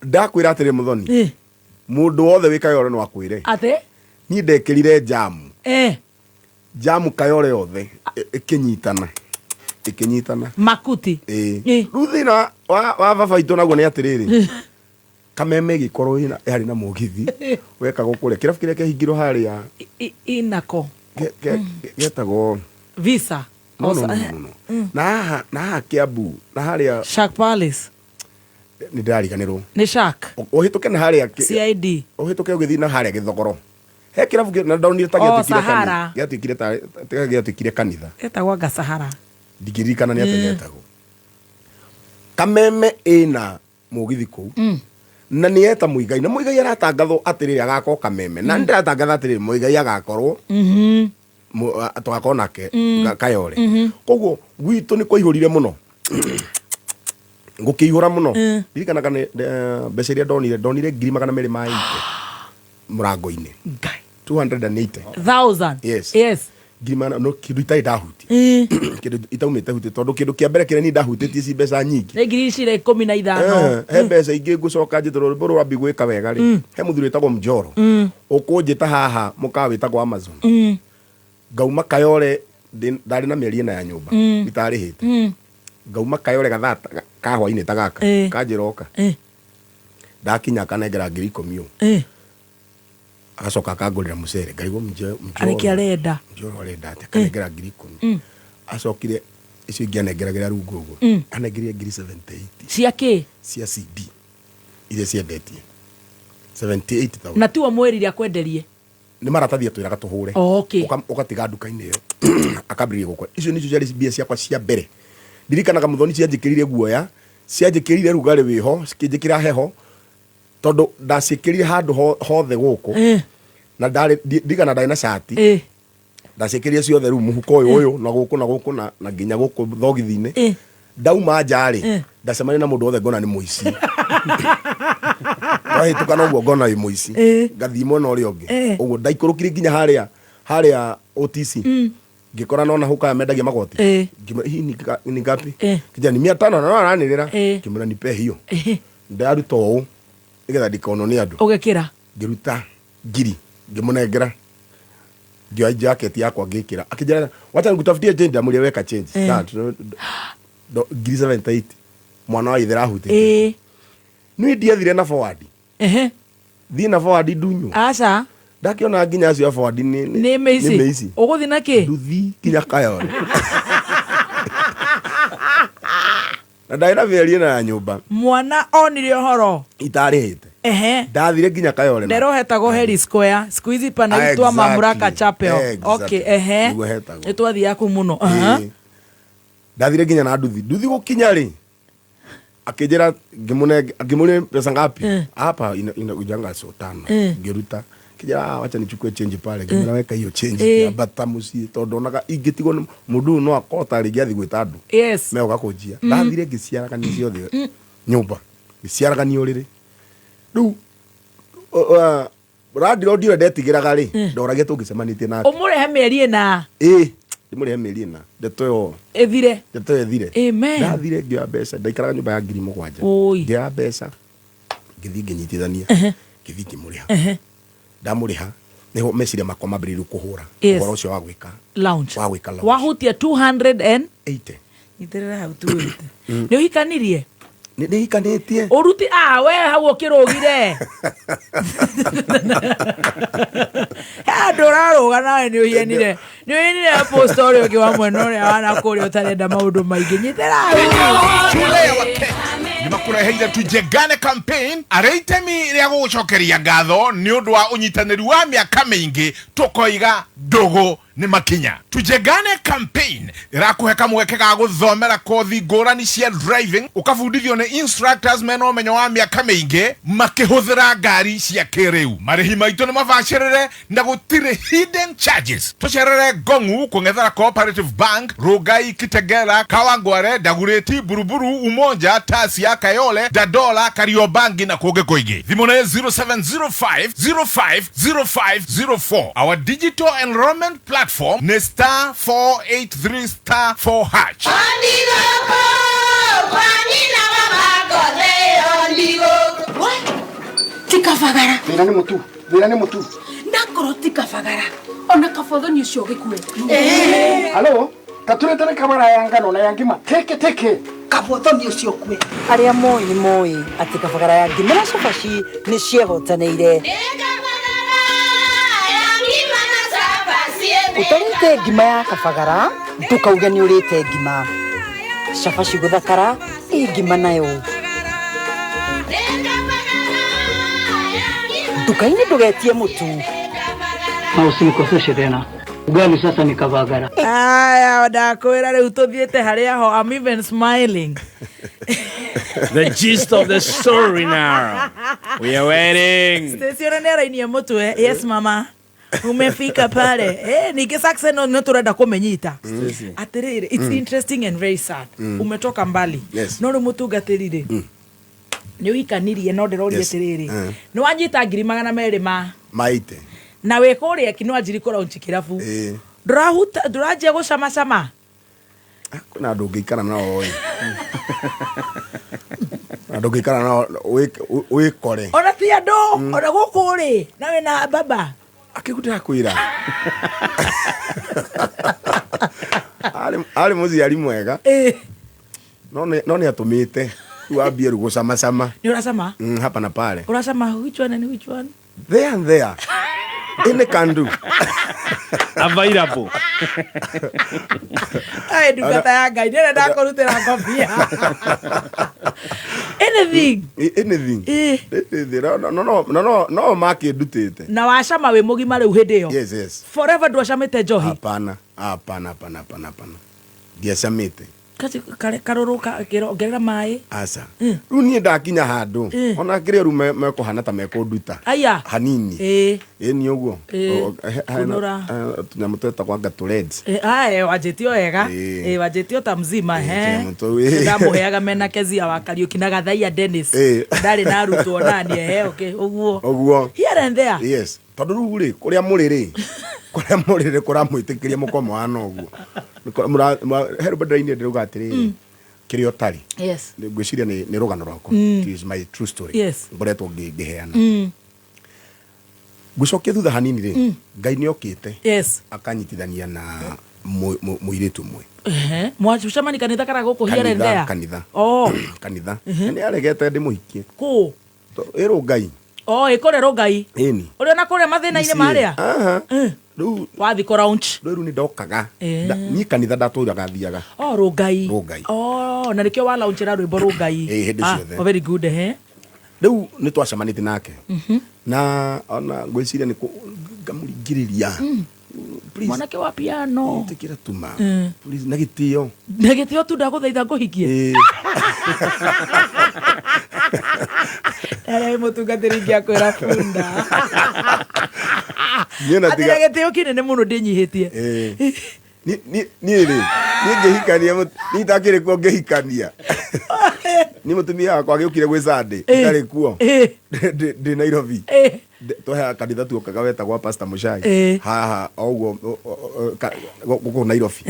ndakwĩra atĩrĩ Mũthoni, mũndũ wothe wĩ Kayore no akwĩre. Atĩ? Niĩ ndekĩrire jamu. Jamu Kayore yothe ĩkĩnyitana ĩkĩnyitana. Makuti. Ĩĩ. Rĩu thĩna wa baba witũ naguo nĩ atĩrĩrĩ, Kameme ĩgĩkorwo yarĩ na mũgithi wekagwo kũrĩa kĩrabu kĩrĩa kĩahingirwo harĩa. Inako. Getagwo Visa. No, no, no, no, no. Na haha Kiambu na harĩa Shark Palace. Nĩ ndĩrariganĩrwo. Nĩ Shark. Ũhĩtũke na harĩa CID. Ũhĩtũke ũgĩthiĩ na harĩa Gĩthogoro, he kĩrabu na ndonire ta Oh, gĩatuĩkire Sahara. gĩatuĩkire ta gĩatuĩkire kanitha. Getagwo anga Sahara. Ndingĩririkana nĩ atĩa getagwo. Kameme ĩna mũgithi kũu, na nĩ eta Mũigai, na Mũigai aratangathwo atĩrĩrĩ agakorwo Kameme, na nĩ ndĩratangatha atĩrĩrĩ Mũigai agakorwo tũgakorwo nake Kayore. Koguo gwitũ nĩ kwaihũrire mũno, gũkĩihũra mũno. Ndirikanaga mbeca iria ndonire 280,000 mũrango-inĩ, 280 Thousand. Yes. Yes. Ngiri magana, no kĩndũ itarĩ ndahutia, kĩndũ itaumĩte hutie, tondũ kĩndũ kĩa mbere kĩrĩa niĩ ndahutĩtie ci mbeca nyingĩ Nĩ ngiri icira 15. He mbeca ingĩ ngũcoka njĩtũrwo rwĩmbo rwambi gwĩka wega rĩ, he mũthuri wĩtagwo Mjoro ũkũnjĩta haha mũkawa wĩtagwo Amazon. Ngauma Kayore, ndarĩ na mĩeri 4 ya nyũmba itarĩhĩte. Ngauma Kayore gathaa ka hwainĩ ta gaka, kanjĩra oka. Ndakinya akanengera 10,000 ũũ, agacoka akangũrĩra mũcere, ngarigwo Arĩkĩ arenda? Mjoro arenda atĩa? Akanengera 10,000. Acokire icio ingĩ anengeragĩra rungu ũguo. Anengerire ngiri 78. Cia kĩ? Cia CD iria ciendetie 78,000. Na tiwe mwĩrire akwenderie? Nĩ maratathi atwĩraga tũhũre. Oh, okay. Ũgatiga nduka-inĩ ĩyo, akambĩrĩria gũkora. Icio nĩcio ciarĩ mbia ciakwa cia mbere. Ndirikanaga Mũthoni, cianjĩkĩrire guoya, cianjĩkĩrire rugarĩ wĩho, cikĩnjĩkĩra heho, tondũ ndaciĩkĩrire handũ hothe gũkũ, na ndarĩ ndirikana ndarĩ na cati. Ndaciĩkĩrire ciothe rĩu mũhuko ũyũ ũyũ na gũkũ na gũkũ na nginya gũkũ thogithi-inĩ. Ndauma nja rĩ, ndacemania na mũndũ wothe ngona nĩ mũici. Twahĩtũka noguo ngona wĩ mũici. Ngathiĩ mwena ũrĩa ũngĩ. Ũguo ndaikũrũkire nginya harĩa harĩa OTC. Ngĩkora nona hukaya mendagia magoti. Ngĩmwĩra hii ni ngapi? Kijana ni 500 na no aranĩrĩra. Ngĩmwĩra nipe hiyo. Ndaruta ũũ nĩgetha ndikonwo nĩ andũ. Ũgekĩra. Ngĩruta ngiri ngĩmũnengera ngĩoya jacket yakwa ngĩkĩra akĩnjĩra wacha nikutafutie change ndamwĩra weka change. Ngiri 78 mwana wa ithe rahutĩtie. Niĩ ndiathire na forward. Thiĩ na forward ndunywo. Aca. Ndakĩona nginya acio a forward nĩ Nĩ mĩici. nĩ mĩici. Ũgũthiĩ na kĩ? Nduthi nginya Kayole. Na ndarĩ na mĩeri ĩna ya nyũmba. Mwana onire ũhoro. Itarĩhĩte. Ndathire nginya Kayole. Ndero hetagwo Heri Square. Siku hizi panaitwa Mamlaka Chapel. Exactly. Okay, ehe. Nĩguo hetagwo. Nĩ twathiaga kũu mũno. Aha. Ĩĩ. Ndathire nginya na nduthi. Nduthi gũkinya rĩ, akĩnjĩra ngĩmũnenge ngĩmũria pesa ngapi? Hapa inakujanga so tano. Ngĩruta. Akĩnjĩra ah, wacha nichukue change pale. Ngĩmwĩra weka hiyo change. Ngĩambata mũciĩ tondũ ndonaga ingĩtigwo nĩ mũndũ ũyũ no akorwo tarĩ rĩngĩ athiĩ gwĩta andũ. Megũka kũnjia. Ndathire ngĩciaragania ciothe nyũmba. Ngĩciaragania ũrĩrĩ. Rĩu landlord ũrĩa ndetigĩraga rĩ, ndoragia tũngĩcemanĩtie nake. Ũmũrehe mĩeri ĩna. Ĩĩ, ndĩmũrĩhe mĩeri ĩna. Ndeto ĩyo Ĩthire. ndeto ĩyo ĩthire. Amen. Ndathire ngĩoya mbeca, ndaikaraga nyũmba ya 7,000. Oi. Ngĩoya mbeca, ngĩthiĩ ngĩnyitithania, ngĩthiĩ ngĩmũrĩha. Ndamũrĩha, nĩho meciria makwa mambĩrĩirie kũhũra ũhoro ũcio wa gwĩka Lounge. wa gwĩka lounge. Wahutia 200 and 80. Nyitĩrĩra hau tuĩte. Nĩ ũhikanirie? Nĩ ndĩhikanĩtie. Ũruti ah we hau ũkĩrũgire. He andũ ũrarũga nawe nĩ ũhianire. Nĩ ũhianire post ũrĩa ũngĩ wa mwena ũrĩa wa nakũrĩa ũtarenda maũndũ maingĩ. Nyitĩra hau. Shule ya Wakenya nĩ makũreheire tujengane campaign arĩ itemi rĩa gũgũcokeria ngatho nĩ ũndũ wa ũnyitanĩri wa mĩaka mĩingĩ tũkoiga ndũgũ nĩ makinya. Tujengane campaign ĩrakũhe kamweke ga gũthomera kothi ngũrani cia driving ũkabundithio nĩ instructors mena ũmenyo wa mĩaka mĩingĩ makĩhũthĩra ngari cia kĩrĩu. Marĩhi maitũ nĩ mabacĩrĩre na gũtirĩ hidden charges. Tũcerere Ngongu kũng'ethera Cooperative Bank, Rongai, Kitegera, Kawangware, Dagoretti, Buruburu, Umoja, Tasia, Kayole, Dadola, Kariobangi na kũngĩ kũingĩ. Thimũ nĩ 0705 05 05 04. Our digital enrollment platform nĩ star 483 star 4 hash. Ti kabagara. Thĩna nĩ mũtu, thĩna nĩ mũtu. Ndakorwo ti kabagara ona kabothoni ũcio gĩkue. Halo, taturetere kabara ya ngano na ya ngima teke teke. Kabothoni ũcio kue. Arĩa moĩ nĩ moĩ atĩ kabagara ya ngima na cabaci nĩ ciehotanĩire. Ũtarĩte ngima ya kabagara ndũkauge nĩ ũrĩte ngima. Cabaci gũthakara ĩ ngima nayo. Nduka-inĩ ndũgetie mũtu. Na usinikoseshe tena. Ugali sasa ni kabagara. Aya, ndakwĩra rĩu tũthiĩte harĩa ho. I'm even smiling. The gist of the story now. We are waiting. Stacy ona nĩ arainia mũtwe. Yes mama. Umefika pale. Ningĩ success no tũrenda kũmĩnyita. Stacy. Atĩrĩrĩ, it's interesting and very sad. Umetoka mbali. Yes. No rĩu mũtungatĩri rĩ, nĩ ũhikanirie no ndĩroria atĩrĩrĩ, nĩ wanyita 200,000 ma Maite. na wĩ kũrĩa Kinwanjiri kũraunchi kĩrabu. Ndũrahuta ndũranjia gũcamacama. Kwĩna andũ ũngĩikara nao ĩ. Andũ ũngĩikara nao wĩkore. Ona ti andũ, ona gũkũ rĩ, na wĩna baba. Akĩgu ndĩrakwĩra. Arĩ mũciari mwega. No nĩ atũmĩte rĩu ambie rĩu gũcamacama. Nĩ ũracama? Hapa na pale. Ũracama which one and which one? There and there. Any can do. Available. Ai ndungata ya Ngai ndĩrenda ndakũrutĩra ngobia. Anything. Anything. Anything. No no no no no no makĩndutĩte. Na wacama wĩ mũgima rĩu hĩndĩ ĩyo. Yes yes. Forever ndwacamĩte njohi. Hapana, hapana, hapana, hapana, hapana. Ndiacamĩte. Karũrũ ongerera maĩ. Aca, rĩu niĩ ndakinya handũ ona kĩrĩa rĩu mekũhana ta mekũnduta Aya. hanini. Ĩĩ. Ĩni ũguo. Ĩĩ. Hena Kunũra. tũnyamũ twetagwo anga tũreds. Eh, aya wanjĩtio wega. Ĩĩ. Eh, wanjĩtio ta mzima he. Tũnyamũ tũu, ĩĩ. Ndamũheaga mena Kezia wa Kariũki na Gathaia Dennis. Ĩĩ. Ndarĩ na arutwo nani ehe, okay, ũguo. Ũguo. Here and there. Yes, tondũ rĩu rĩ kũrĩa mũrĩ rĩ, kũrĩa mũrĩ rĩ kũramwĩtĩkĩria mũkorwo mũhana ũguo. He rwĩmbo ndĩrainire ndĩrauga atĩrĩrĩ, kĩrĩa ũtarĩ. Ngwĩciria nĩ rũgano rwakwa. It is my true story. Ngoretwo ngĩheana. Ngũcokia thutha hanini rĩ, Ngai nĩ okĩte akanyitithania na mũirĩtu ũmwe. Ehe. Mwacemani kanitha kana gũkũ here and Kanitha. there? Kanitha. Oh. Kanitha. Nĩ aregete ndĩmũhikie. Kũ? Ĩrũ Ngai. Oh, ĩkũrĩa Rũngai. Ĩni. Ũrĩa na kũrĩa mathĩna-inĩ Ici- marĩa? Aha. Rĩu Wathi kũ launch. Rĩu nĩ ndokaga. Eh. Niĩ kanitha ndatũraga thiaga. Oh, Rũngai. Rũngai. Oh, na nĩkĩo wa launchera rwĩmbo Rũngai. Ĩĩ, hĩndĩ Ah, ciothe. oh, very good, ehe. Rĩu nĩ twacemanĩtie nake. Na ona ngwĩciria nĩ ngamũringĩrĩria. Please. Mwanake wa piano. Ĩtĩkĩra tuma. Please, na gĩtĩo. Na gĩtĩo tu ndagũthaitha ngũhikie. Ĩĩ. Arĩa mũtungatĩri ingĩakwĩra bunda. Niĩ na Atĩ tiga na gĩtĩo kĩnene mũno ndĩnyihĩtie. Ĩĩ. Niĩ rĩ, niĩ ngĩhikania niĩ itakĩrĩ kuo ngĩhikania. Niĩ mũtumia wakwa agĩũkire gwĩ Sunday, itarĩ kuo. Ndĩ Nairobi. Twaheaga kanitha tuokaga wetagwo Pastor Muchai. Haha o ũguo gũkũ Nairobi.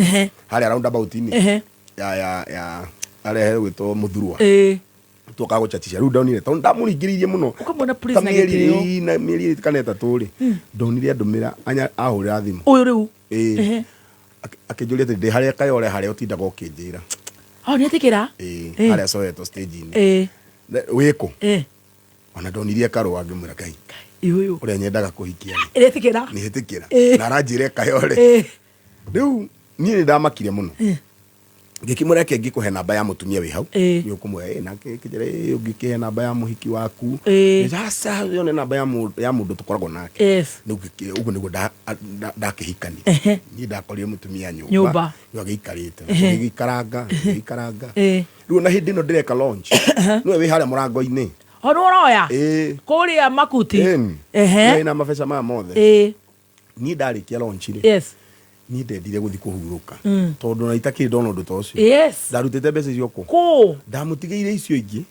Harĩa roundabout-inĩ. Ya harĩa hegwĩtwo Mũthurwa. Tuokaga gũchatisha. Rĩu ndonire tondũ ndamũringĩrĩirie mũno. Ũkamwona please Ta na mĩeri gĩtĩo. ĩna, mĩeri ĩrĩ kana ĩtatũ rĩ, ndonire andũmĩra ahũrĩra thimũ. Ũyũ rĩu. Ĩĩ. Ehe. Akĩnjũria atĩ ndĩ harĩa Kayore harĩa ũtindaga ũkĩnjĩra. Oh, nĩetĩkĩra? Ĩĩ, Ĩĩ. harĩa Soweto stage-inĩ. Ĩĩ. Wĩkũ? Ĩĩ. Ona ndonirie karũa ngĩmwĩra Ngai. Ũyũ. Ũrĩa nyendaga kũhikia rĩ. Ĩretĩkĩra? Nĩhetĩkĩra. Ĩĩ. Na aranjĩra Kayore. Ĩĩ. Rĩu niĩ nĩ ndamakire mũno. Ngĩkĩmwĩra reke ngĩkũhe namba ya mũtumia wĩ hau. Ĩĩ. Nĩ ũkũmwĩra ĩ nake kĩnjĩra ĩ ũngĩkĩhe namba ya mũhiki waku. Ĩĩ. Aca ĩyo nĩ namba ya mũndũ tũkoragwo nake. Yes. Rĩu ũguo nĩguo ndakĩhikanire. Ehe. Niĩ ndakorire mũtumia nyũmba. Nyũmba. Rĩu agĩikarĩte. Ehe. Agĩikaranga, agĩikaranga. Ĩĩ. Rĩu ona hĩndĩ ĩno ndĩreka launch. Nĩwe wĩ harĩa mũrango-inĩ. O nĩ ũroya? Ĩĩ. Kũrĩa makuti? Ĩni. Ehe. Nĩwe na mabeca maya mothe. Ĩĩ. Niĩ ndarĩkia launch rĩ. Yes. Niĩ ndendire gũthiĩ kũhurũka. Tondũ ona itakĩrĩ ndona ũndũ ta ũcio. Yes. Ndarutĩte mbeca icio kũ? Kũ? Ndamũtigĩire icio ingĩ.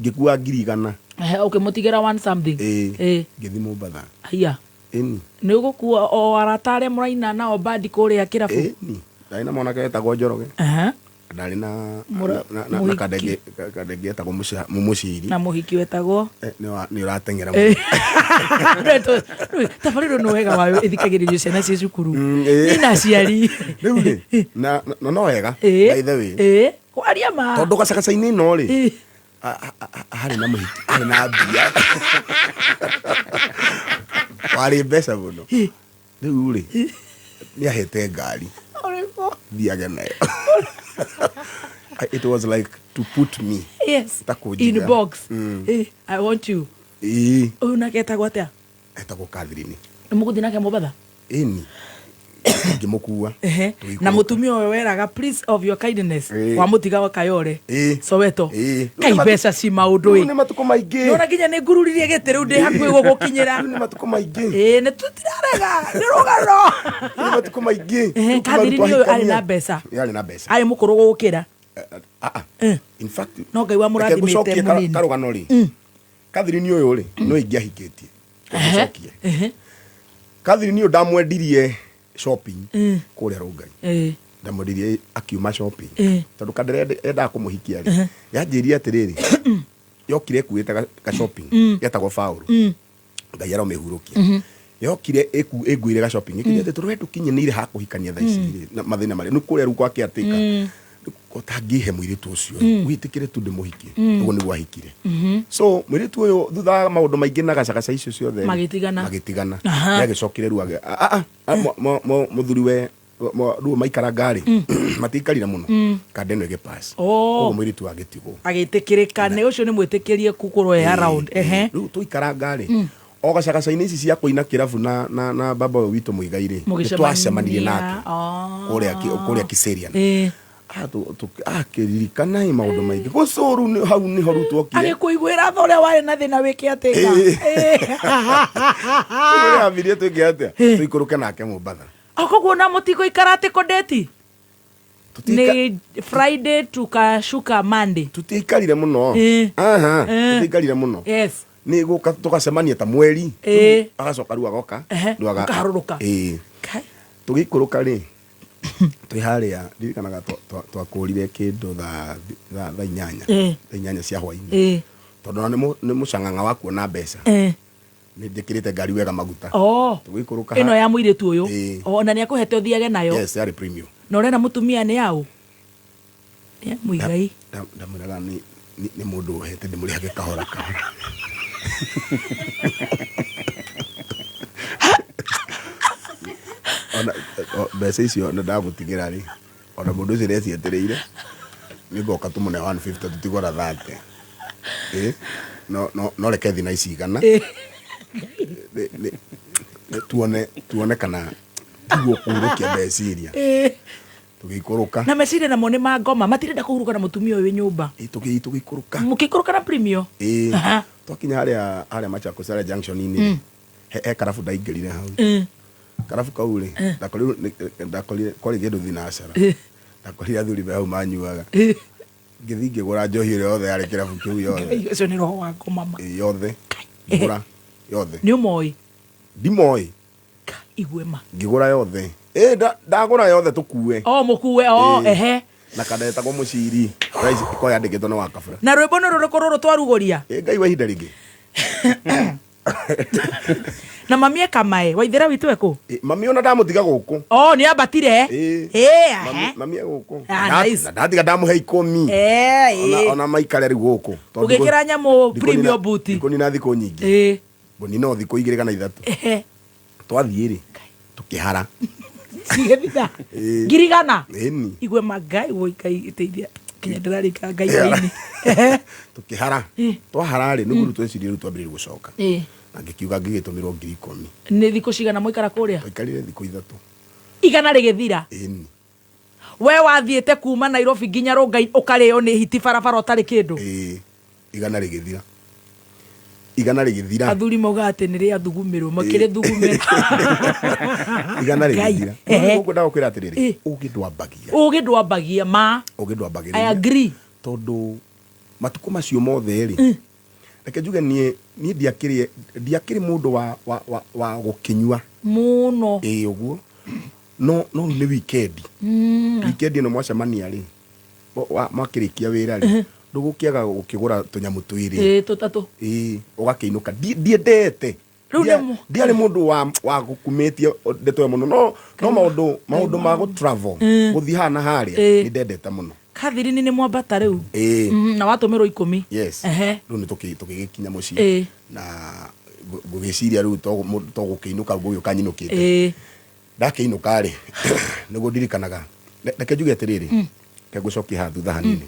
Ngĩkua 100,000. Ehe, ũkĩmũtigĩra one something. Ĩĩ. Ĩĩ. Ngĩthiĩ Mombatha. Haiya. Ĩni. Nĩ ũgũkua o arata arĩa mũraina nao bandi kũrĩa kĩrabu? Ĩni. Ndarĩ na mwanake wetagwo Njoroge. Aha. Ndarĩ na na Mũhiki. kadenge etagwo Mũciri. Na mũhiki wetagwo? Nĩ ũrateng'era Ĩĩ. mũno. Tabarĩra ĩno wega wayo ĩthikagĩrĩrio ciana ciĩ cukuru. Ĩĩ. Ina aciari. Rĩu rĩ, na no wega. Ĩĩ. By the way. Ĩĩ. Kwaria ma. Tondũ gacagaca-inĩ ĩno rĩ, Ĩĩ. harĩ na mũhiki, harĩ na mbia. Warĩ mbeca mũno. Rĩu rĩ, nĩ ahete ngari. Ũrĩkũ? Thiage nayo. It was like to put me. Yes. Ta kũnjiga. In box. Ĩĩ, I want you. Ĩĩ. Ũyũ nake etagwo atĩa? Etagwo Catherine. Nĩ mũgũthiĩ nake Mombatha? Ĩni. Ngĩmũkua. Ehe. Tũgĩikũrũka. Na mũtumia ũyũ weraga please of your kindness Ĩĩ. wamũtiga wa Kayore. Ĩĩ. Soweto. Ĩĩ. Kai mbeca ci maũndũ Rĩu ĩ. nĩ matukũ maingĩ. Nĩwona nginya nĩ ngururirie gĩtĩ rĩu ndĩ hakuhĩ gũgũkinyĩra. Rĩu nĩ matukũ maingĩ. Ĩĩ nĩ tũtirarega nĩ rũgano. Rĩu nĩ matukũ maingĩ. Ehe, Rĩu kuma Catherine rĩu ũyũ arĩ na twahikania. mbeca. Ĩĩ, arĩ na mbeca. Arĩ mũkũrũ gũgũkĩra. In fact, No Ngai reke wamũrathimĩte ngũcokie mũnini. karũgano rĩ. Catherine ũyũ rĩ, no ingĩahikĩtie. Ngũcokie. Ehe. Catherine ũyũ ndamwendirie shopping kũrĩa Rũngai. Ĩĩ. Ndamwendirie akiuma shopping. Ĩĩ. Tondũ kandere endaga kũmũhikia rĩ. Yanjĩrire atĩrĩrĩ, yokire ĩkuĩte ka shopping getagwo Paũlũ. Ngai aromĩhurũkia. Yokire ĩnguĩre ga shopping ĩkĩnjĩra atĩ tondũ we ndũkinyanĩire ha kũhikania thaa ici rĩ, na mathĩna marĩa nĩ kũrĩa rĩu gwake atĩka ũtangĩhe mũirĩtu ũcio wĩtĩkĩre tu ndĩmũhikie. Ũguo nĩguo ahikire. So mũirĩtu ũyũ thutha wa maũndũ maingĩ na gacagaca icio ciothe rĩ, Magĩtigana. magĩtigana. Aha. Nĩagĩcokire rĩu mũthuri we rĩu maikaranga rĩ, matiikarire mũno. Kanda ĩno ĩgĩpass. Oh. Koguo mũirĩtu agĩtigwo. Agĩtĩkĩrĩka nĩ ũcio nĩ mwĩtĩkĩrie gũkorwo e around. Ehe. Rĩu tũikaranga rĩ, o gacagaca-inĩ ici cia kũina kĩrabu na baba ũyũ witũ Mũigai rĩ, nĩ twacemanirie nake Oh. kũrĩa Kiserian. Ĩĩ. Akĩririkana ĩ maũndũ maingĩ gũcũru hau nĩho rĩu twokire. Agĩkũiguĩra tha ũrĩa warĩ na thĩna wĩke atĩka. Rĩu ambirie twĩke atĩa, tũikũrũke nake Mombatha. Koguo na mũtigũikara atĩ kũndĩti nĩ Friday tukashuka Monday. Tutiaikarire mũno. Aha, tutiaikarire mũno. Yes. Nĩ gũka tũgacemania ta mweri. Rĩu agacoka rĩu agoka. Rĩu mũkaharũrũka. Ĩĩ. Tũgĩikũrũka rĩ, twĩ harĩa ndirikanaga twakũrire kĩndũ thaa 8. Thaa 8 cia hwainĩ. Tondũ ona nĩ mũcang'ang'a wa kuona mbeca. Nĩ njĩkĩrĩte ngari wega maguta. Tũgĩikũrũka Ĩno ya mũirĩtu ũyũ. Ĩĩ. O na nĩ akũhete ũthiage nayo. Yes, yarĩ premium. Na ũrenda mũtumia nĩ yaũ? Nĩ Mũigai. Ndamwĩraga nĩ mũndũ ũhete ndĩmũrĩhage kahora kahora. Ona mbeca icio na ndamũtigĩra rĩ, ona mũndũ ũcio nĩacietereire, nĩngoka tũmũne 150 tũtigũra 30. Ĩ, no reke thiĩ na ici 100. Tuone kana tiguo kũhurũkia meciria. Tũgĩikũrũka. Na meciria namo nĩ ma ngoma, matirenda kũhurũka na mũtumia ũyũ wĩ nyũmba. Ĩ, tũgĩikũrũka. Mũkĩikũrũka na premium? Ĩ. Twakinya harĩa Machakos harĩa junction-inĩ rĩ, he karabu ndaingĩrire hau. Karabu kau rĩ, ndakorire kwarĩ kĩndũ thinacara. Ndakorire athuri me hau manyuaga. Ngĩthiĩ ngĩgũra njohi ĩrĩa yothe yarĩ kĩrabu kĩu yothe. Ngai, ũcio nĩ roho wa ngoma ma. Ĩ, yothe. Ngĩgũra yothe. Nĩ ũmoĩ? Ndimoĩ. Igue ma. Ngĩgũra yothe. Ĩ, ndagũra yothe tũkue. O, mũkue, o, ehe. Na kandetagwo mũciri. Thaa ici ko yandĩkĩtwo nĩ wa Kabura. Na rwĩmbo nĩ rũrĩkũ rũrũ twarugũria? Ĩ, Ngai wa ihinda rĩngĩ. Na mami eka mae, waithĩra witũ ekũ? Ĩ, mami ona ndamũtiga gũkũ. O, nĩ ambatire? Ĩ. Ĩ, Mami, mami e gũkũ. Nice. Na ndatiga ndamũhe 10. Ona maikare rĩu gũkũ. Tondũ Ũgĩkĩra nyamũ premium boot. Ndikũnina thikũ nyingĩ. Ngũnina o thikũ 2 kana 3. Twathiĩ rĩ, tũkĩhara. Cigĩthira. Ĩ. 100,000? Ĩni. Igwe ma Ngai, woi Ngai ĩteithia. Kinya ndĩrarĩka Ngai waini. Tũkĩhara. Twahara rĩ, nĩguo rĩu twecirie rĩu twambĩrĩrie gũcoka. Na ngĩkiuga ngĩgĩtũmĩrwo 10,000. Nĩ thikũ cigana mwaikara kũrĩa? Twaikarire thikũ 3. 100 rĩgĩthira? Ĩni. We wathiĩte kuma Nairobi nginya Rongai ũkarĩo nĩ hiti barabara ũtarĩ kĩndũ? Ĩĩ. 100 rĩgĩthira. 100 rĩgĩthira. Athuri maugaga atĩ nĩ rĩa thugumĩrwo, makĩrĩthugumĩra. 100 rĩgĩthira. Ehe. Nĩ ngwenda gũkwĩra atĩrĩrĩ, ũgĩ ndwambagia. Ũgĩ ndwambagia, ma. Ũgĩ ndwambagĩrĩria. I agree. Tondũ matukũ macio mothe rĩ, reke njuge niĩ ndiakĩrĩ mũndũ wa gũkĩnyua. Mũno. Ĩĩ ũguo. No, no nĩ weekend. Weekend ĩno mwacemania rĩ, mwakĩrĩkia wĩra rĩ, ndũgũkĩaga gũkĩgũra tũnyamũ twĩrĩ. Ĩĩ, tũtatũ. Ĩĩ, ũgakĩinũka. Ndiendete. Rĩu nĩ mũ- Ndiarĩ mũndũ wa gũkumĩtie ndeto ĩyo mũno. No, no maũndũ ma gũ travel, gũthiĩ haha na harĩa, nĩ ndendete mũno. Catherine nĩ mwambata rĩu? Ĩĩ. Na watũmĩrwo 10. Yes. Rĩu nĩ tũgĩgĩkinya mũciĩ. Na ngũgĩciria rĩu to gũkĩinũka ngũgĩũka nyinũkĩte. Ndakĩinũka rĩ, nĩguo ndirikanaga. Reke njuge atĩrĩrĩ, reke ngũcokie haha thutha hanini.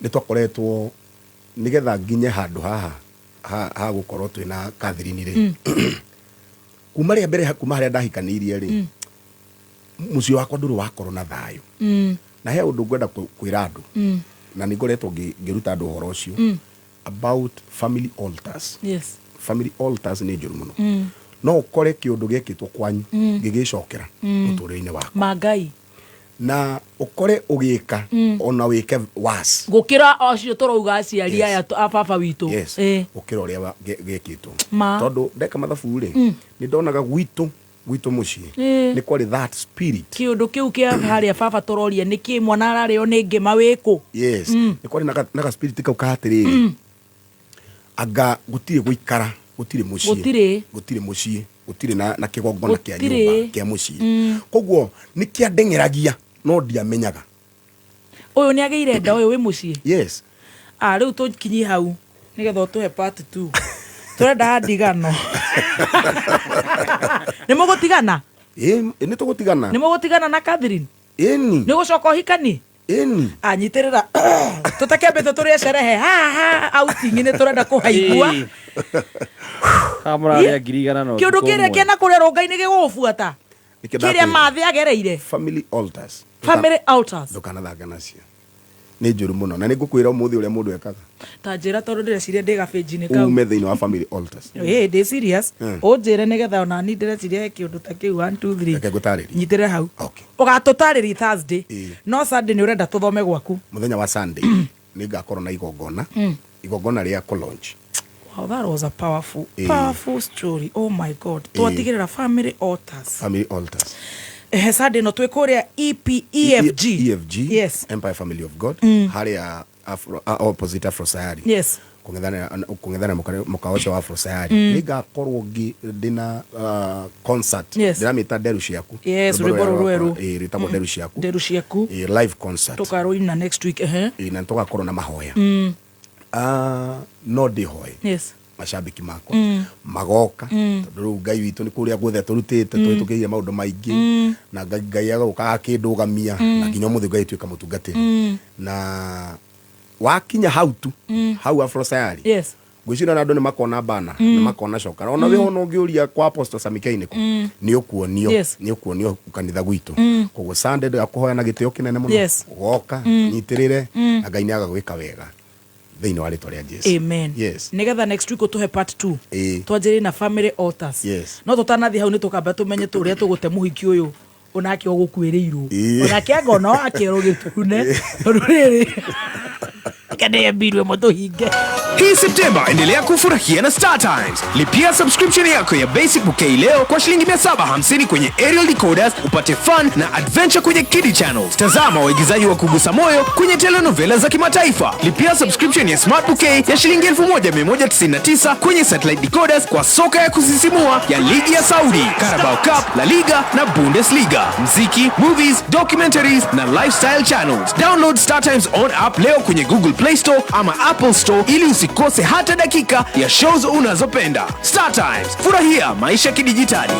Nĩ twakoretwo nĩgetha nginye handũ haha ha gũkorwo twĩna Catherine rĩ. Kuma rĩa mbere kuma harĩa ndahikanĩirie rĩ, mũciĩ wakwa ndũrĩ wakorwo na thayũ. Na he ũndũ ngwenda kwĩra andũ. Na nĩ ngoretwo ngĩruta andũ ũhoro ũcio. About family altars. Family altars nĩ njũru mũno. No ũkore kĩũndũ gĩekĩtwo kwanyu, gĩgĩcokera mũtũrĩre-inĩ waku. Ma Ngai. Na ũkore ũgĩka, ona wĩke worse. Gũkĩra acio tũrauga aciari aya a baba witũ. Yes. Gũkĩra ũrĩa gĩekĩtwo. Ma. Tondũ ndeka mathabu rĩ, nĩ ndonaga gwitũ mũciĩ, nĩ kwarĩ that spirit. Kĩũndũ kĩu kĩa harĩa baba tũroria nĩ kĩ mwana ararĩo nĩ ngĩma wĩkũ? Yes. Nĩ kwarĩ na ga spirit kau ka atĩrĩrĩ. Anga gũtirĩ gũikara, gũtirĩ mũciĩ. Gũtirĩ. Gũtirĩ mũciĩ, gũtirĩ na kĩgongona kĩa Gũtirĩ. nyũmba, kĩa mũciĩ. Koguo nĩ kĩandeng'eragia no ndiamenyaga. Ũyũ nĩ agĩire nda ũyũ wĩ mũciĩ? Yes. Rĩu tũkinyi hau nĩgetha ũtũhe part 2. Tũrenda ndigano. Nĩ mũgũtigana? Ĩ, nĩ tũgũtigana. Nĩ mũgũtigana na Catherine? Ĩni. Nĩ ũgũcoka ũhikani? Ĩni. Anyitĩrĩra. Tũtakĩambĩte tũrĩe sherehe. Ha, ha, outing nĩ tũrenda kũhaigua. Kamũrarĩa 100,000 na Kĩũndũ ũtukũ kĩrĩa ũmwe. kĩna kũrĩa rũnga-inĩ gĩgũgũbuata? Nĩkĩo Kĩrĩa ndakwĩra. mathĩ agereire. Family altars. Family altars. Ndũkanathake nacio, nĩ njũru mũno, na nĩ ngũkwĩra ũmũthĩ ũrĩa mũndũ ekaga. Ta njĩra, tondũ ndĩreciria ndĩ gabĩnji-inĩ kau. Ume thĩinĩ wa family altars. Ĩ, ndĩ serious. Ũnjĩre nĩgetha onani ndĩreciria he kĩũndũ ta kĩu. 1 2 3. Reke ngũtarĩrie. Nyitĩrĩre hau. Ũgatũtarĩria Thursday, no Sunday nĩ ũrenda tũthome gwaku. Mũthenya wa Sunday nĩ ngakorwo na igongona, igongona rĩa kũ-launch. Wow, that was a powerful, powerful story. Oh my God. Twatigĩrĩra family altars. Family altars. Ehe, Sunday no twĩ kũrĩa EPEFG. EFG. Yes. Empire Family of God, harĩa Afro, opposite Afro Sayari, kũng'ethana mũkawa ũcio wa Afro Sayari. Nĩ ngakorwo ndĩna concert. Ndĩramĩta Nderu Ciaku. Yes, Rwĩmbo rwĩmbo rũrĩa rũrũ rwerũ. Ĩĩ, rwĩtagwo Nderu Ciaku. Nderu Ciaku. Ĩĩ, live concert. Tũkarũina next week. Ehe. Ĩĩ, na tũgakorwo na mahoya. No ndĩhoe macambĩki makwa magoka, tondũ rĩu Ngai witũ nĩ kũrĩa guothe tũrutĩte, tũhĩtũkĩire maũndũ maingĩ, na Ngai agoka akĩndũgamia, na nginya ũmũthĩ Ngai tuĩka mũtungatĩri. Na wakinya hau tu, hau Afro Sayari, ngwĩciria ona andũ nĩ makona bana, nĩ makona coka ona wĩ ona ũngĩũria kwa Apostle Sammy K nĩkũ, nĩ ũkuonio. Nĩ ũkuonio kanitha gwitũ. Koguo Sunday ndĩgakũhoya na gĩtĩo kĩnene mũno, ũgoka, nyitĩrĩre, na Ngai nĩ agagwĩka wega thĩinĩ wa rĩtwa rĩa Jesu. Amen. Yes. Nĩgetha next week ũtũhe part 2. Twanjĩrĩrie na family altars. No tũtanathiĩ hau, nĩ tũkamba tũmenye tũrĩa tũgũte mũhiki ũyũ onake ũgũkuĩrĩirwo. Onake angona wakĩerwo gĩtune, tondũ rĩrĩ kenembirwe mũtũhinge. Hii Septemba endelea kufurahia na Star Times. Lipia subscription yako ya Basic Bouquet leo kwa shilingi 750 kwenye aerial decoders upate fun na adventure kwenye Kiddie Channels. Tazama waigizaji wa kugusa moyo kwenye telenovela za kimataifa. Lipia subscription ya Smart Bouquet ya shilingi 1199 kwenye satellite decoders kwa soka ya kusisimua ya ligi ya Saudi, Carabao Cup, La Liga na Bundesliga, mziki, movies, documentaries na lifestyle channels. Download Star Times on app leo kwenye Google Play Store ama Apple Store ili usikose hata dakika ya shows unazopenda. Star Times, furahia maisha kidijitali.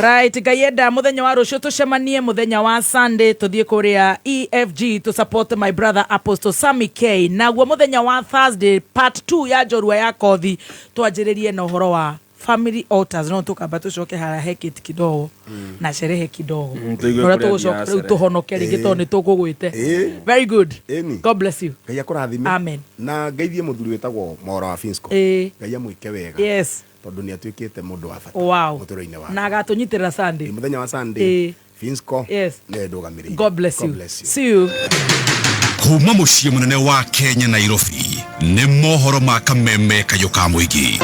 Right, Ngai enda muthenya wa rucio tucemanie muthenya wa Sunday, tuthie kuria EFG to support my brother Apostle Sammy K. Naguo muthenya wa Thursday, part 2 ya njorua ya kothi, twanjĩrĩrie na ũhoro wa family altars, no tukamba tucoke harĩa he kiti kidogo na sherehe kidogo. Tũigue Ũrĩa kũrĩa tũgũcoka thiaga rĩu tũhonoke rĩngĩ, Ĩĩ. tondũ nĩ tũkũgwĩte. Ĩĩ. Very good. Ĩni. God bless you. Ngai akũrathime. Amen. Na ngeithie mũthuri wĩtagwo Mora wa Finsco. Ngai amwĩke wega, tondũ nĩ atuĩkĩte mũndũ wa bata mũtũrĩre-inĩ wakwa. Na agatũnyitĩrĩra Sunday. Mũthenya wa Sunday, Finsco nĩwe ndũgamĩrĩire. God bless you. God bless you. See you. Kuma mũciĩ mũnene wa Kenya, Nairobi, nĩ mohoro ma kameme kayũ ka mũingĩ.